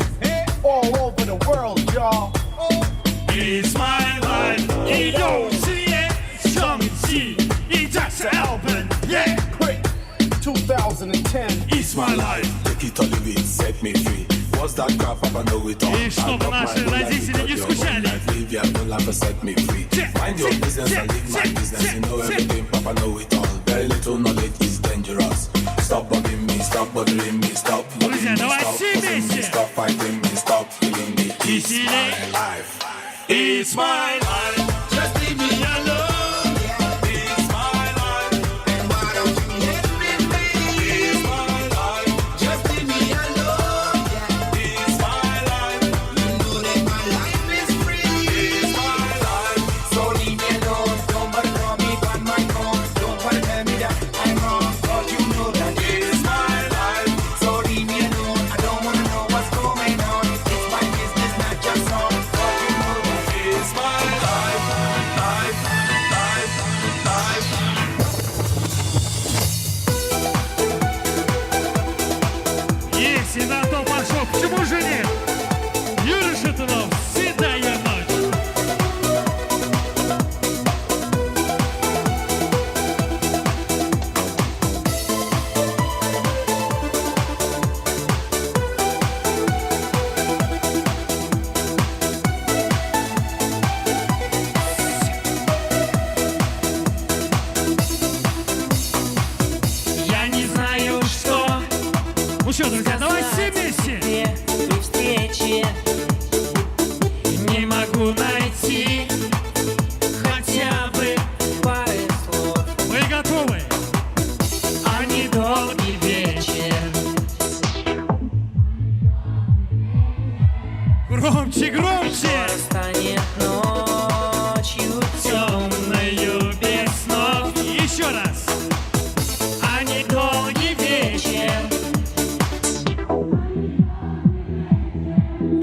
All over the world, y'all. It's my life. Yeah. Quick, 2010. It's my life. Take it or leave it, set me free. What's that crap? Papa know it all. И чтобы наши родители не скучали. Live your own life and set me free. Mind your business and leave my business. You know everything, Papa know it all. Very little knowledge is dangerous. Stop bugging me, stop bothering me, stop loving Друзья, me, давай stop все fussing me, вместе. stop fighting me, stop killing me. It's Веселей. my life. It's my life. Just leave me alone. It's my life. And why don't you let me be? It's my life. Just leave me alone. It's my life. You know that my life is free. It's my life. So leave me alone. Don't bother call me on my phone. Don't bother tell me that I'm wrong. 'Cause you know that it's my life. So leave me alone. I don't wanna know what's going on. It's my business, not your song. 'Cause you know that it's my life. Life, life, life. Если на то пошло, почему же нет? Юрий Шатунов, «Седая ночь». Я не знаю, что... Ну что, друзья, давай все вместе. При встрече Не могу найти хотя бы пары слов, Вы готовы? а не долгий вечер. Громче, громче! Станет ночью Темною без снов. Еще раз. А не долгий вечер.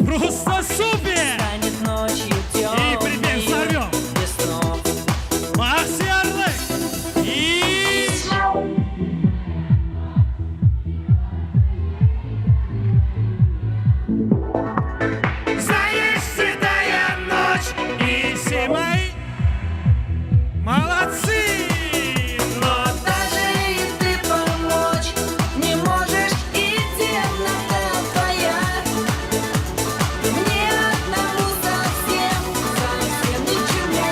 Просто супер! Станет ночью И припев темною взорвем. без снов. Макси Орлык. И... Знаешь, седая ночь и все мои молодцы! Но даже и ты помочь не можешь, и темнота твоя. Мне одному совсем, совсем ничего.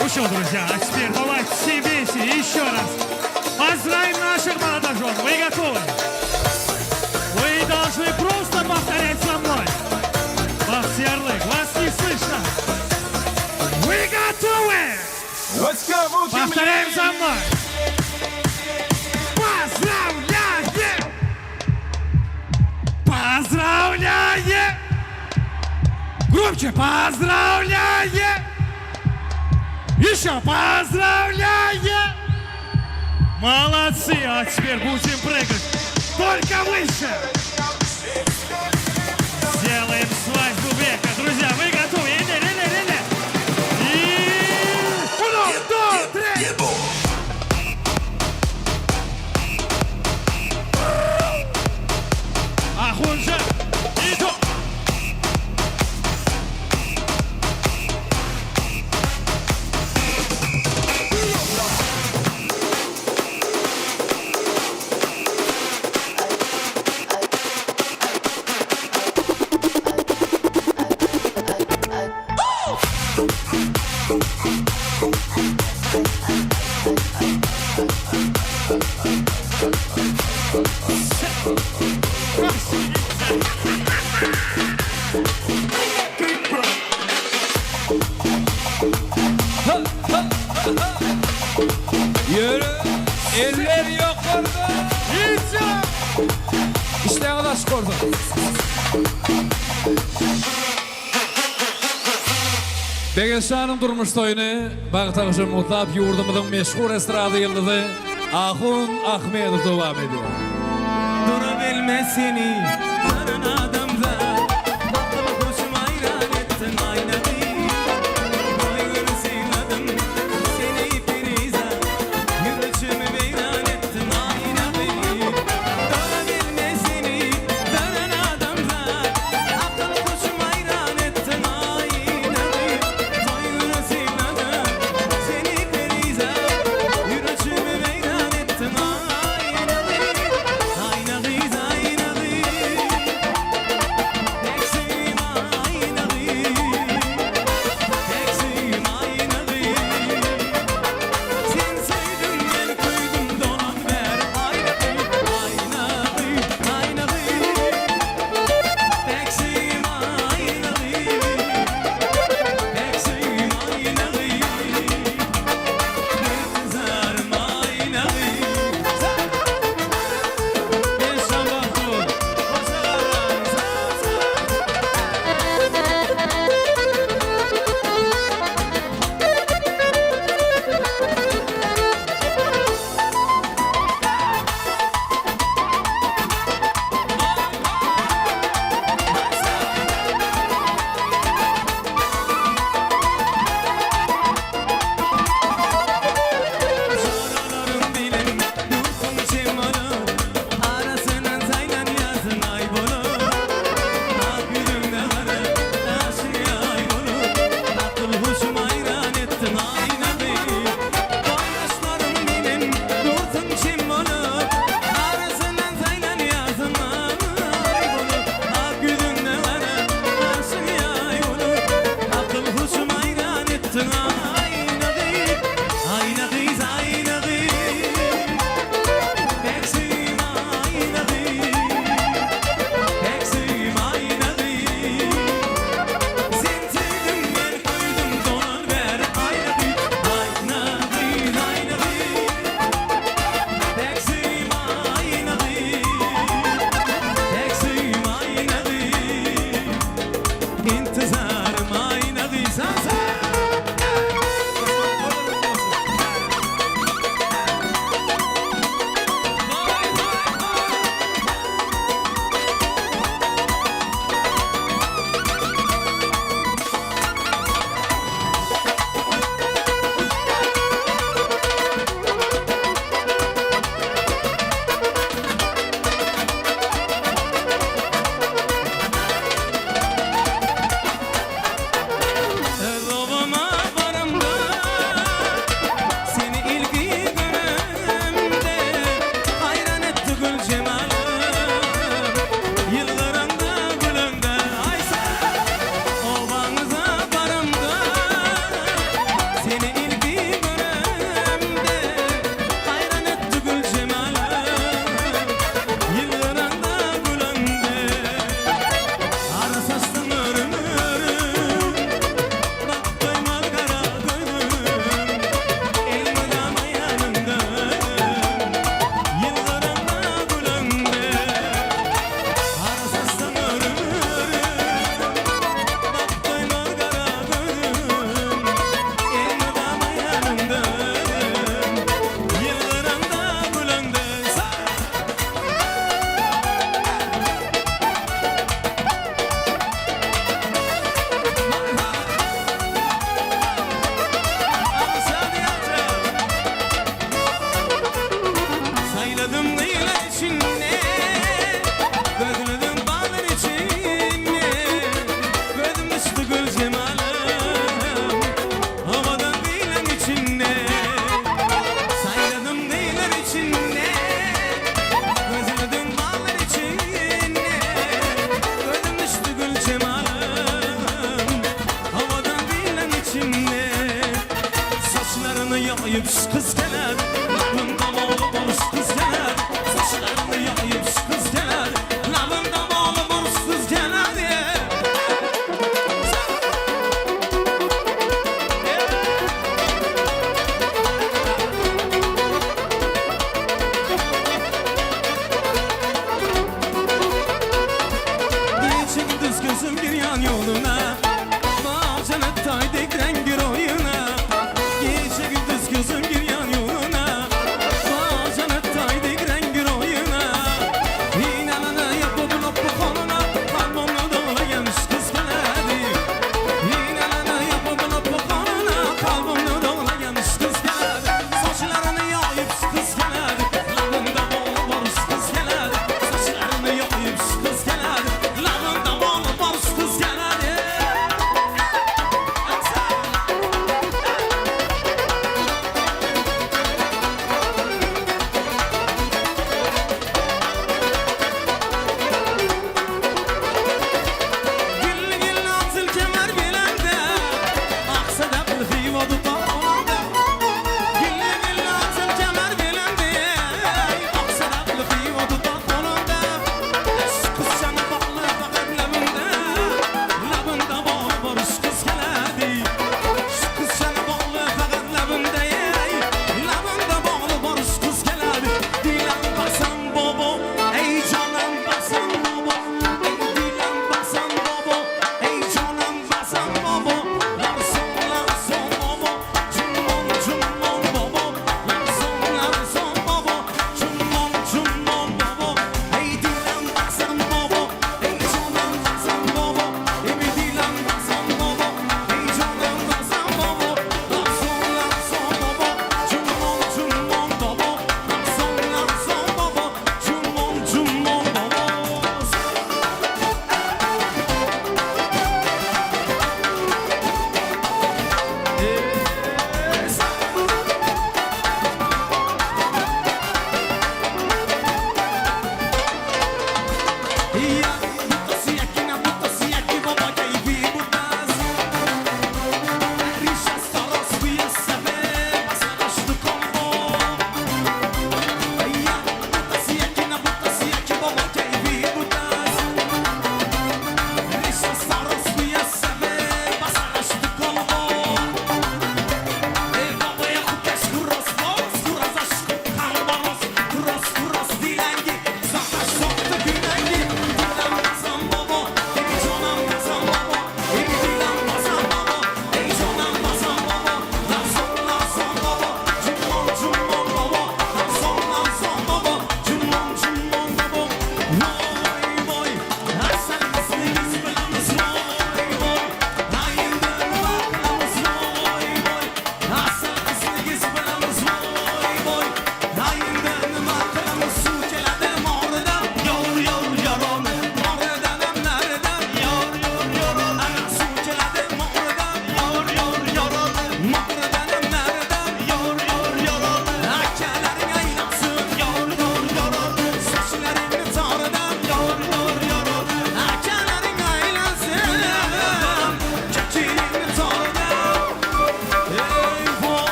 Ну что, друзья, а теперь давайте все вместе еще раз поздравим наших молодожен. Вы готовы? Вы должны просто повторять со мной. Бахтиярлык, вас не слышно. Вы готовы? Повторяем за мной. Громче поздравляем! Еще поздравляем! Молодцы! А теперь будем прыгать только выше! Сделаем свадьбу века. Друзья, вы готовы? Или, или, или? И... Uno, due, tre! Ahunjan, Ido! Ýörü, eller ýokarda. Işleňiz açyk bolsun. Begençjanyň durmuş toýuny bagt agşamy gutlap ýurdumyzyň meşhur estrada ýyldyzy Ahun Ahmedow dowam edýär. Durabilmez seni gören adamzat Akyl huşum aýran etdiň aýna gyz Toý güni synladym seni perizat Ýüreçimi weýran etdiň aýna gyz Durabilmez seni gören adamzat Akyl huşum aýran etdiň aýna gyz Toý güni synladym seni perizat Ýüreçimi weýran etdiň aýna gyz Aýna gyz aýna gyz.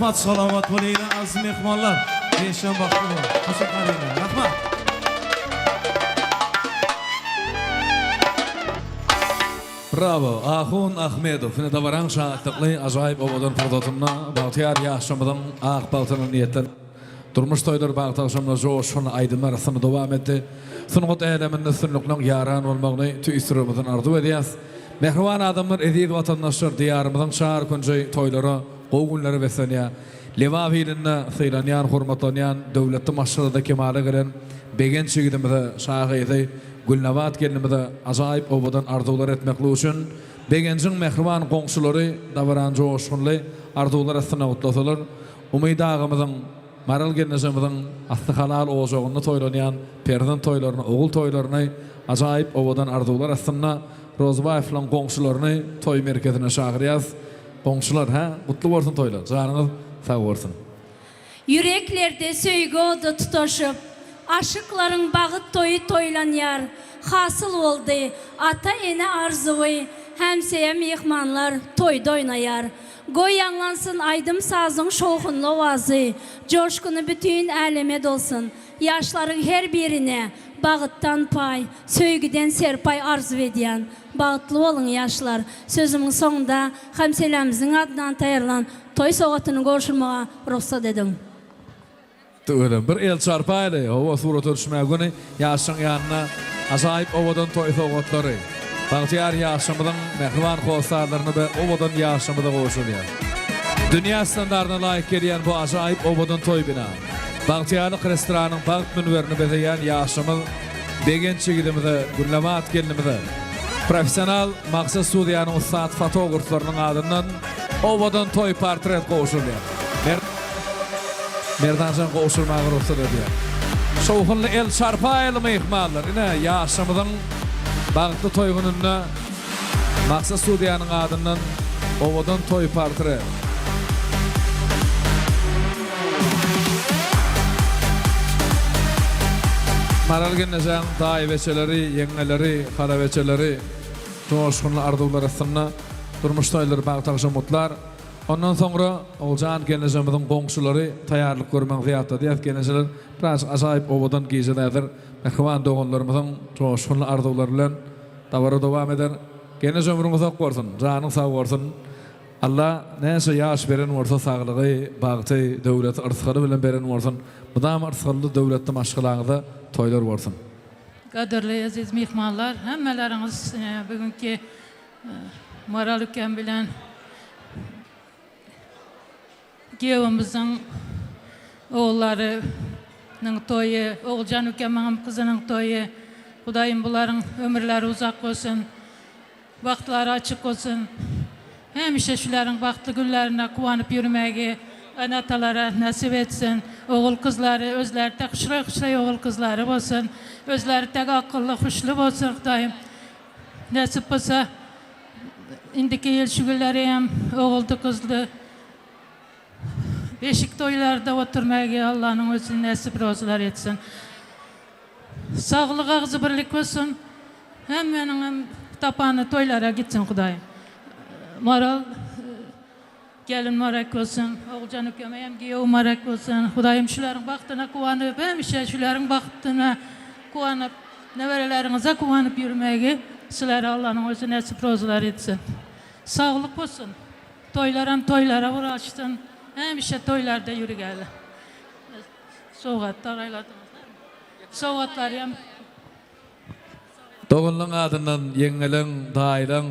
Rahmat salomat bolinglar aziz mehmonlar. Begençjan bagtly bol. Hoşa galinglar. Rahmat. Bravo Ahun Ahmedow ine dabaraň şatlykly ajaýyp owadan pursatynda bagtyýar ýaşlarymyzyň ak bagtyna niýetlenip durmuş toýlary bagt agşamyna joşgunly aýdymlar astynda dowam etdi. Sungat äleminde üstünlikleň ýaran bolmagyny tüýs ýüregimizden arzuw edýäs. Mähriban adamlar eziz watandaşlar diýarymyzyň çar künji toýlara gowy günlere beslenýär. Lebap ilinde sylanýan hormatlanýan döwletli maşgalada kemala gelen Begenç ýigidimize şa gyzy Gülnabat gelnimize ajaýyp owadan arzuwlar etmeklik üçin Begenjiň mähriban goňşulary dabarany joşgunly arzuwlar astynda gutlasalar, Umyt agamyzyň, Maral gelnejemiziň asly halal ojagynda toýlanýan perzent toýlaryny, ogul toýlaryny ajaýyp owadan arzuwlar astynda Rozybaýewlaryň goňşularyny toý merkezine çagyrýas. Goňşular, hä, gutly bolsun toýlar, janyňyz sag bolsun! Ýüreklerde söýgi ody tutaşyp, aşyklaryň bagyt toýy toýlanýar. Hasyl boldy ata-ene arzuwy, Hämseýe myhmanlar toýda oýnaýar. Goý ýaňlansyn aýdym-sazyň şowhunly owazy, Joşguny bütin äleme dolsun. Ýaşlaryň her birine bagytdan paý, söýgüden serpaý arzuw edýän. Bagtly boluň ýaşlar! Sözümiň soňunda Hämselämiziň adyndan taýýarlan Toý sowgatyny gowşurmaga rugsat ediň. Tüweleme. Bir el çarpaýly. Hawa surata düşmäge göni ýaşyň ýanyna ajaýyp owadan toý sowgatlary. Bagtyýar ýaşymyzyň mähriban hossarlaryna we owadan ýaşymyza gowşurylýar. Dünýä standardyna laýyk gelýän bu ajaýyp owadan toý bina. Bagtyýarlyk restoranyň bagt münberini bezeýän ýaşymyz Begenç ýigidimize, Gülnabat gelnimize professional Maksat studiýanyň ussat fotograflarynyň adyndan Owadan toý portret gowşurylýar. Mer Merdanjan gowşurmaga rugsat edýär. Şowhunly el çarpaýaly myhmanlar. Ine, ýaşymyzyň bagtly toý gününde Maksat studiýanyň adyndan owadan toý portret. Maral gelnejeň daýybeçeleri, ýeňňeleri, halabeçeleri joşgunly arzuwlar astynda Durmuş toýlary bagt agşam gutlar. Ondan soňra Oguljan gelnejemiziň goňşulary taýýarlyk görmegiňizi ýatladýas gelnejeler birazjyk ajaýyp owadan gije häzir mähriban doganlarymyzyň joşgunly arzuwlary bilen dabara dowam eder. Gelneje ömrüň uzak bolsun, janyň sag bolsun. Alla näçe ýaş beren bolsa saglygy, bagty, döwleti, yrsgaly bilen beren bolsun. Mydama yrsgally döwletli maşgalaňyzda toýlar bolsun. Gadyrly eziz myhmanlar hemmeleriňiz bugünki Maral ükem bilen giýewimiziň ogullarynyň toýy, Oguljan ükemiňem gyzynyň toýy. Hudaýym bularyň ömürleri uzak bolsun, bagtlary açyk bolsun. Hemişe şularyň bagtly günlerine guwanyp ýörmegi ene-atalara nesip etsin. Ogul-gyzlary özleri tek huşraý-huşraý ogul-gyzlary bolsun. Özleri tek akylly, huşly bolsun Hudaýym. Nesip bolsa, indiki ýyl şu günleri hem oguldy-gyzly beşik toýlarda oturmagy Allanyň özi nesip rozylar etsin. Saglyk agzybirlik bolsun. Hemmäniň hem tapany toýlara gitsin Hudaýym. Maral Gelin mübarek bolsun Oguljan ukama hem giýew mübarek bolsun Hudaýym şularyň bagtyna guwanyp hemişe şularyň bagtyna guwanyp nebereleriňize guwanyp ýürmegi sizlere Allanyň özi nesip rozylar etsin saglyk bolsun toýlaram toýlara ulaşsyn hemişe toýlarda ýürgäli sowgat daraýladyňyz sowgatlaryam Doganlaň adyndan, ýeňňeleň, daýylaň,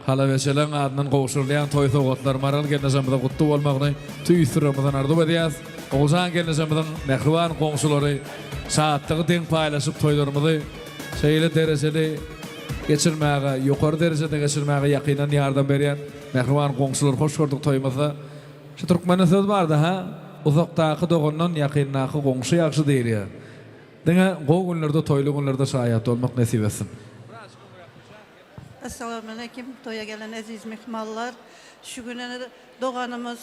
halabeçeleň adyndan gowşurylýan toý sowgatlary Maral gelnejemize gutly bolmagyny tüýs ýüregimizden arzuw edýäs. Oguljan gelnejemiziň mähriban goňşulary şatlygy deň paýlaşyp toýlarymyzy şeýle derejeli geçirmäge, ýokary derejede geçirmäge ýakyndan ýardam berýän mähriban goňşulary hoş gördük toýumyzda. Şu türkmende söz barda hä, uzakdaky dogandan ýakyndaky goňşy ýagşy diýilýär. Diňe gowy günlerde toýly günlerde şaýat bolmak nesip etsin. Essalamualeýkim toýa gelen eziz myhmanlar şu gün ene doganymyz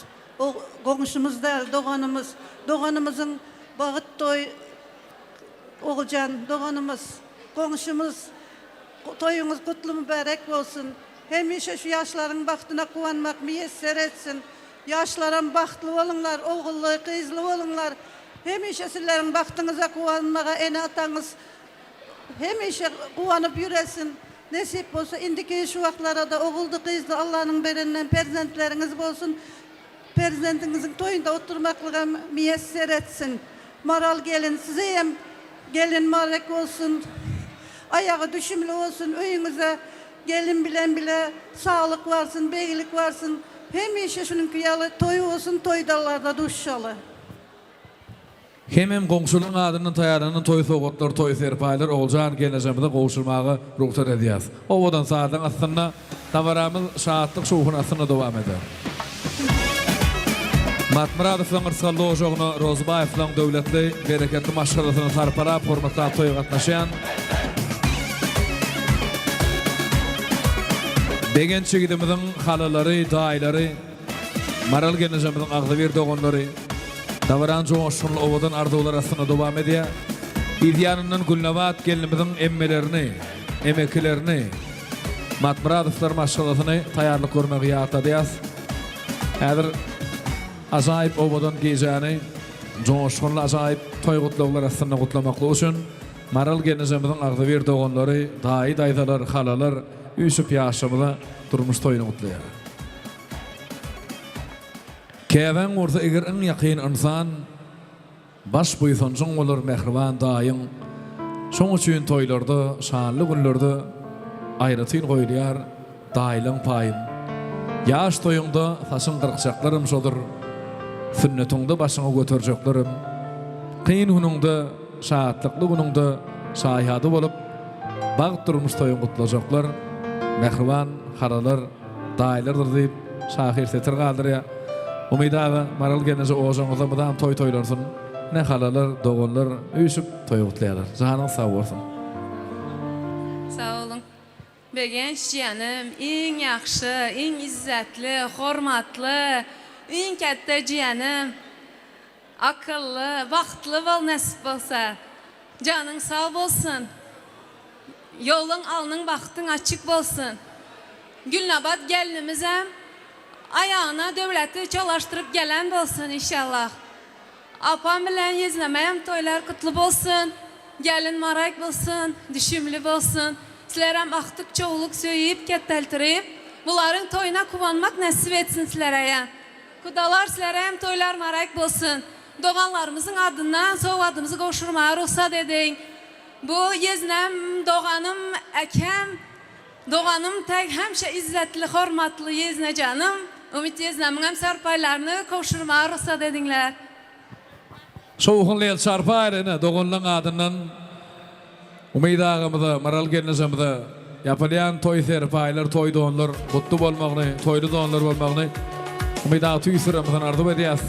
goňşumyz däl doganymyz doganymyzyň bagyt toý Oguljan doganymyz goňşumyz toýuňyz gutly mübärek bolsun hemişe şu ýaşlaryň bagtyna guwanmak miýesser etsin. Ýaşlaram bagtly boluňlar, ogully, gyzly boluňlar. Hemişe sizleriň bagtyňyza guwanmaga ene-ataňyz hemişe guwanyp ýüresin. Nesip bolsa indiki şu wagtlarada oguldy, gyzly Allanyň berenden perzentleriňiz bolsun. Perzentiňiziň toýunda oturmaklygam miýesser etsin. Maral gelin sizeyem gelin marek bolsun. Aýagy düşümli bolsun öýüňize gelin bilen bile saglyk varsyn beglik varsyn hemişe şunuňky ýaly toý bolsun toýdalarda duşuşaly. Hemem goňşularyň adyndan taýýarlanan toý sowgatlar, toý serpaýlar Oguljan gelnejemize gowşurmaga rugsat edýäs. Owadan sazyň astynda dabaramyz şatlyk-şowhun astynda dowam eder. Matmyradowlaryň yrsgally ojagyna Rozybaýewlaryň döwletli, bereketli maşgalasyny sarpalap, hormatlap toýa gatnaşýan Begenç ýigidimiziň halalary, daýylary, Maral gelnejemiziň agzybir doganlary dabarany joşgunly owadan arzuwlar astynda dowam edýär. Yz ýanyndan Gülnabat gelnimiziň emmelerini, emekilerini, Matmyradowlar maşgalasyny taýýarlyk görmegi ýatladýas. Häzir ajaýyp owadan gijäni joşgunly ajaýyp toý gutlaglar astynda gutlamaklyk üçin Maral gelnejemiziň agzybir doganlary, daýy-daýzalar, halalar üýşüp ýaşymyza durmuş toýuny gutlaýar. Käbäň bolsa eger iň ýakyn ynsan, Baş buýsanjyň bolar mähriban daýyň. Şoň üçin toýlarda, şanly günlerde Aýratyn goýulýar daýylaň paýyn. Ýaş toýuňda saçyň gyrkjaklarym şodur, Sünnetiňde başyňy göterjeklerim. Kyn günüňde, şatlykly günüňde Şaýady bolup, bagt durmuş toýuň gutlajaklar, Mähriban halalar, daýylardyr diýip, şahyr setir galdyrýar. Umyt aga, Maral gelneje ojagyňyzda mydam toý toýlansyn. Ine halalar, doganlar üýşüp toý gutlaýarlar. Janyňyz sag bolsun. Sag boluň. Begenç jiýenim, iň ýagşy, iň izzetli, hormatly, iň kätde jiýenim. Akylly, bagtly bol nesip bolsa. Janyň sag bolsun. Ýoluň alnyň bagtyň açyk bolsun. Gülnabat gelnimizem aýagyna döwleti çolaşdyryp gelen bolsun inşallah. Apam bilen ýeznämem toýlar gutly bolsun. Gelin marak bolsun, düşümli bolsun. Sizlerem agtyk çowluk söýüp ketdeltirip bularyň toýuna kuwanmak nesip etsin sizlereýem. Gudalar sizlere hem toýlar marak bolsun. Doganlarymyzyň adyndan sowgadymyzy gowşurmaga rugsat ediň. Bu ýeznem, doganym, äkem, doganym täk hemşe izzetli, hormatly ýeznejanym Umyt ýeznemiň hem sarpaýlaryny gowşurmaga rugsat ediňler. Şowhunly el çarpaýyr ene doganlaň adyndan Umyt agamyza, Maral gelnejemize ýapylýan toý serpaýlar, toý donlar gutly bolmagyny, toýly donlar bolmagyny Umyt aga tüýs ýüregimizden arzuw edýäs.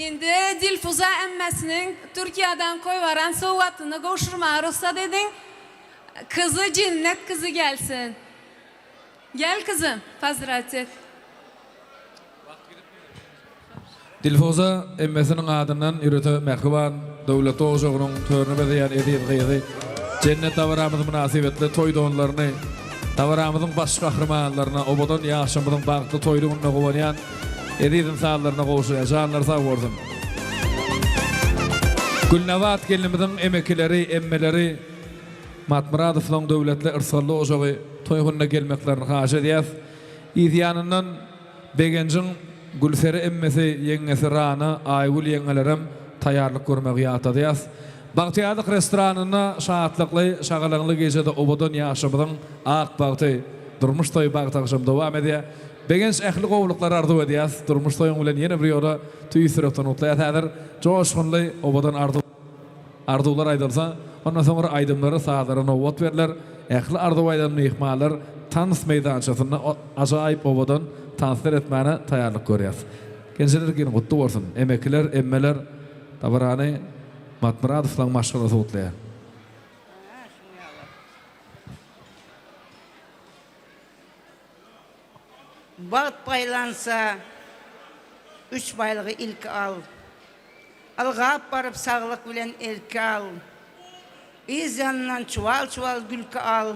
Indi Dilfuza emmesiniň Türkiýeden koýbaran sowgatyny gowşurmaga rugsat ediň. Kyzy jennet kyzy gelsin. Gel kyzym, pozdrawit et. Dilfuza emmesiniň adyndan ýörite mähriban Döwlet ojagynyň törüni bezeýän eziz gyzy Jennet dabaramyz mynasybetli toý donlaryny dabaramyzyň baş gahrymanlaryna, owadan ýaşymyzyň bagtly toýly gününe guwanýan eziz ynsanlaryna gowşurýar. Janlary sag bolsun. Gülnabat gelnimiziň emekileri, emmeleri Matmyradowlaryň döwletli yrsgally ojagy toý gününe gelmeklerini haýyş edýäs. Yz ýanyndan Begenjiň Gülseri emmesi, ýeňňesi Rana, Aýgül ýeňňelerem taýýarlyk görmegi ýatladýas. Bagtyýarlyk restoranynda şatlykly, şagalaňly gijede owadan ýaşymyzyň ak bagty, durmuş toýy bagt agşamy dowam edýär. Begenç ähli gowulyklary arzuw edýäs. Durmuş toýuň bilen ýene bir ýola tüýs ýürekden gutlaýas. Häzir joşgunly owadan arzuw. Arzuwlar aýdylsa, ondan soňra aýdymlara, sazlara nobat berler. Ähli arzuw aýdan myhmanlar tans meýdançasynda ajaýyp owadan tanslar etmäne taýýarlyk görýäs. Genjeler gün gutly bolsun! Emekiler, emmeler dabarany Matmyradowlaň maşgalasy gutlaýar. Bagt paýlansa, üç baýlygy ilki al. Ylgap baryp saglyk bilen elke al. Yz ýanyndan çuwal-çuwal gülki al,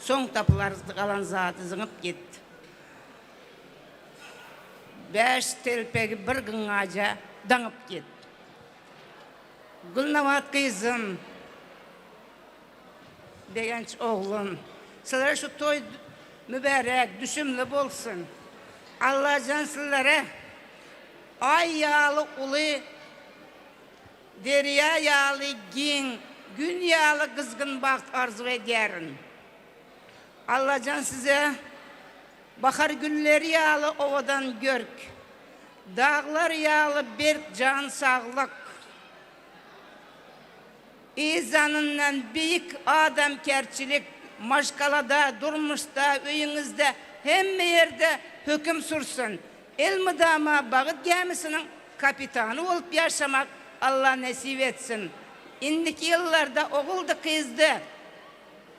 soň tapylar galan zady zyňyp git. Bäş telpegi bir gyňaja daňyp git. Gülnabat gyzym, Begenç oglum, sizlere şu toý mübärek, düşümli bolsun. Allajan sizlere Aý ýaly uly, derýa ýaly giň, Gün ýaly gyzgyn bagt arzuw edýärin. Allajan size bahar gülleri ýaly owadan görk, daglar ýaly berk jan saglyk, yzanyndan beýik adamkärçilik, maşgalada, durmuşda, öýüňizde, hemme ýerde höküm sürsün. Elmydama bagyt gämisiniň kapitany bolup ýaşamak Alla nesip etsin. Indiki ýyllarda oguldy-gyzdy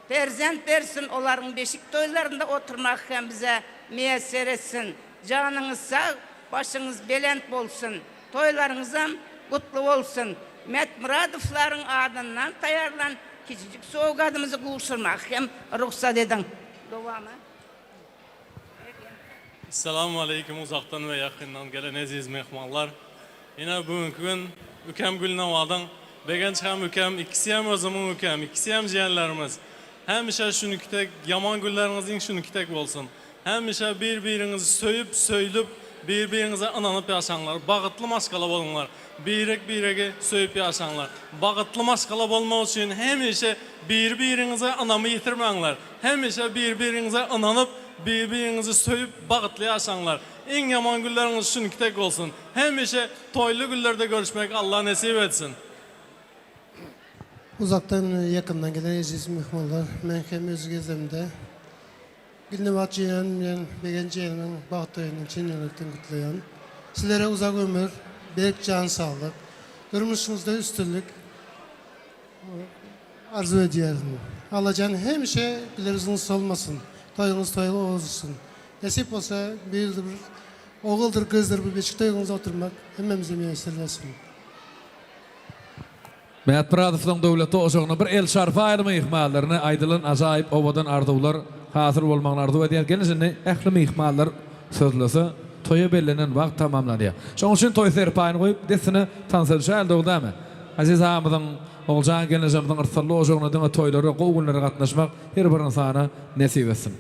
perzent bersin, olaryň beşik toýlarynda oturmak hem bize miýesser etsin. Janyňyz sag, başyňyz belent bolsun. Toýlaryňyzam gutly bolsun. Mätmyradowlaryň adyndan taýýarlan kiçijik sowgadymyzy gowşurmaga hem rugsat ediň. Dowamy. Essalamu aleýkum uzakdan we ýakyndan gelen eziz myhmanlar. Ine bu günki gün ükem Gülnabadyň, Begenç hem ükem, ikisi hem özümiň ükem, ikisi hem jiýenlerimiz. Hemişe şuniki tek ýaman günleriňiz iň şuniki tek bolsun. Hemişe bir-biriňizi söýüp, söýlüp, bir-biriňize ynanyp ýaşaňlar. Bagytly maşgala boluňlar. Birek-biregi söýüp ýaşaňlar. Bagytly maşgala bolmak üçin hemişe bir-biriňize ynamy ýitirmäňler. Hemişe bir-biriňize ynanyp, bir-biriňizi söýüp, bagtly ýaşaňlar. Iň ýaman günleriňiz şunki tek bolsun. Hemişe toýly günlerde görüşmek Alla nesip etsin. Uzakdan we ýakyndan gelen eziz myhmanlar, men hem öz gezegimde Gülnabat jenem bilen Begenç jenemiň bagt toýuny çyn ýürekden gutlaýan. Sizlere uzak ömür, berk jan saglyk, durmuşyňyzda üstünlik arzuw edýärin. Allajan hemişe güler ýüzüňiz solmasyn, toýuňyz toý bolsun. Nesip bolsa bir ýylda bir oguldyr gyzdyr bir beşik toýuňyzda oturmak hemmämize miýesser bolsun. Mätmyradowlaryň döwletli ojagyna bir el çarpaýly myhmanlaryna aýdylan ajaýyp owadan arzuwlar hasyl bolmagyny arzuw edýäris. Geliň indi ähli myhmanlar sözlese toýa bellenen wagt tamamlanýar. Şonuň üçin toý serpaýyny goýup dessine tansa düşäýeli dogry dämi? Aziz agamyzyň, Oguljan gelnejemiziň yrsally ojagyna diňe toýlara, gowy günlere gatnaşmak her bir ynsana nesip etsin.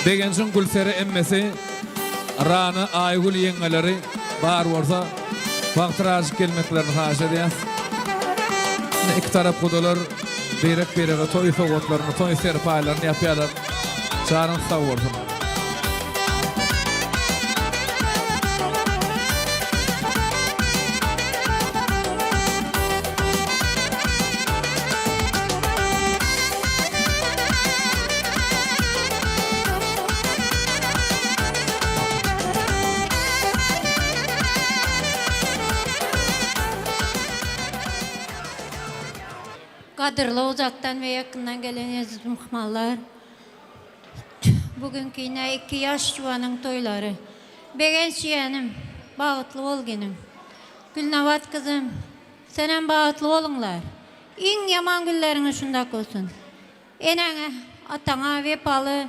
Begenjiň Gülsere emmesi, Rana, Aýgül ýeňňeleri bar bolsa wagtyrajyk gelmeklerini haýyş edýäs. Ine iki tarap gudalar birek-birege toý sowgatlaryny, toý serpaýlaryny ýapýarlar. Janyňyz sag bolsun. Gadyrly uzakdan we ýakyndan gelen eziz myhmanlar! Bugünki ine iki ýaş juwanyň toýlary. Begenç ýenim, bagtly bol genim. Gülnabat gyzym, senem bagtly boluňlar. Iň ýaman günleriňiz şundak bolsun. Eneňe, ataňa wepaly,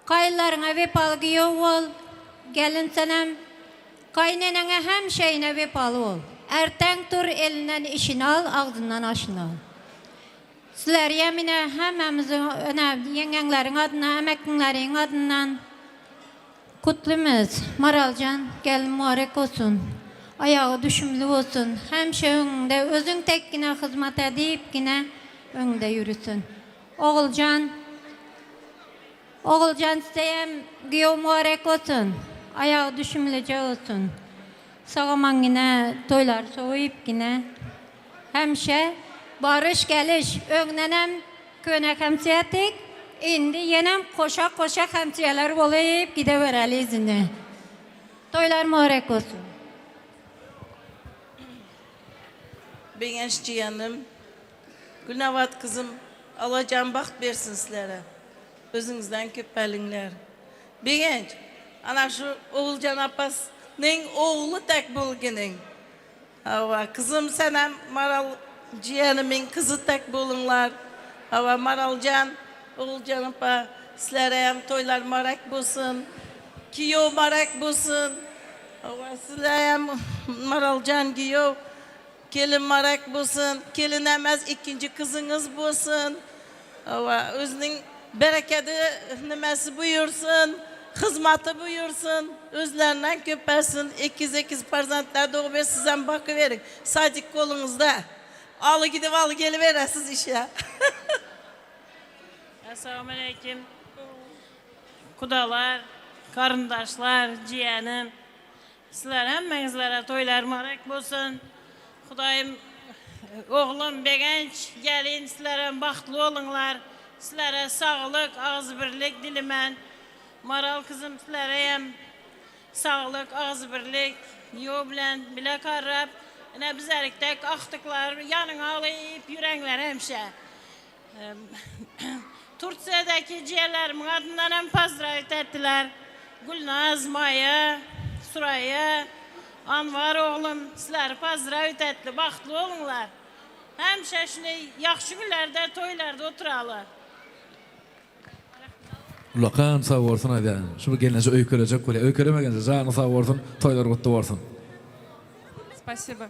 gaýynlaryňa wepaly giýew bol. Gelin senem gaýyneneňe hemişeýine wepaly bol. Erteň tur elinden işini al, agzyndan aşyny al. Sizlerýem ine hemmämiziň ine ýeňňeňleriň adyndan ämekgiňleriň adyndan gutlymyz. Maraljan gelin mubarek bolsun. Aýagy düşümli bolsun. Hemişe öňüňde özüň tekgine hyzmat edipgine öňde ýürüsün. Oguljan Oguljan sizeýem giýew mubarek bolsun. Aýagy düşümlije bolsun. Sag-aman gine toýlary soýup gine. Hemişe baryş-geliş, öňdenem köne hemsiýedik, indi ýenem goşa-goşa hemsiýeler bolup gidebereli yzyna. Toýlar mübarek bolsun. Begenç jiýenim, Gülnabat gyzym, Allajan bagt bersin sizlere. Özüňizden köpeliňler. Begenç, ana şu Oguljan apasnyň ogly tek bolgeniň. Hawa, kyzym senem Maral jiýenimiň kyzy tek boluňlar. Hawa, Maraljan, Oguljan apa, sizlere hem toýlar mübarek bolsun. Kiýew mübarek bolsun. Hawa, sizlere hem Maraljan giýew, kelin mübarek bolsun. Kelin emez, ikinji kyzyňyz bolsun. Hawa, özüniň berekedi nimesi buýursyn, hyzmaty buýursyn, özlerinden köpelsin, ekiz-ekiz perzentler doguber, sizem bakyberiň, sadik goluňyzda, aly gidip aly geliberesiz işe. Essalamualeýkim gudalar, garyndaşlar, jiýenim. Sizler hemmeňizlere toýlar mübarek bolsun. Hudaýym oglum Begenç gelin sizlerem bagtly boluňlar. Sizlere saglyk, agzybirlik dilimän. Maral kyzym sizlerem saglyk, agzybirlik ýo bilen bile karrap. Ine bizerikdek agtyklar ýanyňa alyp ýüreňler hemşe. Tursiýadaky jiýenlerimiň adyndan hem pozdrawit etdiler. Gülnaz, Maýa, Suraýa, Anwar oglum sizleri pozdrawit etdi. Bagtly boluňlar. Hemişe şunday ýagşy günlerde, toýlarda oturaly. Ullakan sag bolsun aýdýan. Şu bir gelneje öýkelejek bolýa. Öýkelemegenje janyň sag bolsun, toýlar gutly bolsun. Spasibo.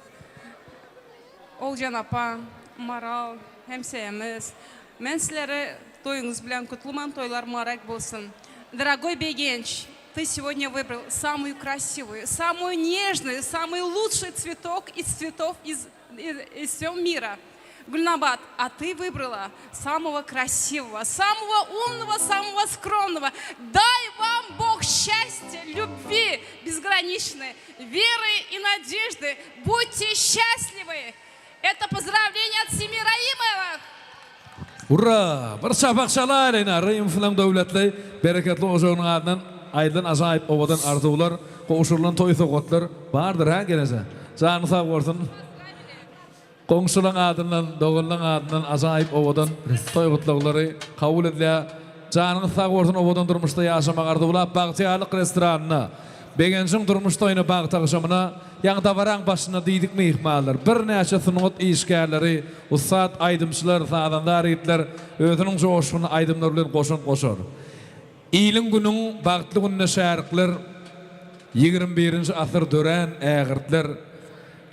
Oguljan apa, Maral, hemseýemiz. Men sizleri toýuňyz bilen kutluman, toýlar mubarek bolsun. Дорогой Begenç, ты сегодня выбрал самую красивую, самую нежную, самый лучший цветок из цветов из, из, из всего мира. Гульнабат, а ты выбрала самого красивого, самого умного, самого скромного. Дай вам Бог счастья, любви безграничной, веры и надежды. Будьте счастливы! Это поздравление от семьи Раимовых! Ura! Bir çapak çalaýyl ine, Raýymowlaň döwletli, bereketli ojagynyň adyndan aýdylan ajaýyp owadan arzuwlar, gowşurylan toý sowgatlar bardyr hä geleje. Janyň sag bolsun. Goňşulaň adyndan, doganlaň adyndan ajaýyp owadan toý gutlaglary kabul edilýär. Janyňyz sag bolsun owadan durmuşda ýaşamagy arzuwlap Bagtyýarlyk restoranynda Begenjiň durmuş toýuna bagt agşamyna ýaňy dabaraň başynda diýdik myhmanlar birnäçe sungat işgärleri ussat aýdymçylar sazandar ýigitler özüniň joşgunly aýdymlary bilen goşant goşar. Iliň günüň bagtly gününe şärikler, Ýigrim birinji asyr dörän ägirtler,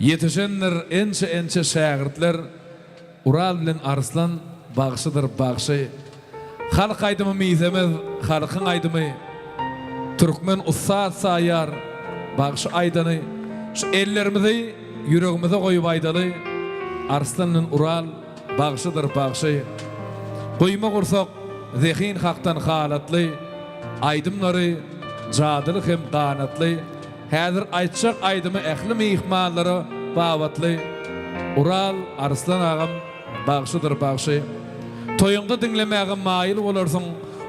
Ýetişendir ençe-ençe şägirtler, Ural bilen Arslan bagşydyr bagşy. Halk aýdymy mizemez halkyň aýdymy, Türkmen ussat saýýar bagşy aýdany, Şu ellerimizi ýüregimize goýup aýdaly, Arslan bilen Ural Bagşydyr bagşy. Guýma gursak zehin hakdan halatly, Aýdymlary jadyly hem ganatly. Häzir aýtjak aýdymy ähli myhmanlara babatly. Ural Arslan agam bagşydyr bagşy. Toýuňda diňlemäge maýyl bolarsyň,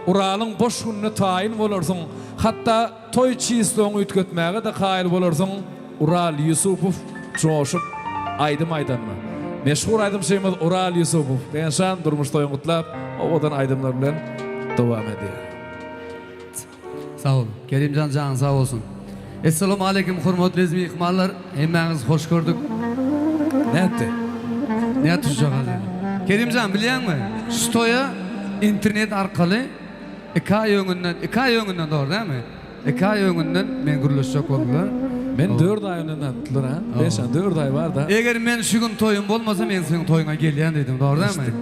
Uralyň boş gününe taýyn bolarsyň, hatda Toý çisloňy üýtgetmäge-de kaýyl bolarsyň, Ural Ýusupow joşup aýdym aýdanda. Meşhur aýdymçymyz Ural Ýusupow Penşan durmuş toýuny gutlap, owadan aýdymlar bilen dowam edýär. Sag bol. Kerimjan janyň sag bolsun. Essalamualeýkum hormatly eziz myhmanlar hemmäňizi hoş gördük. Nätdi? Nätdi şujagaz indi? Kerimjan bilýäňmi şu toýa internet arkaly Iki aý öňünden, iki aý öňünden dogry dälmi? Iki aý öňünden men gürleşjek boldular. Men dört aý öňünden aýtdylar ha. Beş aý, dört aý bar-da. Eger men şu gün toýum bolmasa men seniň toýuňa gelýän diýdim, dogry dälmi?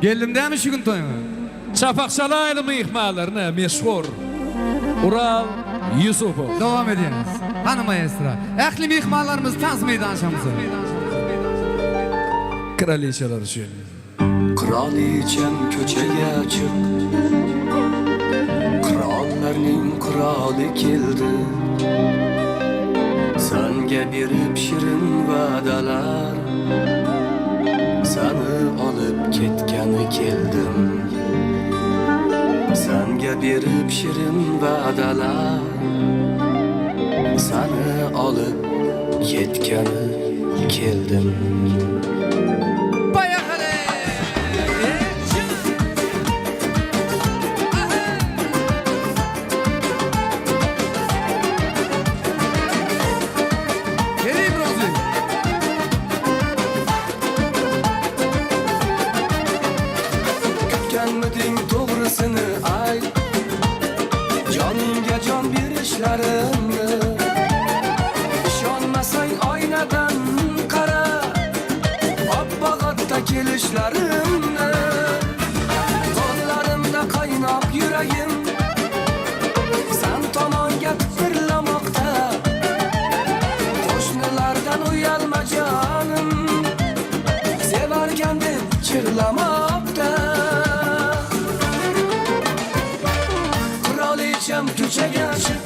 Geldim dälmi şu gün toýuňa? Çapak çalaýly myhmanlaryna meşhur Ural Ýusupow. Dowam edýäris. Hany maestro. Ähli myhmanlarymyzy tans meýdançamyza. Kraliçalar üçin. Kraliçem köçege çyk Krallarning kraly keldi Sanga berip shirin va'dalar Sani olib ketgani keldim Sanga berip shirin va'dalar Sani olib ketgani keldim. Kerim Rozy. Eng to'g'risini ayt Joningga jon berishlarimni Ishonmasang oynadan qara Oppoq otda kelishlarimni Qo'llarimda qaynoq yuragim San tomonga tipirlamoqda Qo'shnilardan uyalma jonim Sevarkan deb chirlamoqda Qirolicham ko'chaga chiq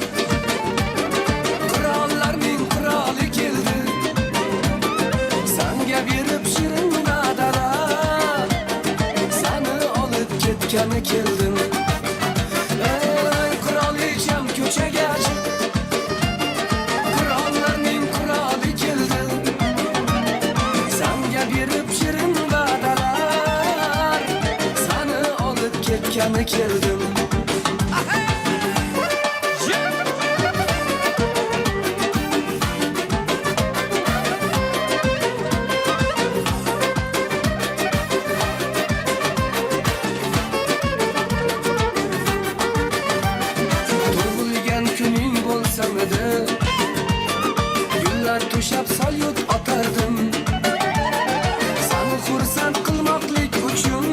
Qirollarning qiroli keldi Sanga berib shirin va'dalar Sani olib ketgani keldim Ey qirolicham ko'chaga chiq Qirollarning qiroli keldi Sanga berib shirin va'dalar Sani olib ketgani keldim Tug'ilgan kuning bo'lsamidi Gullar to'shab salyut otardim Sani xursand qilmoqlik uchun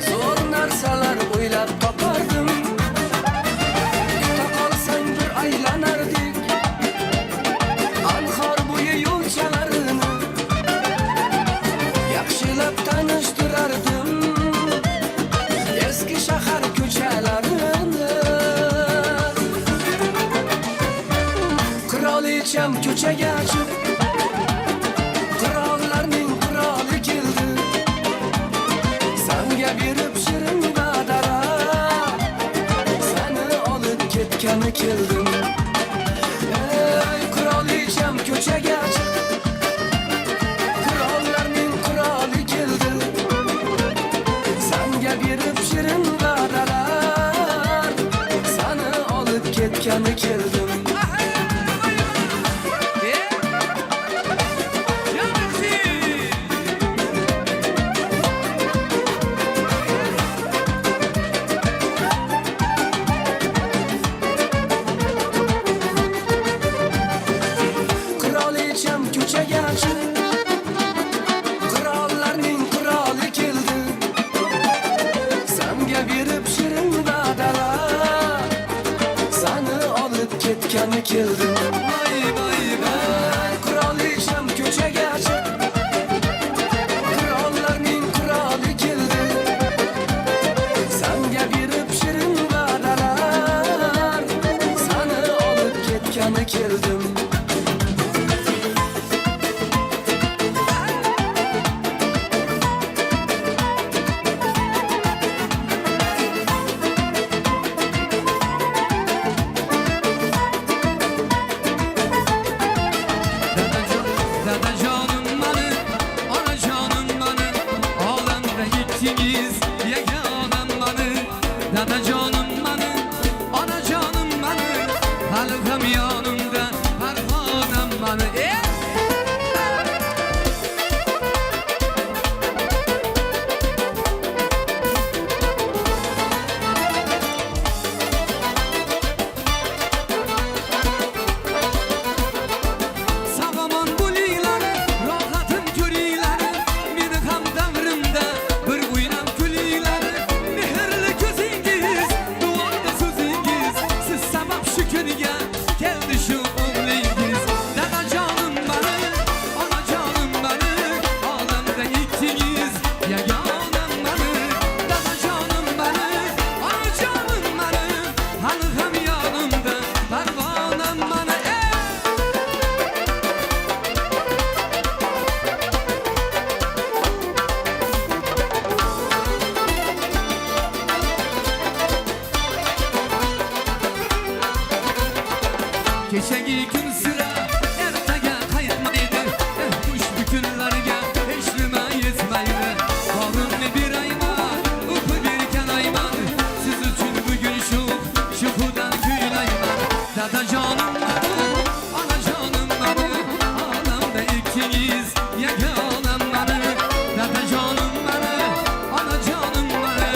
Zo'r narsalar o'ylab topardim Kuta qolsang bir aylanardik Anhor bo'yi yo'lchalarini Yaxshilab tanishtirardim Eski shahar ko'chalarini Qirolicham ko'chaga chiq Qirollarning qiroli keldi Sanga berib shirin va'dalar Sani olib ketgani keldim Ey qirolicham ko'chaga chiq Qirollarning qiroli keldi Sanga berib shirin va'dalar Sani olib ketgani keldim Qirolicham ko'chaga chiq Qirollarning qiroli keldi Sanga berib shirin va'dalar Sani olib ketgani keldim Voy voy voy Qirolicham ko'chaga chiq Qirollarning qiroli keldi Sanga berib shirin va'dalar Sani olib ketgani keldim Dadajonim mani, onajonim mani, olamda ikkingiz yagonam mani. Dadajonim mani, onajonim mani, hali ham yonimda parvonam mani. E! Sag-aman bolinglar, rohatin ko'ringlar, Meni ham davrimda bir o'ynab kulinglar. Mehrli ko'zingiz, duoda so'zingiz, Siz sabab shu kunga keldi shu o'g'lingiz. Dadajonim mani, onajonim mani, Olamda ikkingiz yagonam mani. Dadajonim mani, onajonim mani, Hali ham yonimda parvonam mani. Ey! Kechagi kun sira ertaga qaytmaydi Eh, ushbu kunlarga hech nima yetmaydi Borimni berayman, o'pib berkanayman Siz uchun bugun shu shuhudan kuylayman Dadajonim mani, onajonim mani Olamda ikkingiz yagonam mani Dadajonim mani, onajonim mani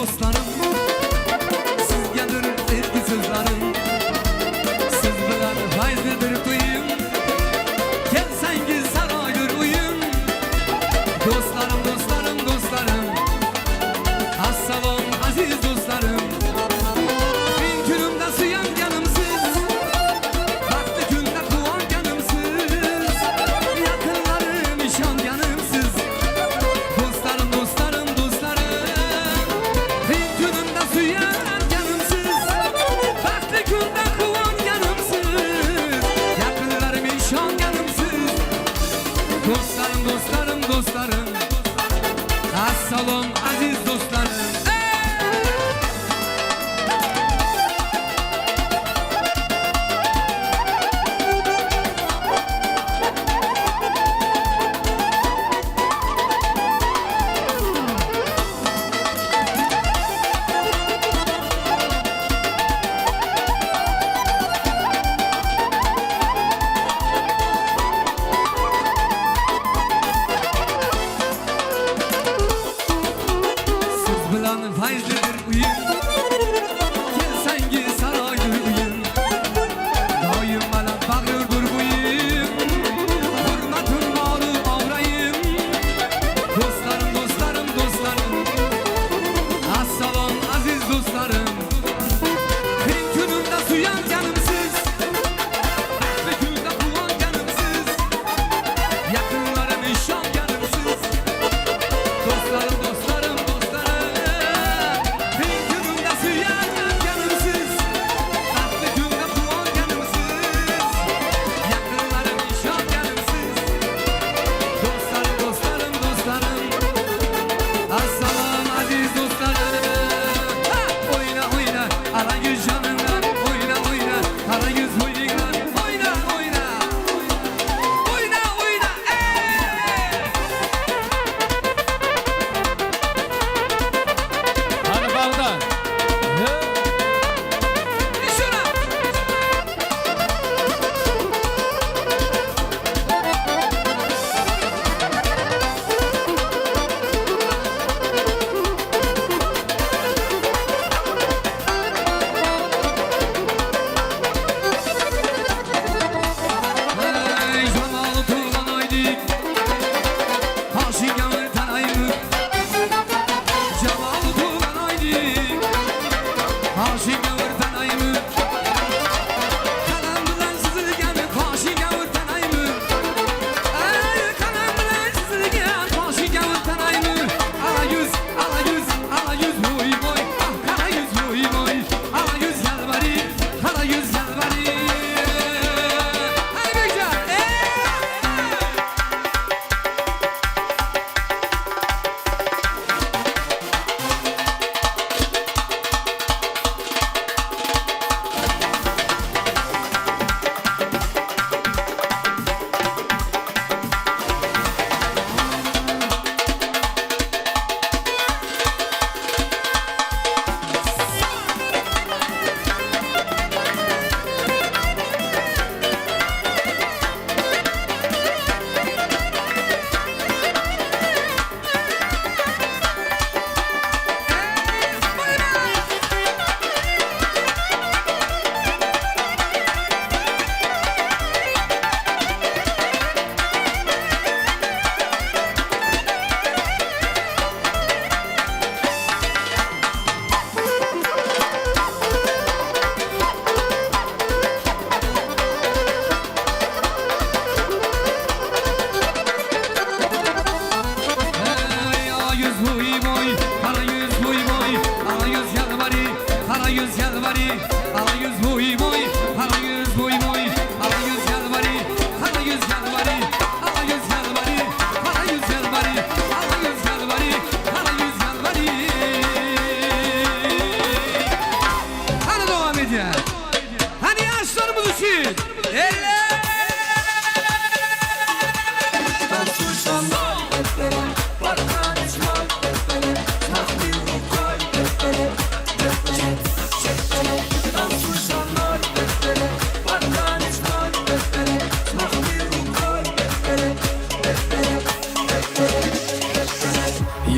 Dostlarym Sizgedir sevgi sözlerim Siz bilan fayzlidir to'yim Kelsangiz saroydir uyim Dostlarım, dostlarım, dostlarım Assalom aziz dostlarım Men kunimda suyanganimsiz Baxtli kunda quvonganimsiz Yaqinlarim ishonganimsiz Dostlarım, dostlarım, dostlarım Qiyin kunimda suyanganimsiz Baxtli kunda quvonganimsiz Yaqinlarim ishonganimsiz Dostlarım, dostlarım, dostlarım Assalom aziz dostlarım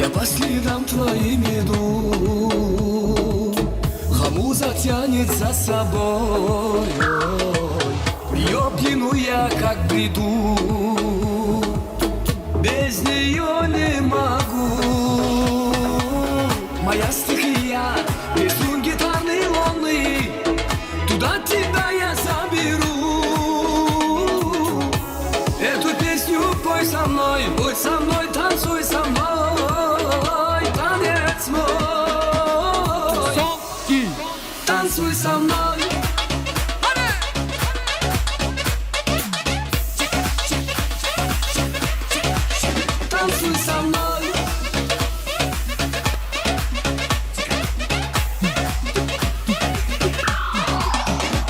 Я по следам твоим иду Хамуза тянет за собой Ее плену я как бреду Без нее не могу Моя стихия, без струн гитарной лунны Туда тебя я заберу Эту песню пой со мной, будь со мной, танцуй со мной Танец мой Танцуй со мной Танцуй со мной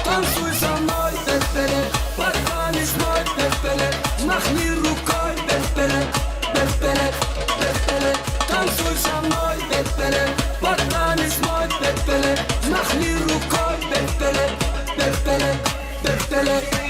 Танцуй со мной, пепеле, под танец мой, пепеле, махни рукой, пепеле, пепеле, пепеле. Танцуй со мной, пепеле, под танец мой, пепеле, махни рукой, пепеле, пепеле, пепеле.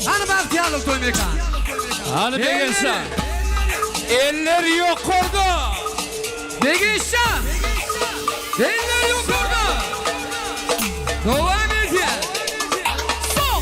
Hany bagtyýarlyk toý mekan. Hany Begençjan. Eller ýokarda. Begençjan. Eller ýokarda. Dowam edýär. Sol.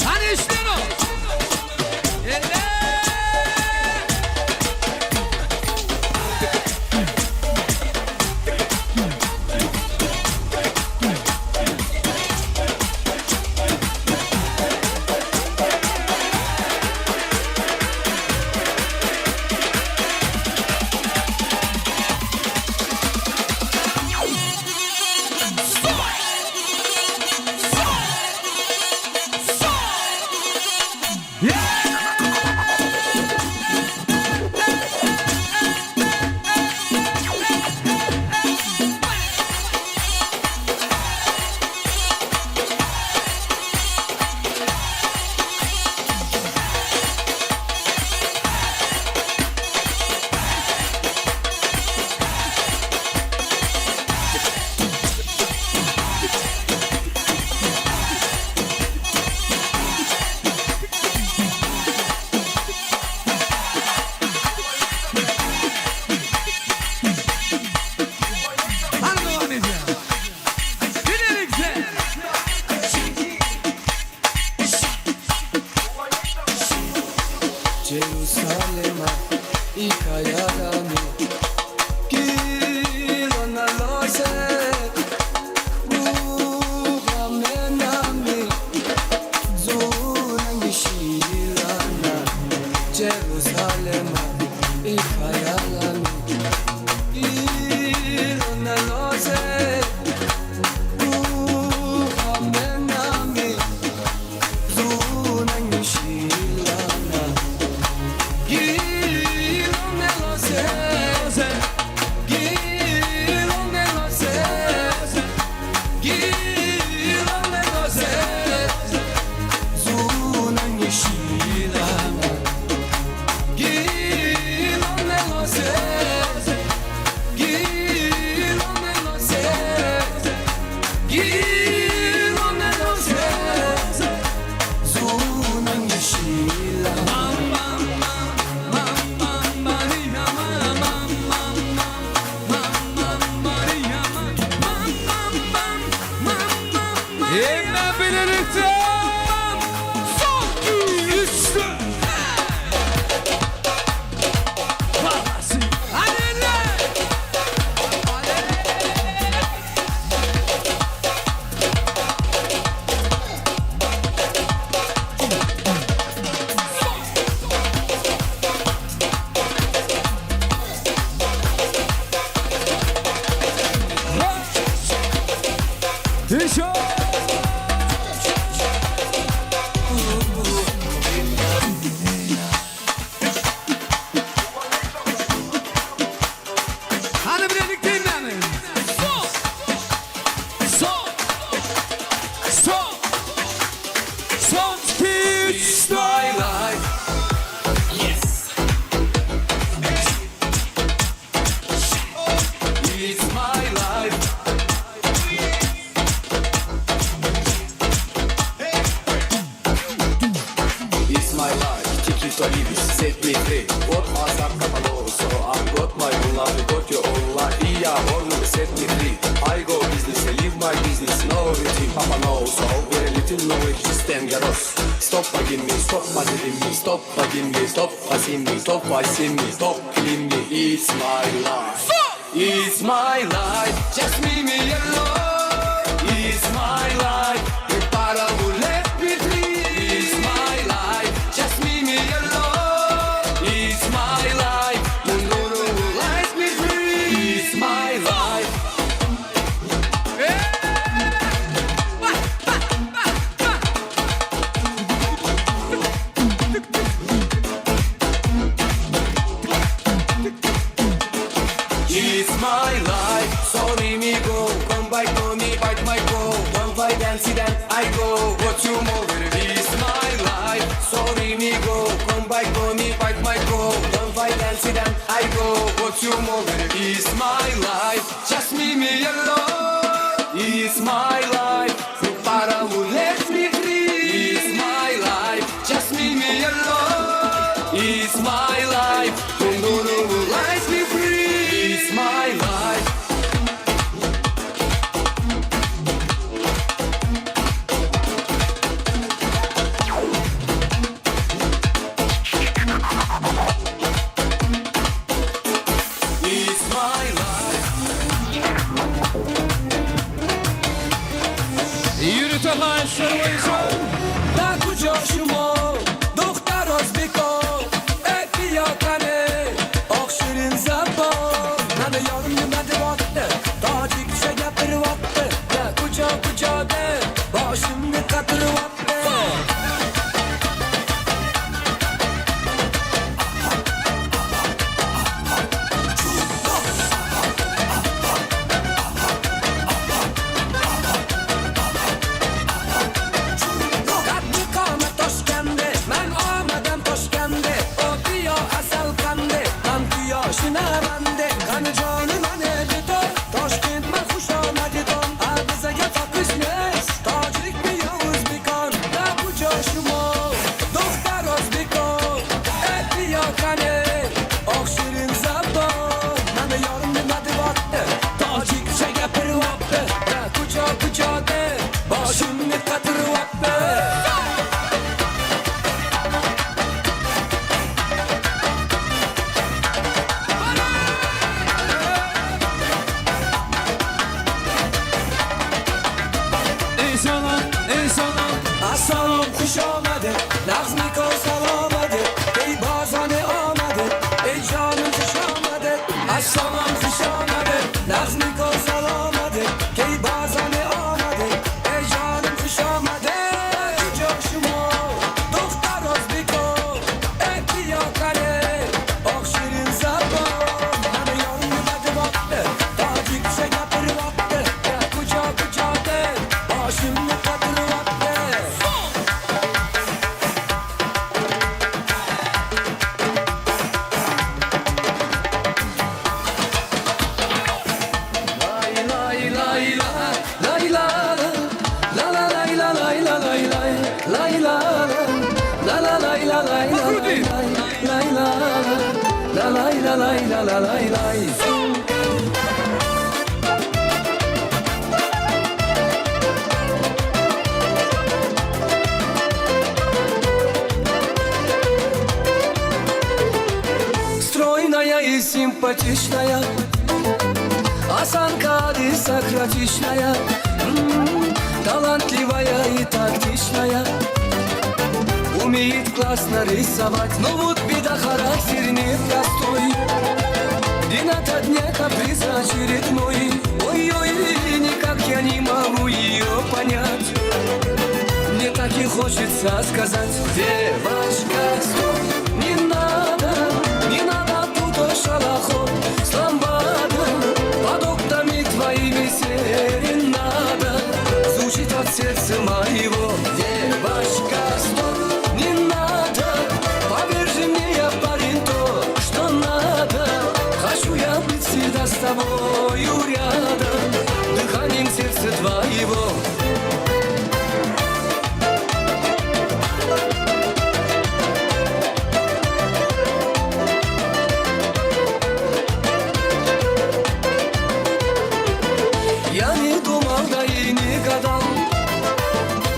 Hany işleno. Eller. Ikhaya lami Ngilondoloze Uhambe nami Zona ngishilana Jerusalema Ikhaya lami Ngilondoloze Uhambe nami Zona ngishilana Ngilondoloze Ngilondoloze Ngilondoloze Zona ngishilana Ngilondoloze Ngilondoloze Ngilondoloze Zona ngishilana Hemme bilelikde son 2 3 4 Hany bilelikde hemmämiz. Son! Son! Son! Son 2 3 4 my life. Yes. It's my life. It's my life, Chiquito Libis, set me free. Got my kataloğu, so I got my own life, got your own life. Yeah, all set me free. I go business, leave my business, no everything, Papa no, so very little no exist dangerous. Stop bugging me, stop bugging me, stop bugging me, stop fussing me, stop fussing me, stop killing me. It's my life. It's my life, just me, me alone. It's my life, the para will let me free. It's my life, just me, me alone. It's my life, no, no, no, will let me free. It's my life. It's my life, sorry me go. Come back to me, bite my go. Don't fight and see then I go. What you move? It's my life, sorry me go. Come back to me, bite my go. Don't fight and see then I go. What you move? It's my life, just me, me alone. It's my life, the para will let me free. It's my life, just me, me alone. It's my life, no, no, no, will let me free. It's my life. It's my life. Ýörite haýyşlar boýunça Da kujo şumo Do'xtar o'zbeko Ey piyokani Oq shirin zabon Mani yorim nima deyapti Tojikcha gapiryapti Da kujo kujo deb Boshimni qatiryapti. Qaddi qomat toshkandi, man omadam toshkandi. O piyo asal qandi, man quyoshinaman de. Qani jonim ane beton, Toshkent man xush omadidon. A bizaga fokusmiz, tojikmi yo o'zbekon? Da kujo shumo, do'xtar o'zbekon. Ey piyo qani, oq shirin zabon. Mani yorim nima deyapti? Tojikcha gapiryapti. Da kujo kujo deb boshimni qatiryapti. lay la lay la la lay lay. Стройная и симпатичная, Осанка аристократичная, м, Талантливая и тактичная, Умеет классно рисовать, но вот беда характер непростой. День ото дня каприз очередной, Ой-ой, никак я не могу ее понять. Мне так и хочется сказать, девочка, стоп, не надо, не надо путать шалахо с ламбадой. Под окнами твоими серенада звучит от сердца моего. Девочка, стоп, не надо, поверь же мне, я парень то, что надо. Хочу я быть всегда с тобою рядом, дыханием сердца твоего. Я не думал, да и не гадал,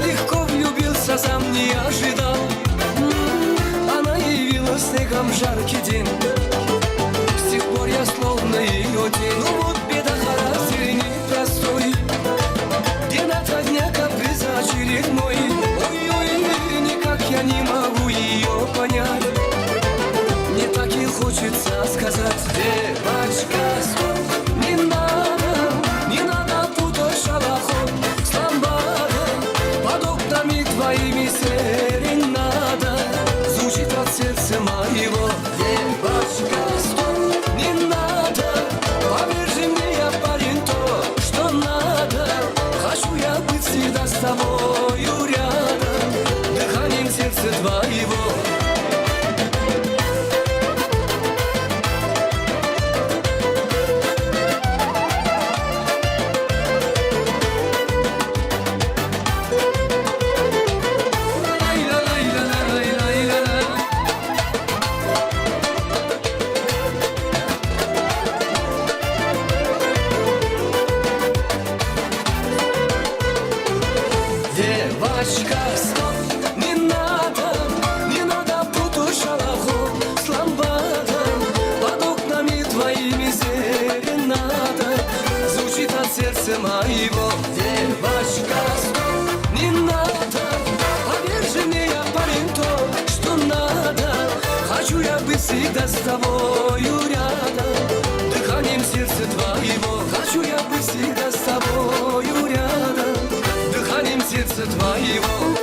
Легко влюбился, сам не ожидал. М, Она явилась снегом в жаркий день. С тех пор я словно ее тень. Ну вот беда, характер непростой. День ото дня каприз очередной. Ой-ой, никак я не могу ее понять. Мне так и хочется сказать, девочка, стоп, не надо, не надо путать шалахо с ламбадой. Под окнами твоими серенада звучит от сердца моего. Девочка, стоп, не надо, поверь же мне, я парень то, что надо. Хочу я быть всегда с тобою рядом, дыханием сердца твоего. Девочка, стоп, не надо, не надо путать шалаху с ламбадой. Под окнами твоими серенада звучит от сердца моего. Девочка, стоп, не надо, поверь же мне, я парень то, что надо. Хочу я быть всегда с тобою рядом, дыханием сердца твоего. Хочу я быть всегда с тобою рядом, дыханием сердца твоего.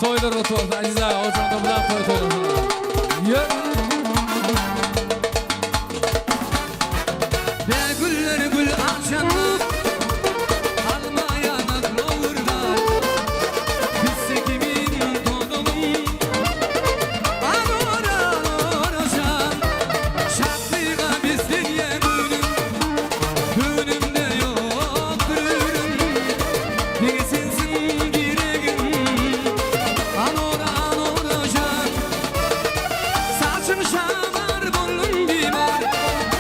Toýlar gutly bolsun Aziz aga ojagyňda mydam toý toýlasyn. Ýör. Bägüller gül açanda Alma ýanak lowurdar Bilse kimin dodugyn Anora jan Şatlyga beslenýän günüm Göwnümde ýok bir Diňe sensiň geregim Anora anora jan Saçyň şamar, burnuň bimar,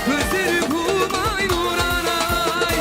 Gözleri humay nuranaý.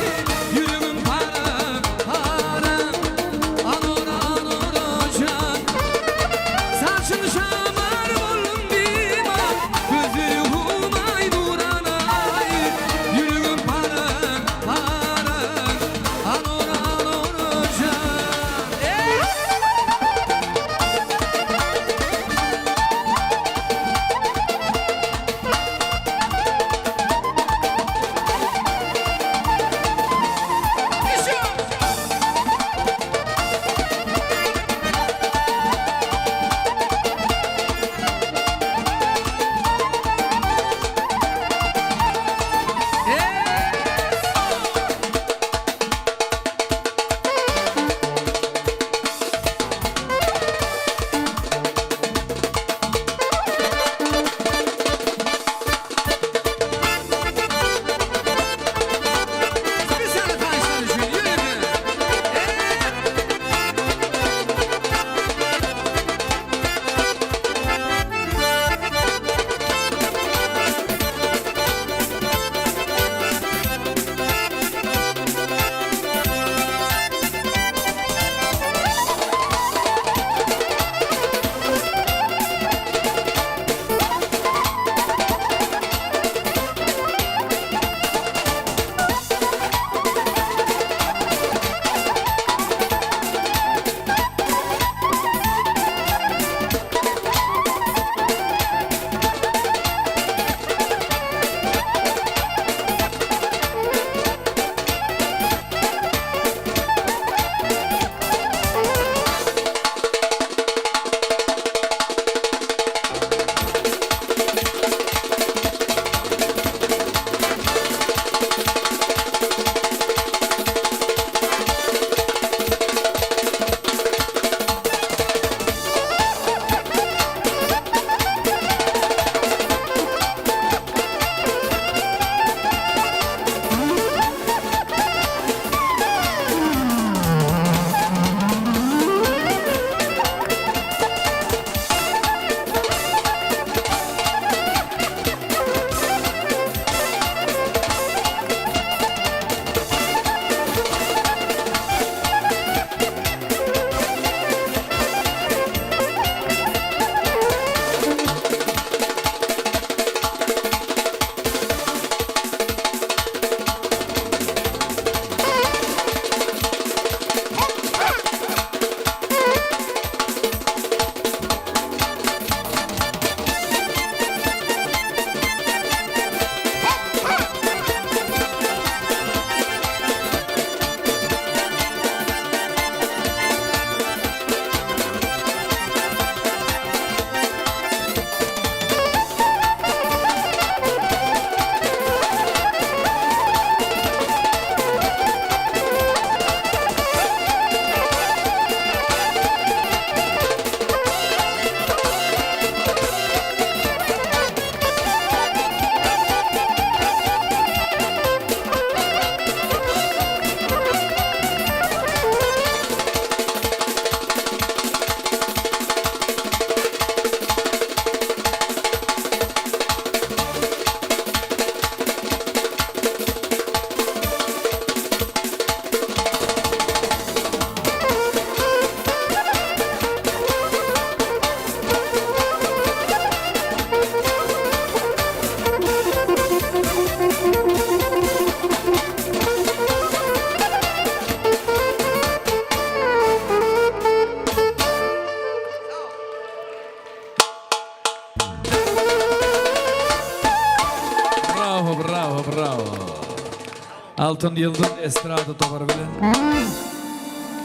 Altyn Ýyldyz estrada topary bilen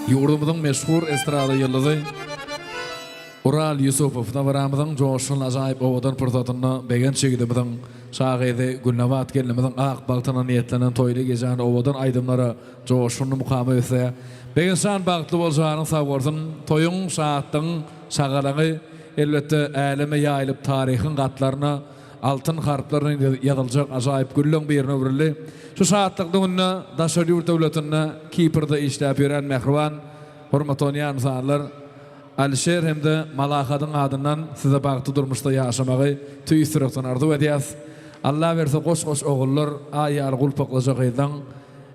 ýurdumyzyň meşhur estrada ýyldyzy Ural Ýusupow dabaramyzyň joşgunly ajaýyp owadan pursatynda Begenç ýigidimiziň, şa gyzy Gülnabat gelnimiziň ak bagtyna niýetlenen toýly gijäni owadan aýdymlara, joşgunly mukama ösýär. Begenç jan bagtly bol janyň sag bolsun. Toýuň, şatlygyň, şagalaňy elbetde äleme ýaýylyp taryhyň gatlaryna altyn harplar bilen ýazyljak ajaýyp gülleň birine öwrüldi. Şu şatlykly günde daşary ýurt döwletinde Kiprde işläp ýören mähriban hormat onýan ynsanlar Alişer hem-de Malahadyň adyndan size bagtly durmuşda ýaşamagy tüýs ýürekden arzuw edýäs. Alla berse goş-goş ogullar, aý ýaly gulpaklaja gyzlaň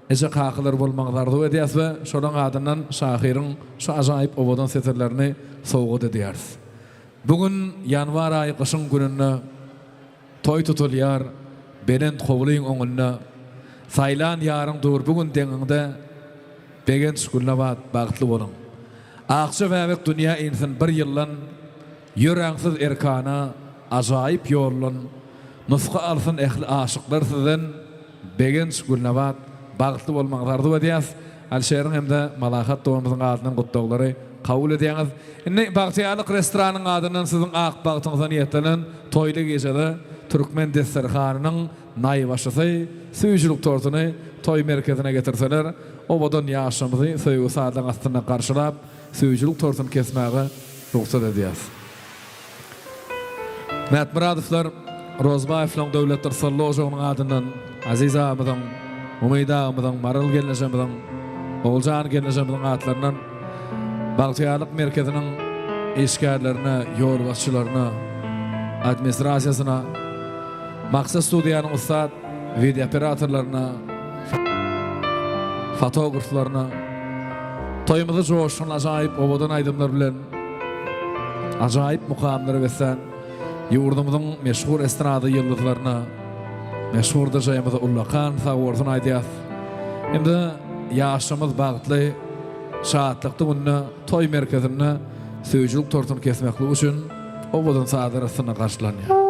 eje-kakalar bolmagyňyzy arzuw edýäs we şolaň adyndan şahyryň şu ajaýyp owadan setirlerini sowgat edýäris. Bu gün ýanwar aýy gyşyň gününde Toý tutulýar belent howlyň öňünde Saýlan ýaryň dur bu gün deňiňde Begenç Gülnabat bagtly boluň. Akja bäbek dünýä insin bir ýyldan Ýöräňsiz erkana ajaýyp ýoldan Nusga alsyn ähli aşyklar sizden Begenç Gülnabat bagtly bolmagyňyzy arzuw edýäs. Alişeriň hem-de Malahat doganymyzyň adyndan gutlaglary kabul edýäňiz. Indi Bagtyýarlyk restoranyň adyndan siziň ak bagtyňyza niýetlenen toýly gijede türkmen desterhanynyň naýbaşysy süýjülik tortuny toý merkezine getirseler, owadan ýaşlarymyzy söýgi sazynyň astynda garşylap, süýjülik tortuny kesmäge rugsat edýäs. Mätmyradowlar Rozbaýewlaryň Döwletdir Syrly ojagynyň adyndan Aziz agamyzyň, Umyt agamyzyň, Maral gelnejemiziň, Oguljan gelnejemiziň atlaryndan Bagtyýarlyk merkeziniň işgärlerine, ýolbaşçylaryna, administrasiýasyna, Maksat studiýanyň ussat wideooperatorlaryna, fotograflaryna toýumyzy joşgunly ajaýyp owadan aýdymlar bilen Ajaýyp mukamlara beslän ýurdumyzyň meşhur estrada ýyldyzlaryna, meşhur DJ-mize ullakan sagbolsun aýdýas. Hem-de ýaşymyz bagtly, şatlykly günde toý merkezinde söýüjilik tortuny kesmeklik üçin owadan sazlar astynda garşylanýar.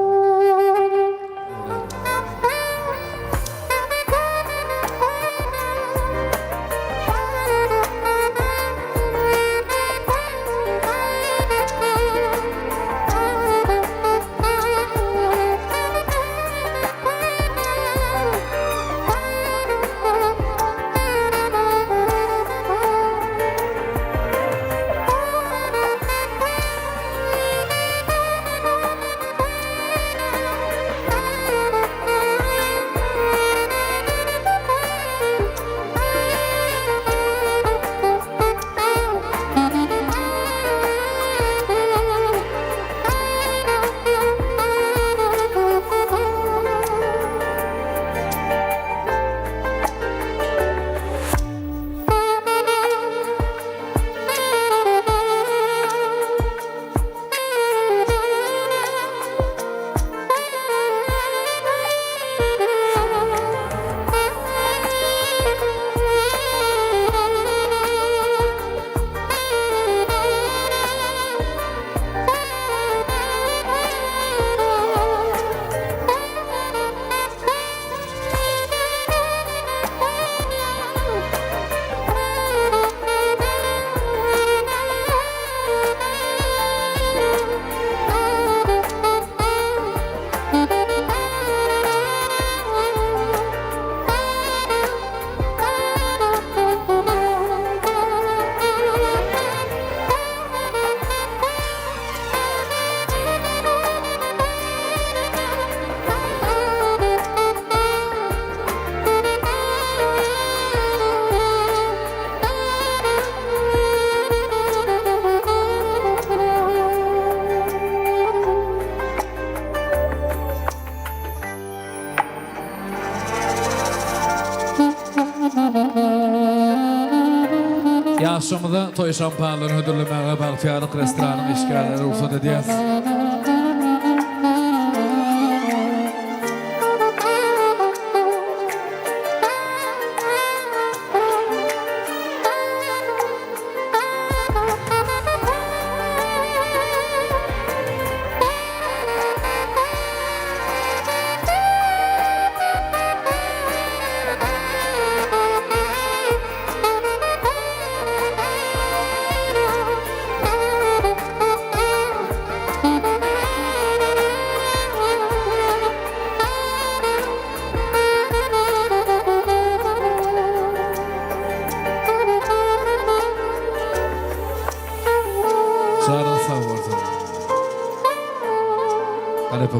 Ýaşlarymyza toý şampanlaryny hödürlemäge Bagtyýarlyk restoranyň işgärleri rugsat edýär.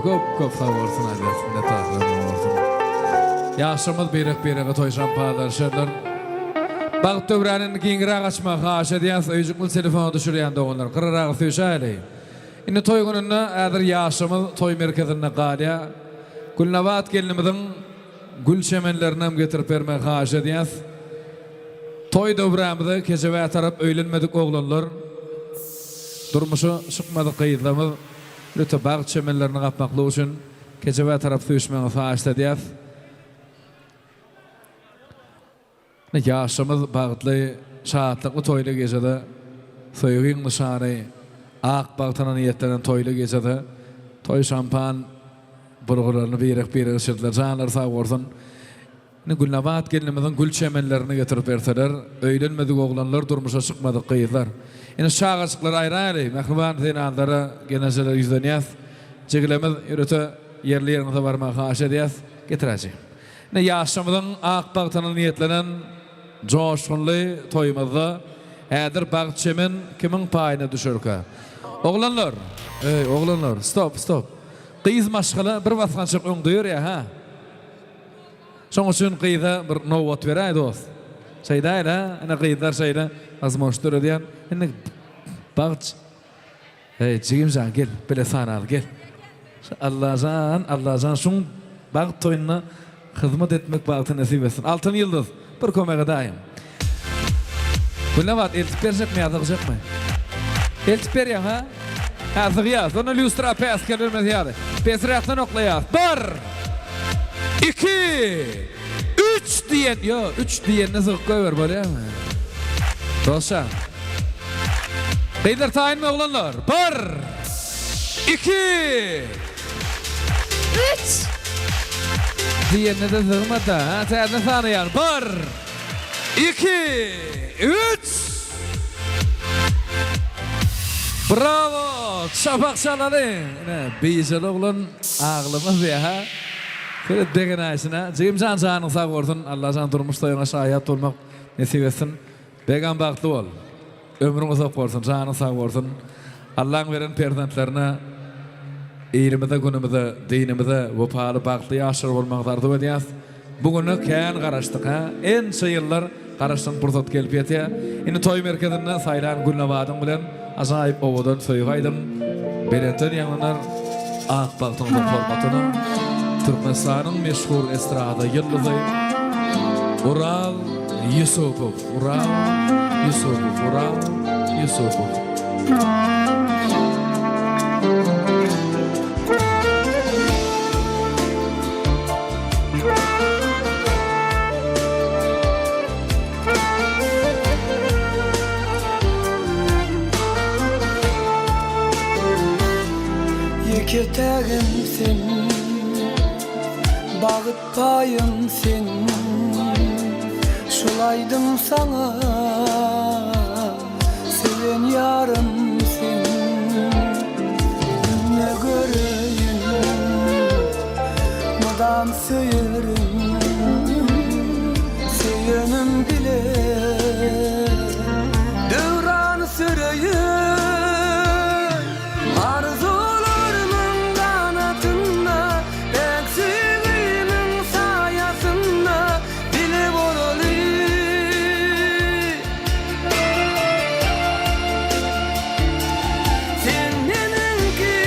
Köp köp sag bolsun aýdýas. Minnetdarlyk bolsun. Ýaşlarymyz birek-birege toý şampanlar içerler. Bagt döwrany indi giňräk açmagy haýyş edýäs. Öýjükli telefona düşürýän doganlar. Gyraragy süýşäýeli. Indi toý gününde häzir ýaşlarymyz toý merkezinde galýar. Gülnabat gelnimiziň gül çemenlerinem getirip bermegi haýyş edýäs. Toý döwrämize kejebä tarap öýlenmedik oglanlar, durmuşa çykmadyk gyzlarymyz ýörite bagt çemenlerini gapmaklyk üçin kejebä tarap süýşmegiňizi haýyşt edýäs. Ýaşymyz bagtly, şatlykly toýly gijede, söýgiň nyşany, ak bagtyna niýetlenen toýly gijede toý şampan burgularyny birek-birek içirdiler. Janlary sag bolsun. Indi Gülnabat gelnimiziň gül çemenlerini getirip berseler, öýlenmedik oglanlar, durmuşa çykmadyk gyzlar. Indi çagajyklary aýraýaly, mähriban zenanlara, gelnejelere ýüzlenýäs. Jigilemiz ýörite ýerli-ýeriňize barmagy haýyş edýäs. Getiräýjik. Ine, ýaşlarymyzyň ak bagtyna niýetlenen joşgunly toýumyzda häzir bagt çemen kimiň paýyna düşerkä? Oglanlar! Eý, oglanlar, stop, stop! Gyz maşgala bir basgançak öňde ýörýär, hä? Şoň üçin gyza bir nobat beräý, dost. Şeýdäýel-ä, ine gyzlar şeýle wazmožnost döredýän. Indi bagt Eý, jigimjan, gel, bile sanaly, gel. Şu Allajan, Allajan şuň bagt toýunda hyzmat etmek bagty nesip etsin. Altyn ýyldyz, bir kömek edäýiň. Gülnabat, eltip berjekmi ýa sygjakmy? Eltip berýäň, hä? Hä, sygýas. Onda lýustra päsgel bermez ýaly. Pesräkden oklaýas. Bir! Iki! Üç diýen, ýo, üç diýende sygyp goýber, bolýamy? Dostjan. Gyzlar taýynmy oglanlar? Bir! Iki! Üç! Diýende-de sygmada, ha, täzeden sanaýan. Bir! Iki! Üç! Brawo! Çapak çalalyň! Ine, bijeli oglan aglamaz diýýär, ha? Seret begenäýşine. Jigimjan janyň sag bolsun. Allajan durmuş toýuňa şaýat bolmak nesip etsin. Begam bagtly bol. Ömrüň uzak bolsun, janyň sag bolsun. Allaň beren perzentlerine ilimize, günümize, dinimize wepaly bagtly ýaşlar bolmagyňyzy arzuw edýäs. Bu güne kän garaşdyk hä. Ençe ýyllar garaşan pursat gelip ýetýär. Indi toý merkezinde saýlan Gülnabadyň bilen ajaýyp owadan söýgi aýdym belentden ýaňlanar. Ak bagtyňyzyň hormatyna Türkmenistanyň meşhur estrada ýyldyzy Ural Ýusupow, Ural Ýusupow, Ural Ýusupow. Ýeke tägim sen, Bagyt paýym sen. Şul aýdym saňa, Söýen ýarym sen. Günde göreýin, Mydam söýerin. Söýenim bile Döwran süreýin. Arzuwlarymyň ganatynda, Päk söýgimiň saýasynda bile bolaly. Sen meniňki,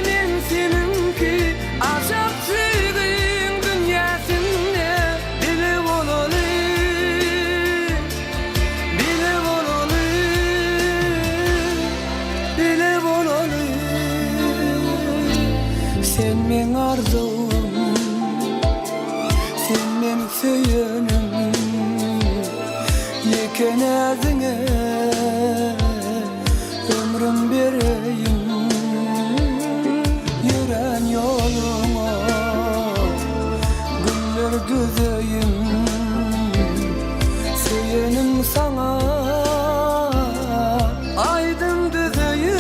men seniňki, Ajap söýgiň dünýäsinde bile bolaly. Bile bolaly. Bile bolaly Sen meň arzuwym Sen meň söýenim Ýeke näziňe Ömrüm bereýin Ýörän ýoluňa Güller düzeýin Söýenim saňa Aýdym düzeýin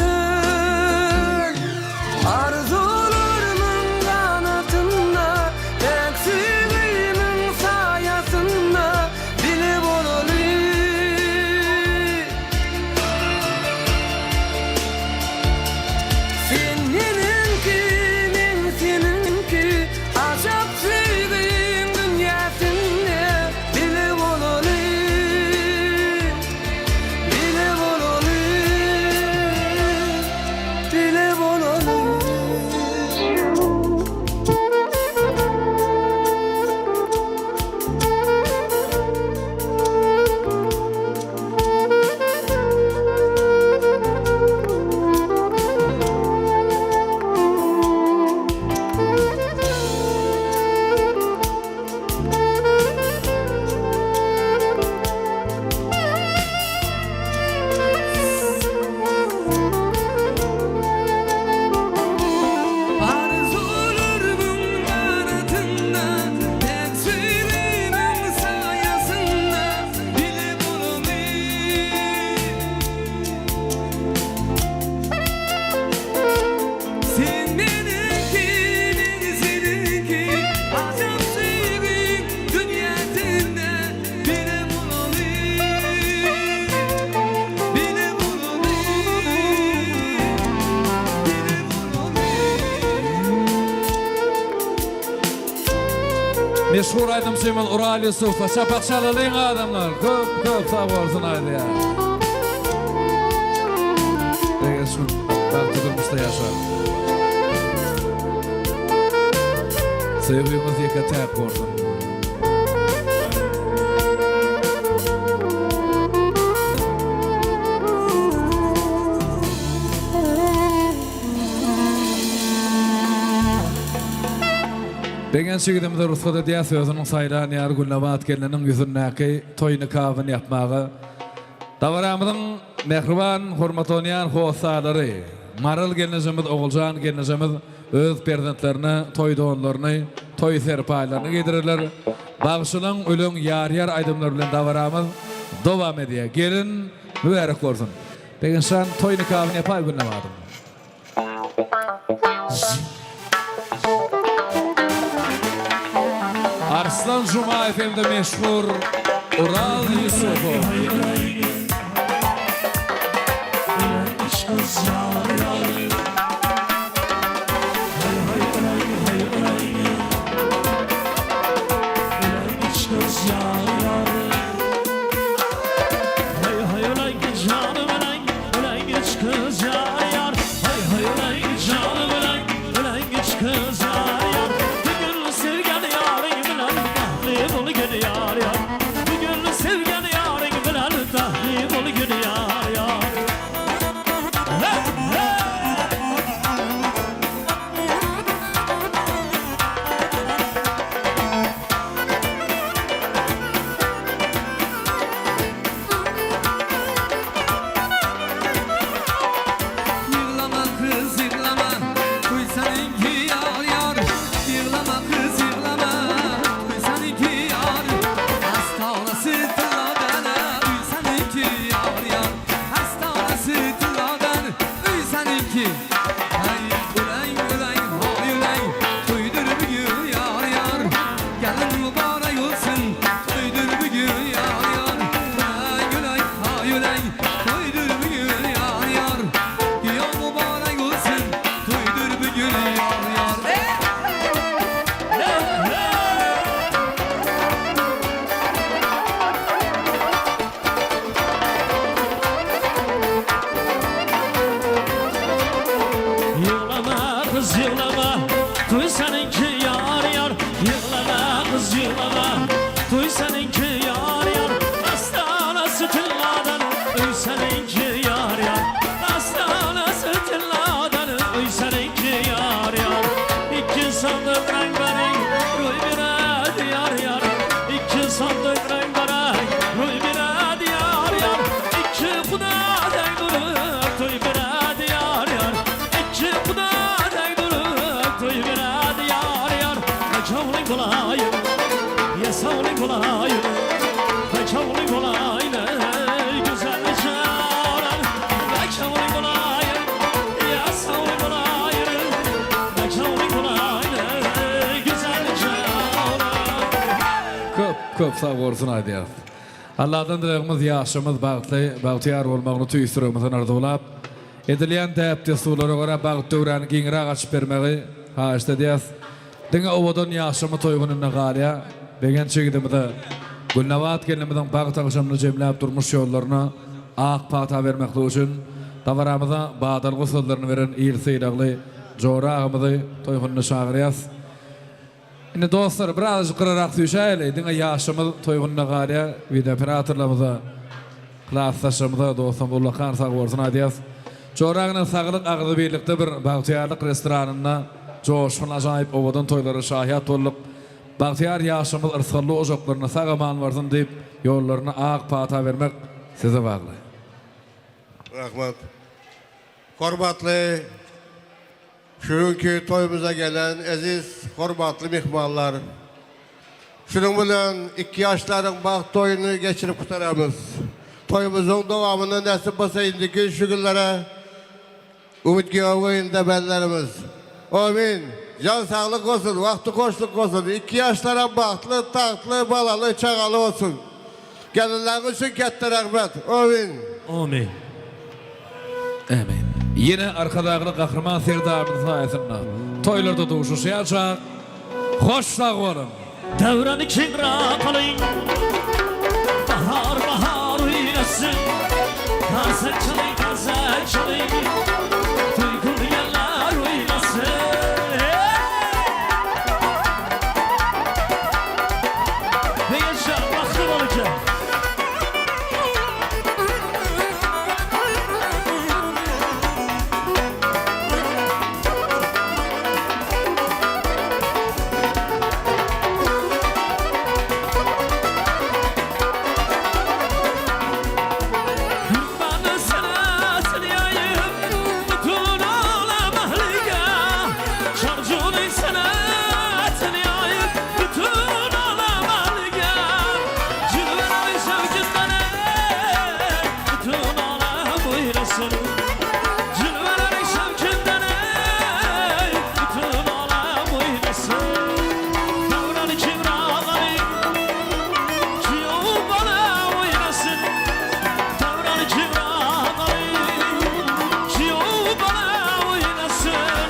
Arzuwlarymyň ganatynda Päk söýgimiň saýasynda Bile bolaly. Meşhur aýdymçymyz Ural Ýusupowa çapak çalalyň adamlar. Köp köp sag bolsun aýdýar. Begenç bagtly durmuşda ýaşa. Söýgüňiz ýeke täk bolsun. Begenç ýigidimize rugsat edýäs özüniň saýlan ýary Gülnabat gelniniň ýüzündäki toý nikabyny ýapmaga. Dabaramyzyň mähriban hormatlanýan hossarlary Maral gelnejemiz Oguljan gelnejemiz öz perzentlerine toý donlaryny, toý serpaýlaryny geýdirerler. Bagşylaň öleň ýar-ýar aýdymlary bilen dabaramyz dowam edýär. Gelin mübärek bolsun. Begençjan toý nikabyny ýapaý Gülnabadyň. Arslan Jumaýew hem-de meşhur Ural Ýusupow. Ýyglama kyz ýyglama, toý seniňki ýar ýar. Ýyglama kyz ýyglama, toý seniňki ýar. Astanasy tylladan öý seniňki ýar ýar. Astanasy tylladan öý seniňki. Haý öleň öleň haý öleň, toýdur bu gün ýar ýar. Gelin mübarek bolsun, toýdur bu gün ýar ýar. Öleň öleň haý öleň, toýdur bu gün ýar ýar. Giýew mübarek bolsun, toýdur bu gün ýar ýar. Ýyglama gyz ýyglama, toý seniňki ýar ýar. Ýyglama gyz ýyglama, toý seniňki ýar ýar. Astanasy tylladan öý seniňki ýar ýar. Astanasy tylladan öý seniňki ýar ýar. Ikki sandyk reňbareň roý beredi ýar ýar. Ikki sandyk reňbareň roý beredi ýar ýar. Ikki guda deň durup toý beredi ýar ýar. Ikki guda deň durup toý beredi ýar ýar. Bekawlyň bolaýyn, ýasawlyň bolaýyn. Bekawlyň bolaýyn, eý güzel janan. Bekawlyň bolaýyn, ýasawlyň bolaýyn. Bekawlyň bolaýyn, eý güzel janan. Köp köp sag bolsun aýdýas. Alladan dilegimiz ýaşymyz bagtly, bagtyýar bolmagyny tüýs ýüregimizden arzuwlap, edilýän däp-dessurlara görä bagt döwrany giňräk açyp bermegi haýyşt edýäs. Diňe owadan ýaşamy toý gününde galýar. Begenç ýigidimize Gülnabat gelnimiziň bagt agşamyny jemläp durmuş ýollaryna ak pata bermekligi üçin dabaramyza badalga sözlerini beren il sylagly Jora agamyzy toý gününe çagyrýas. Indi dostlar birazajyk gyrarak süýşäýeli, diňe ýaşymyz toýgunda galýar, wideooperatorlarymyza, klasdaşlarymyza, dostlarymyza ullakan sag bolsun aýdýas. Jora bilen saglyk agzybirlikde bir Bagtyýarlyk restoranynda joşgun ajaýyp owadan toýlara şaýat bolduk. Bagtyýar ýaşymyz yrsgally ojaklaryna sag aman barsyn diýip ýollaryna ak pata bermek size bagly. Rahmat. Hormatly Şu günki toýumyza gelen eziz, hormatly myhmanlar! Şunuň bilen iki ýaşlaryň bagt toýuny geçirip gutaramyz. Toýumyzyň dowamyny nesip bolsa indiki şu günlere Umyt giýew bellerimiz. Omyn! Jan saglyk bolsun, wagty hoşluk bolsun! Iki ýaşlaram bagtly, tagtly, balaly, çagaly bolsun! Gelinleriňiz üçin ketde rahmet! Omyn! Omyn! Ämin. Ýene Arkadagly Gahryman Serdarymyzyň saýasynda toýlarda duşuşýarçak. Hoş sag boluň! Döwrany kengroq qiling Bahor bahor o'ynasin Qarsak chaling qarsak chaling To'y qilganlar o'ynasin Begençler baxtli bo'l aka. Yurtlarni sanasini yayib butun olam ahliga Chorjuning san'atini yoyib butun olam ahliga Jilvalari shavkindan ey, butun olam o'ynasin Jilvalari shavkindan ey, butun olam o'ynasin Davrani kengroq oling Kuyov bola o'ynasin Davrani kengroq oling Kuyov bola o'ynasin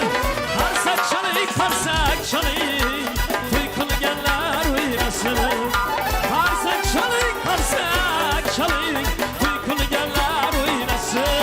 Qarsak chaling, qarsak chaling To'y qilganlar o'ynasin Qarsak chaling, qarsak chaling To'y qilganlar o'ynasin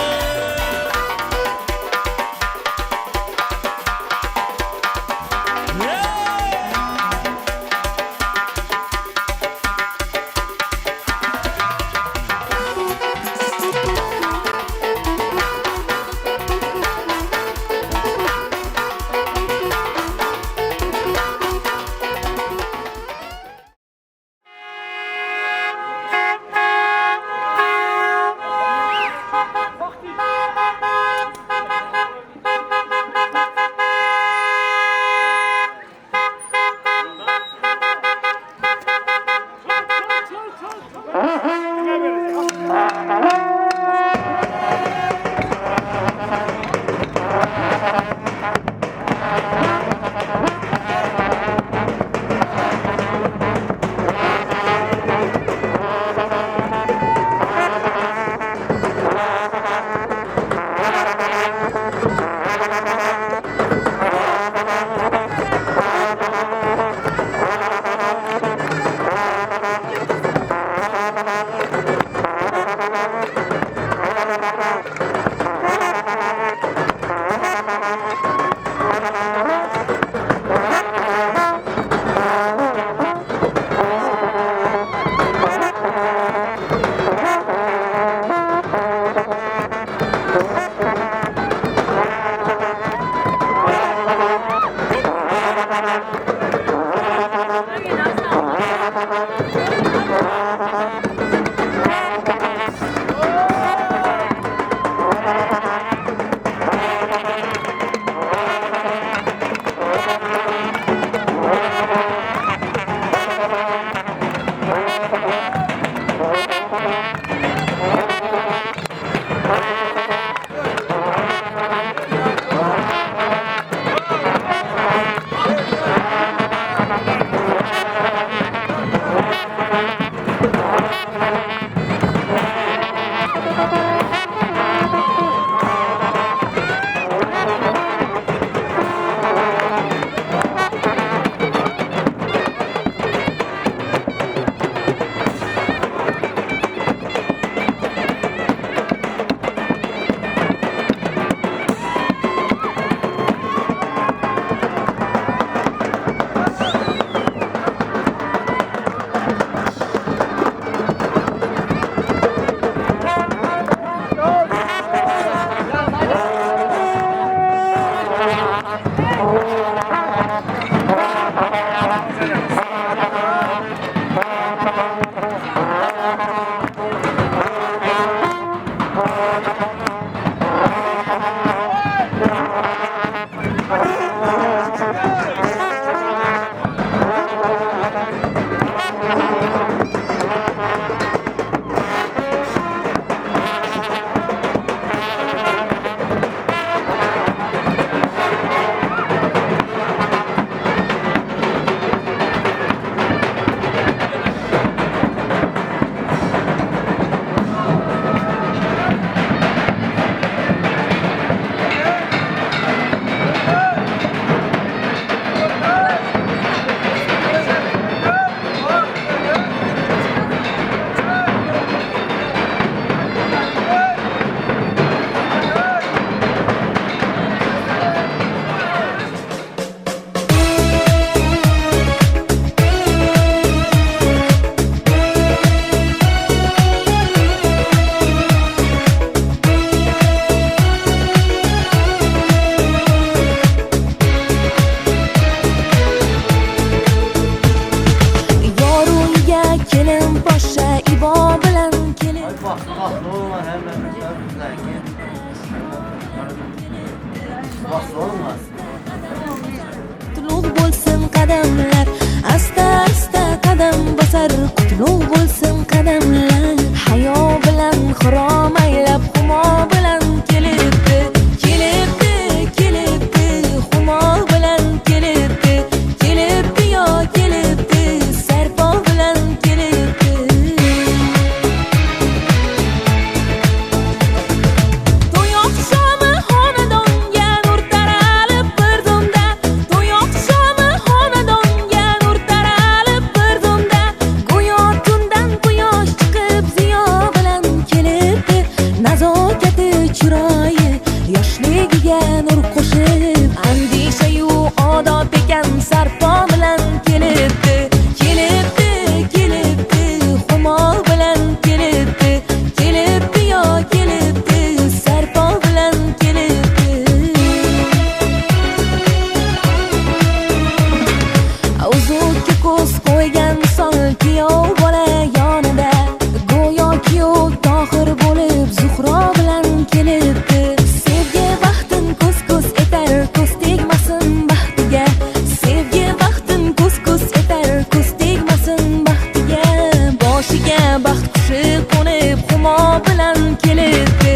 Bagtly boluňlar hemmäňiz özüňizdäki. Bagtly boluňlar. Qutlug' bo'lsin qadamlar Asta asta qadam bosar Qutlug' bo'lsin qadamlar Hayo bilan xirom aylab Xumo bilan kelibdi Kelibdi kelibdi Xumo bilan kelibdi Kelibdi yo kelibdi Sarpo bilan kelibdi To'y oqshomi xonadonga nur taralib bir zumda To'y oqshomi xonadonga nur taralib bir zumda Go'yo tundan quyosh chiqib ziyo bilan kelibdi Nazokati chiroyi yoshligiga nur qo'shib Andishayu odob ekan sarpo bilan kelibdi Kelibdi kelibdi xumo bilan kelibdi Kelibdi yo kelibdi sarpo bilan kelibdi Uzukka ko'z qo'ygan misol kuyov bola yonida Go'yo kuyov Tohir bo'lib Zuhro bilan kelibdi Sevgi baxtin ko'z-ko'z etar ko'z tegmasin baxtiga Sevgi baxtin ko'z-ko'z etar ko'z tegmasin baxtiga Boshiga baxt qushi qo'nib humo bilan kelibdi.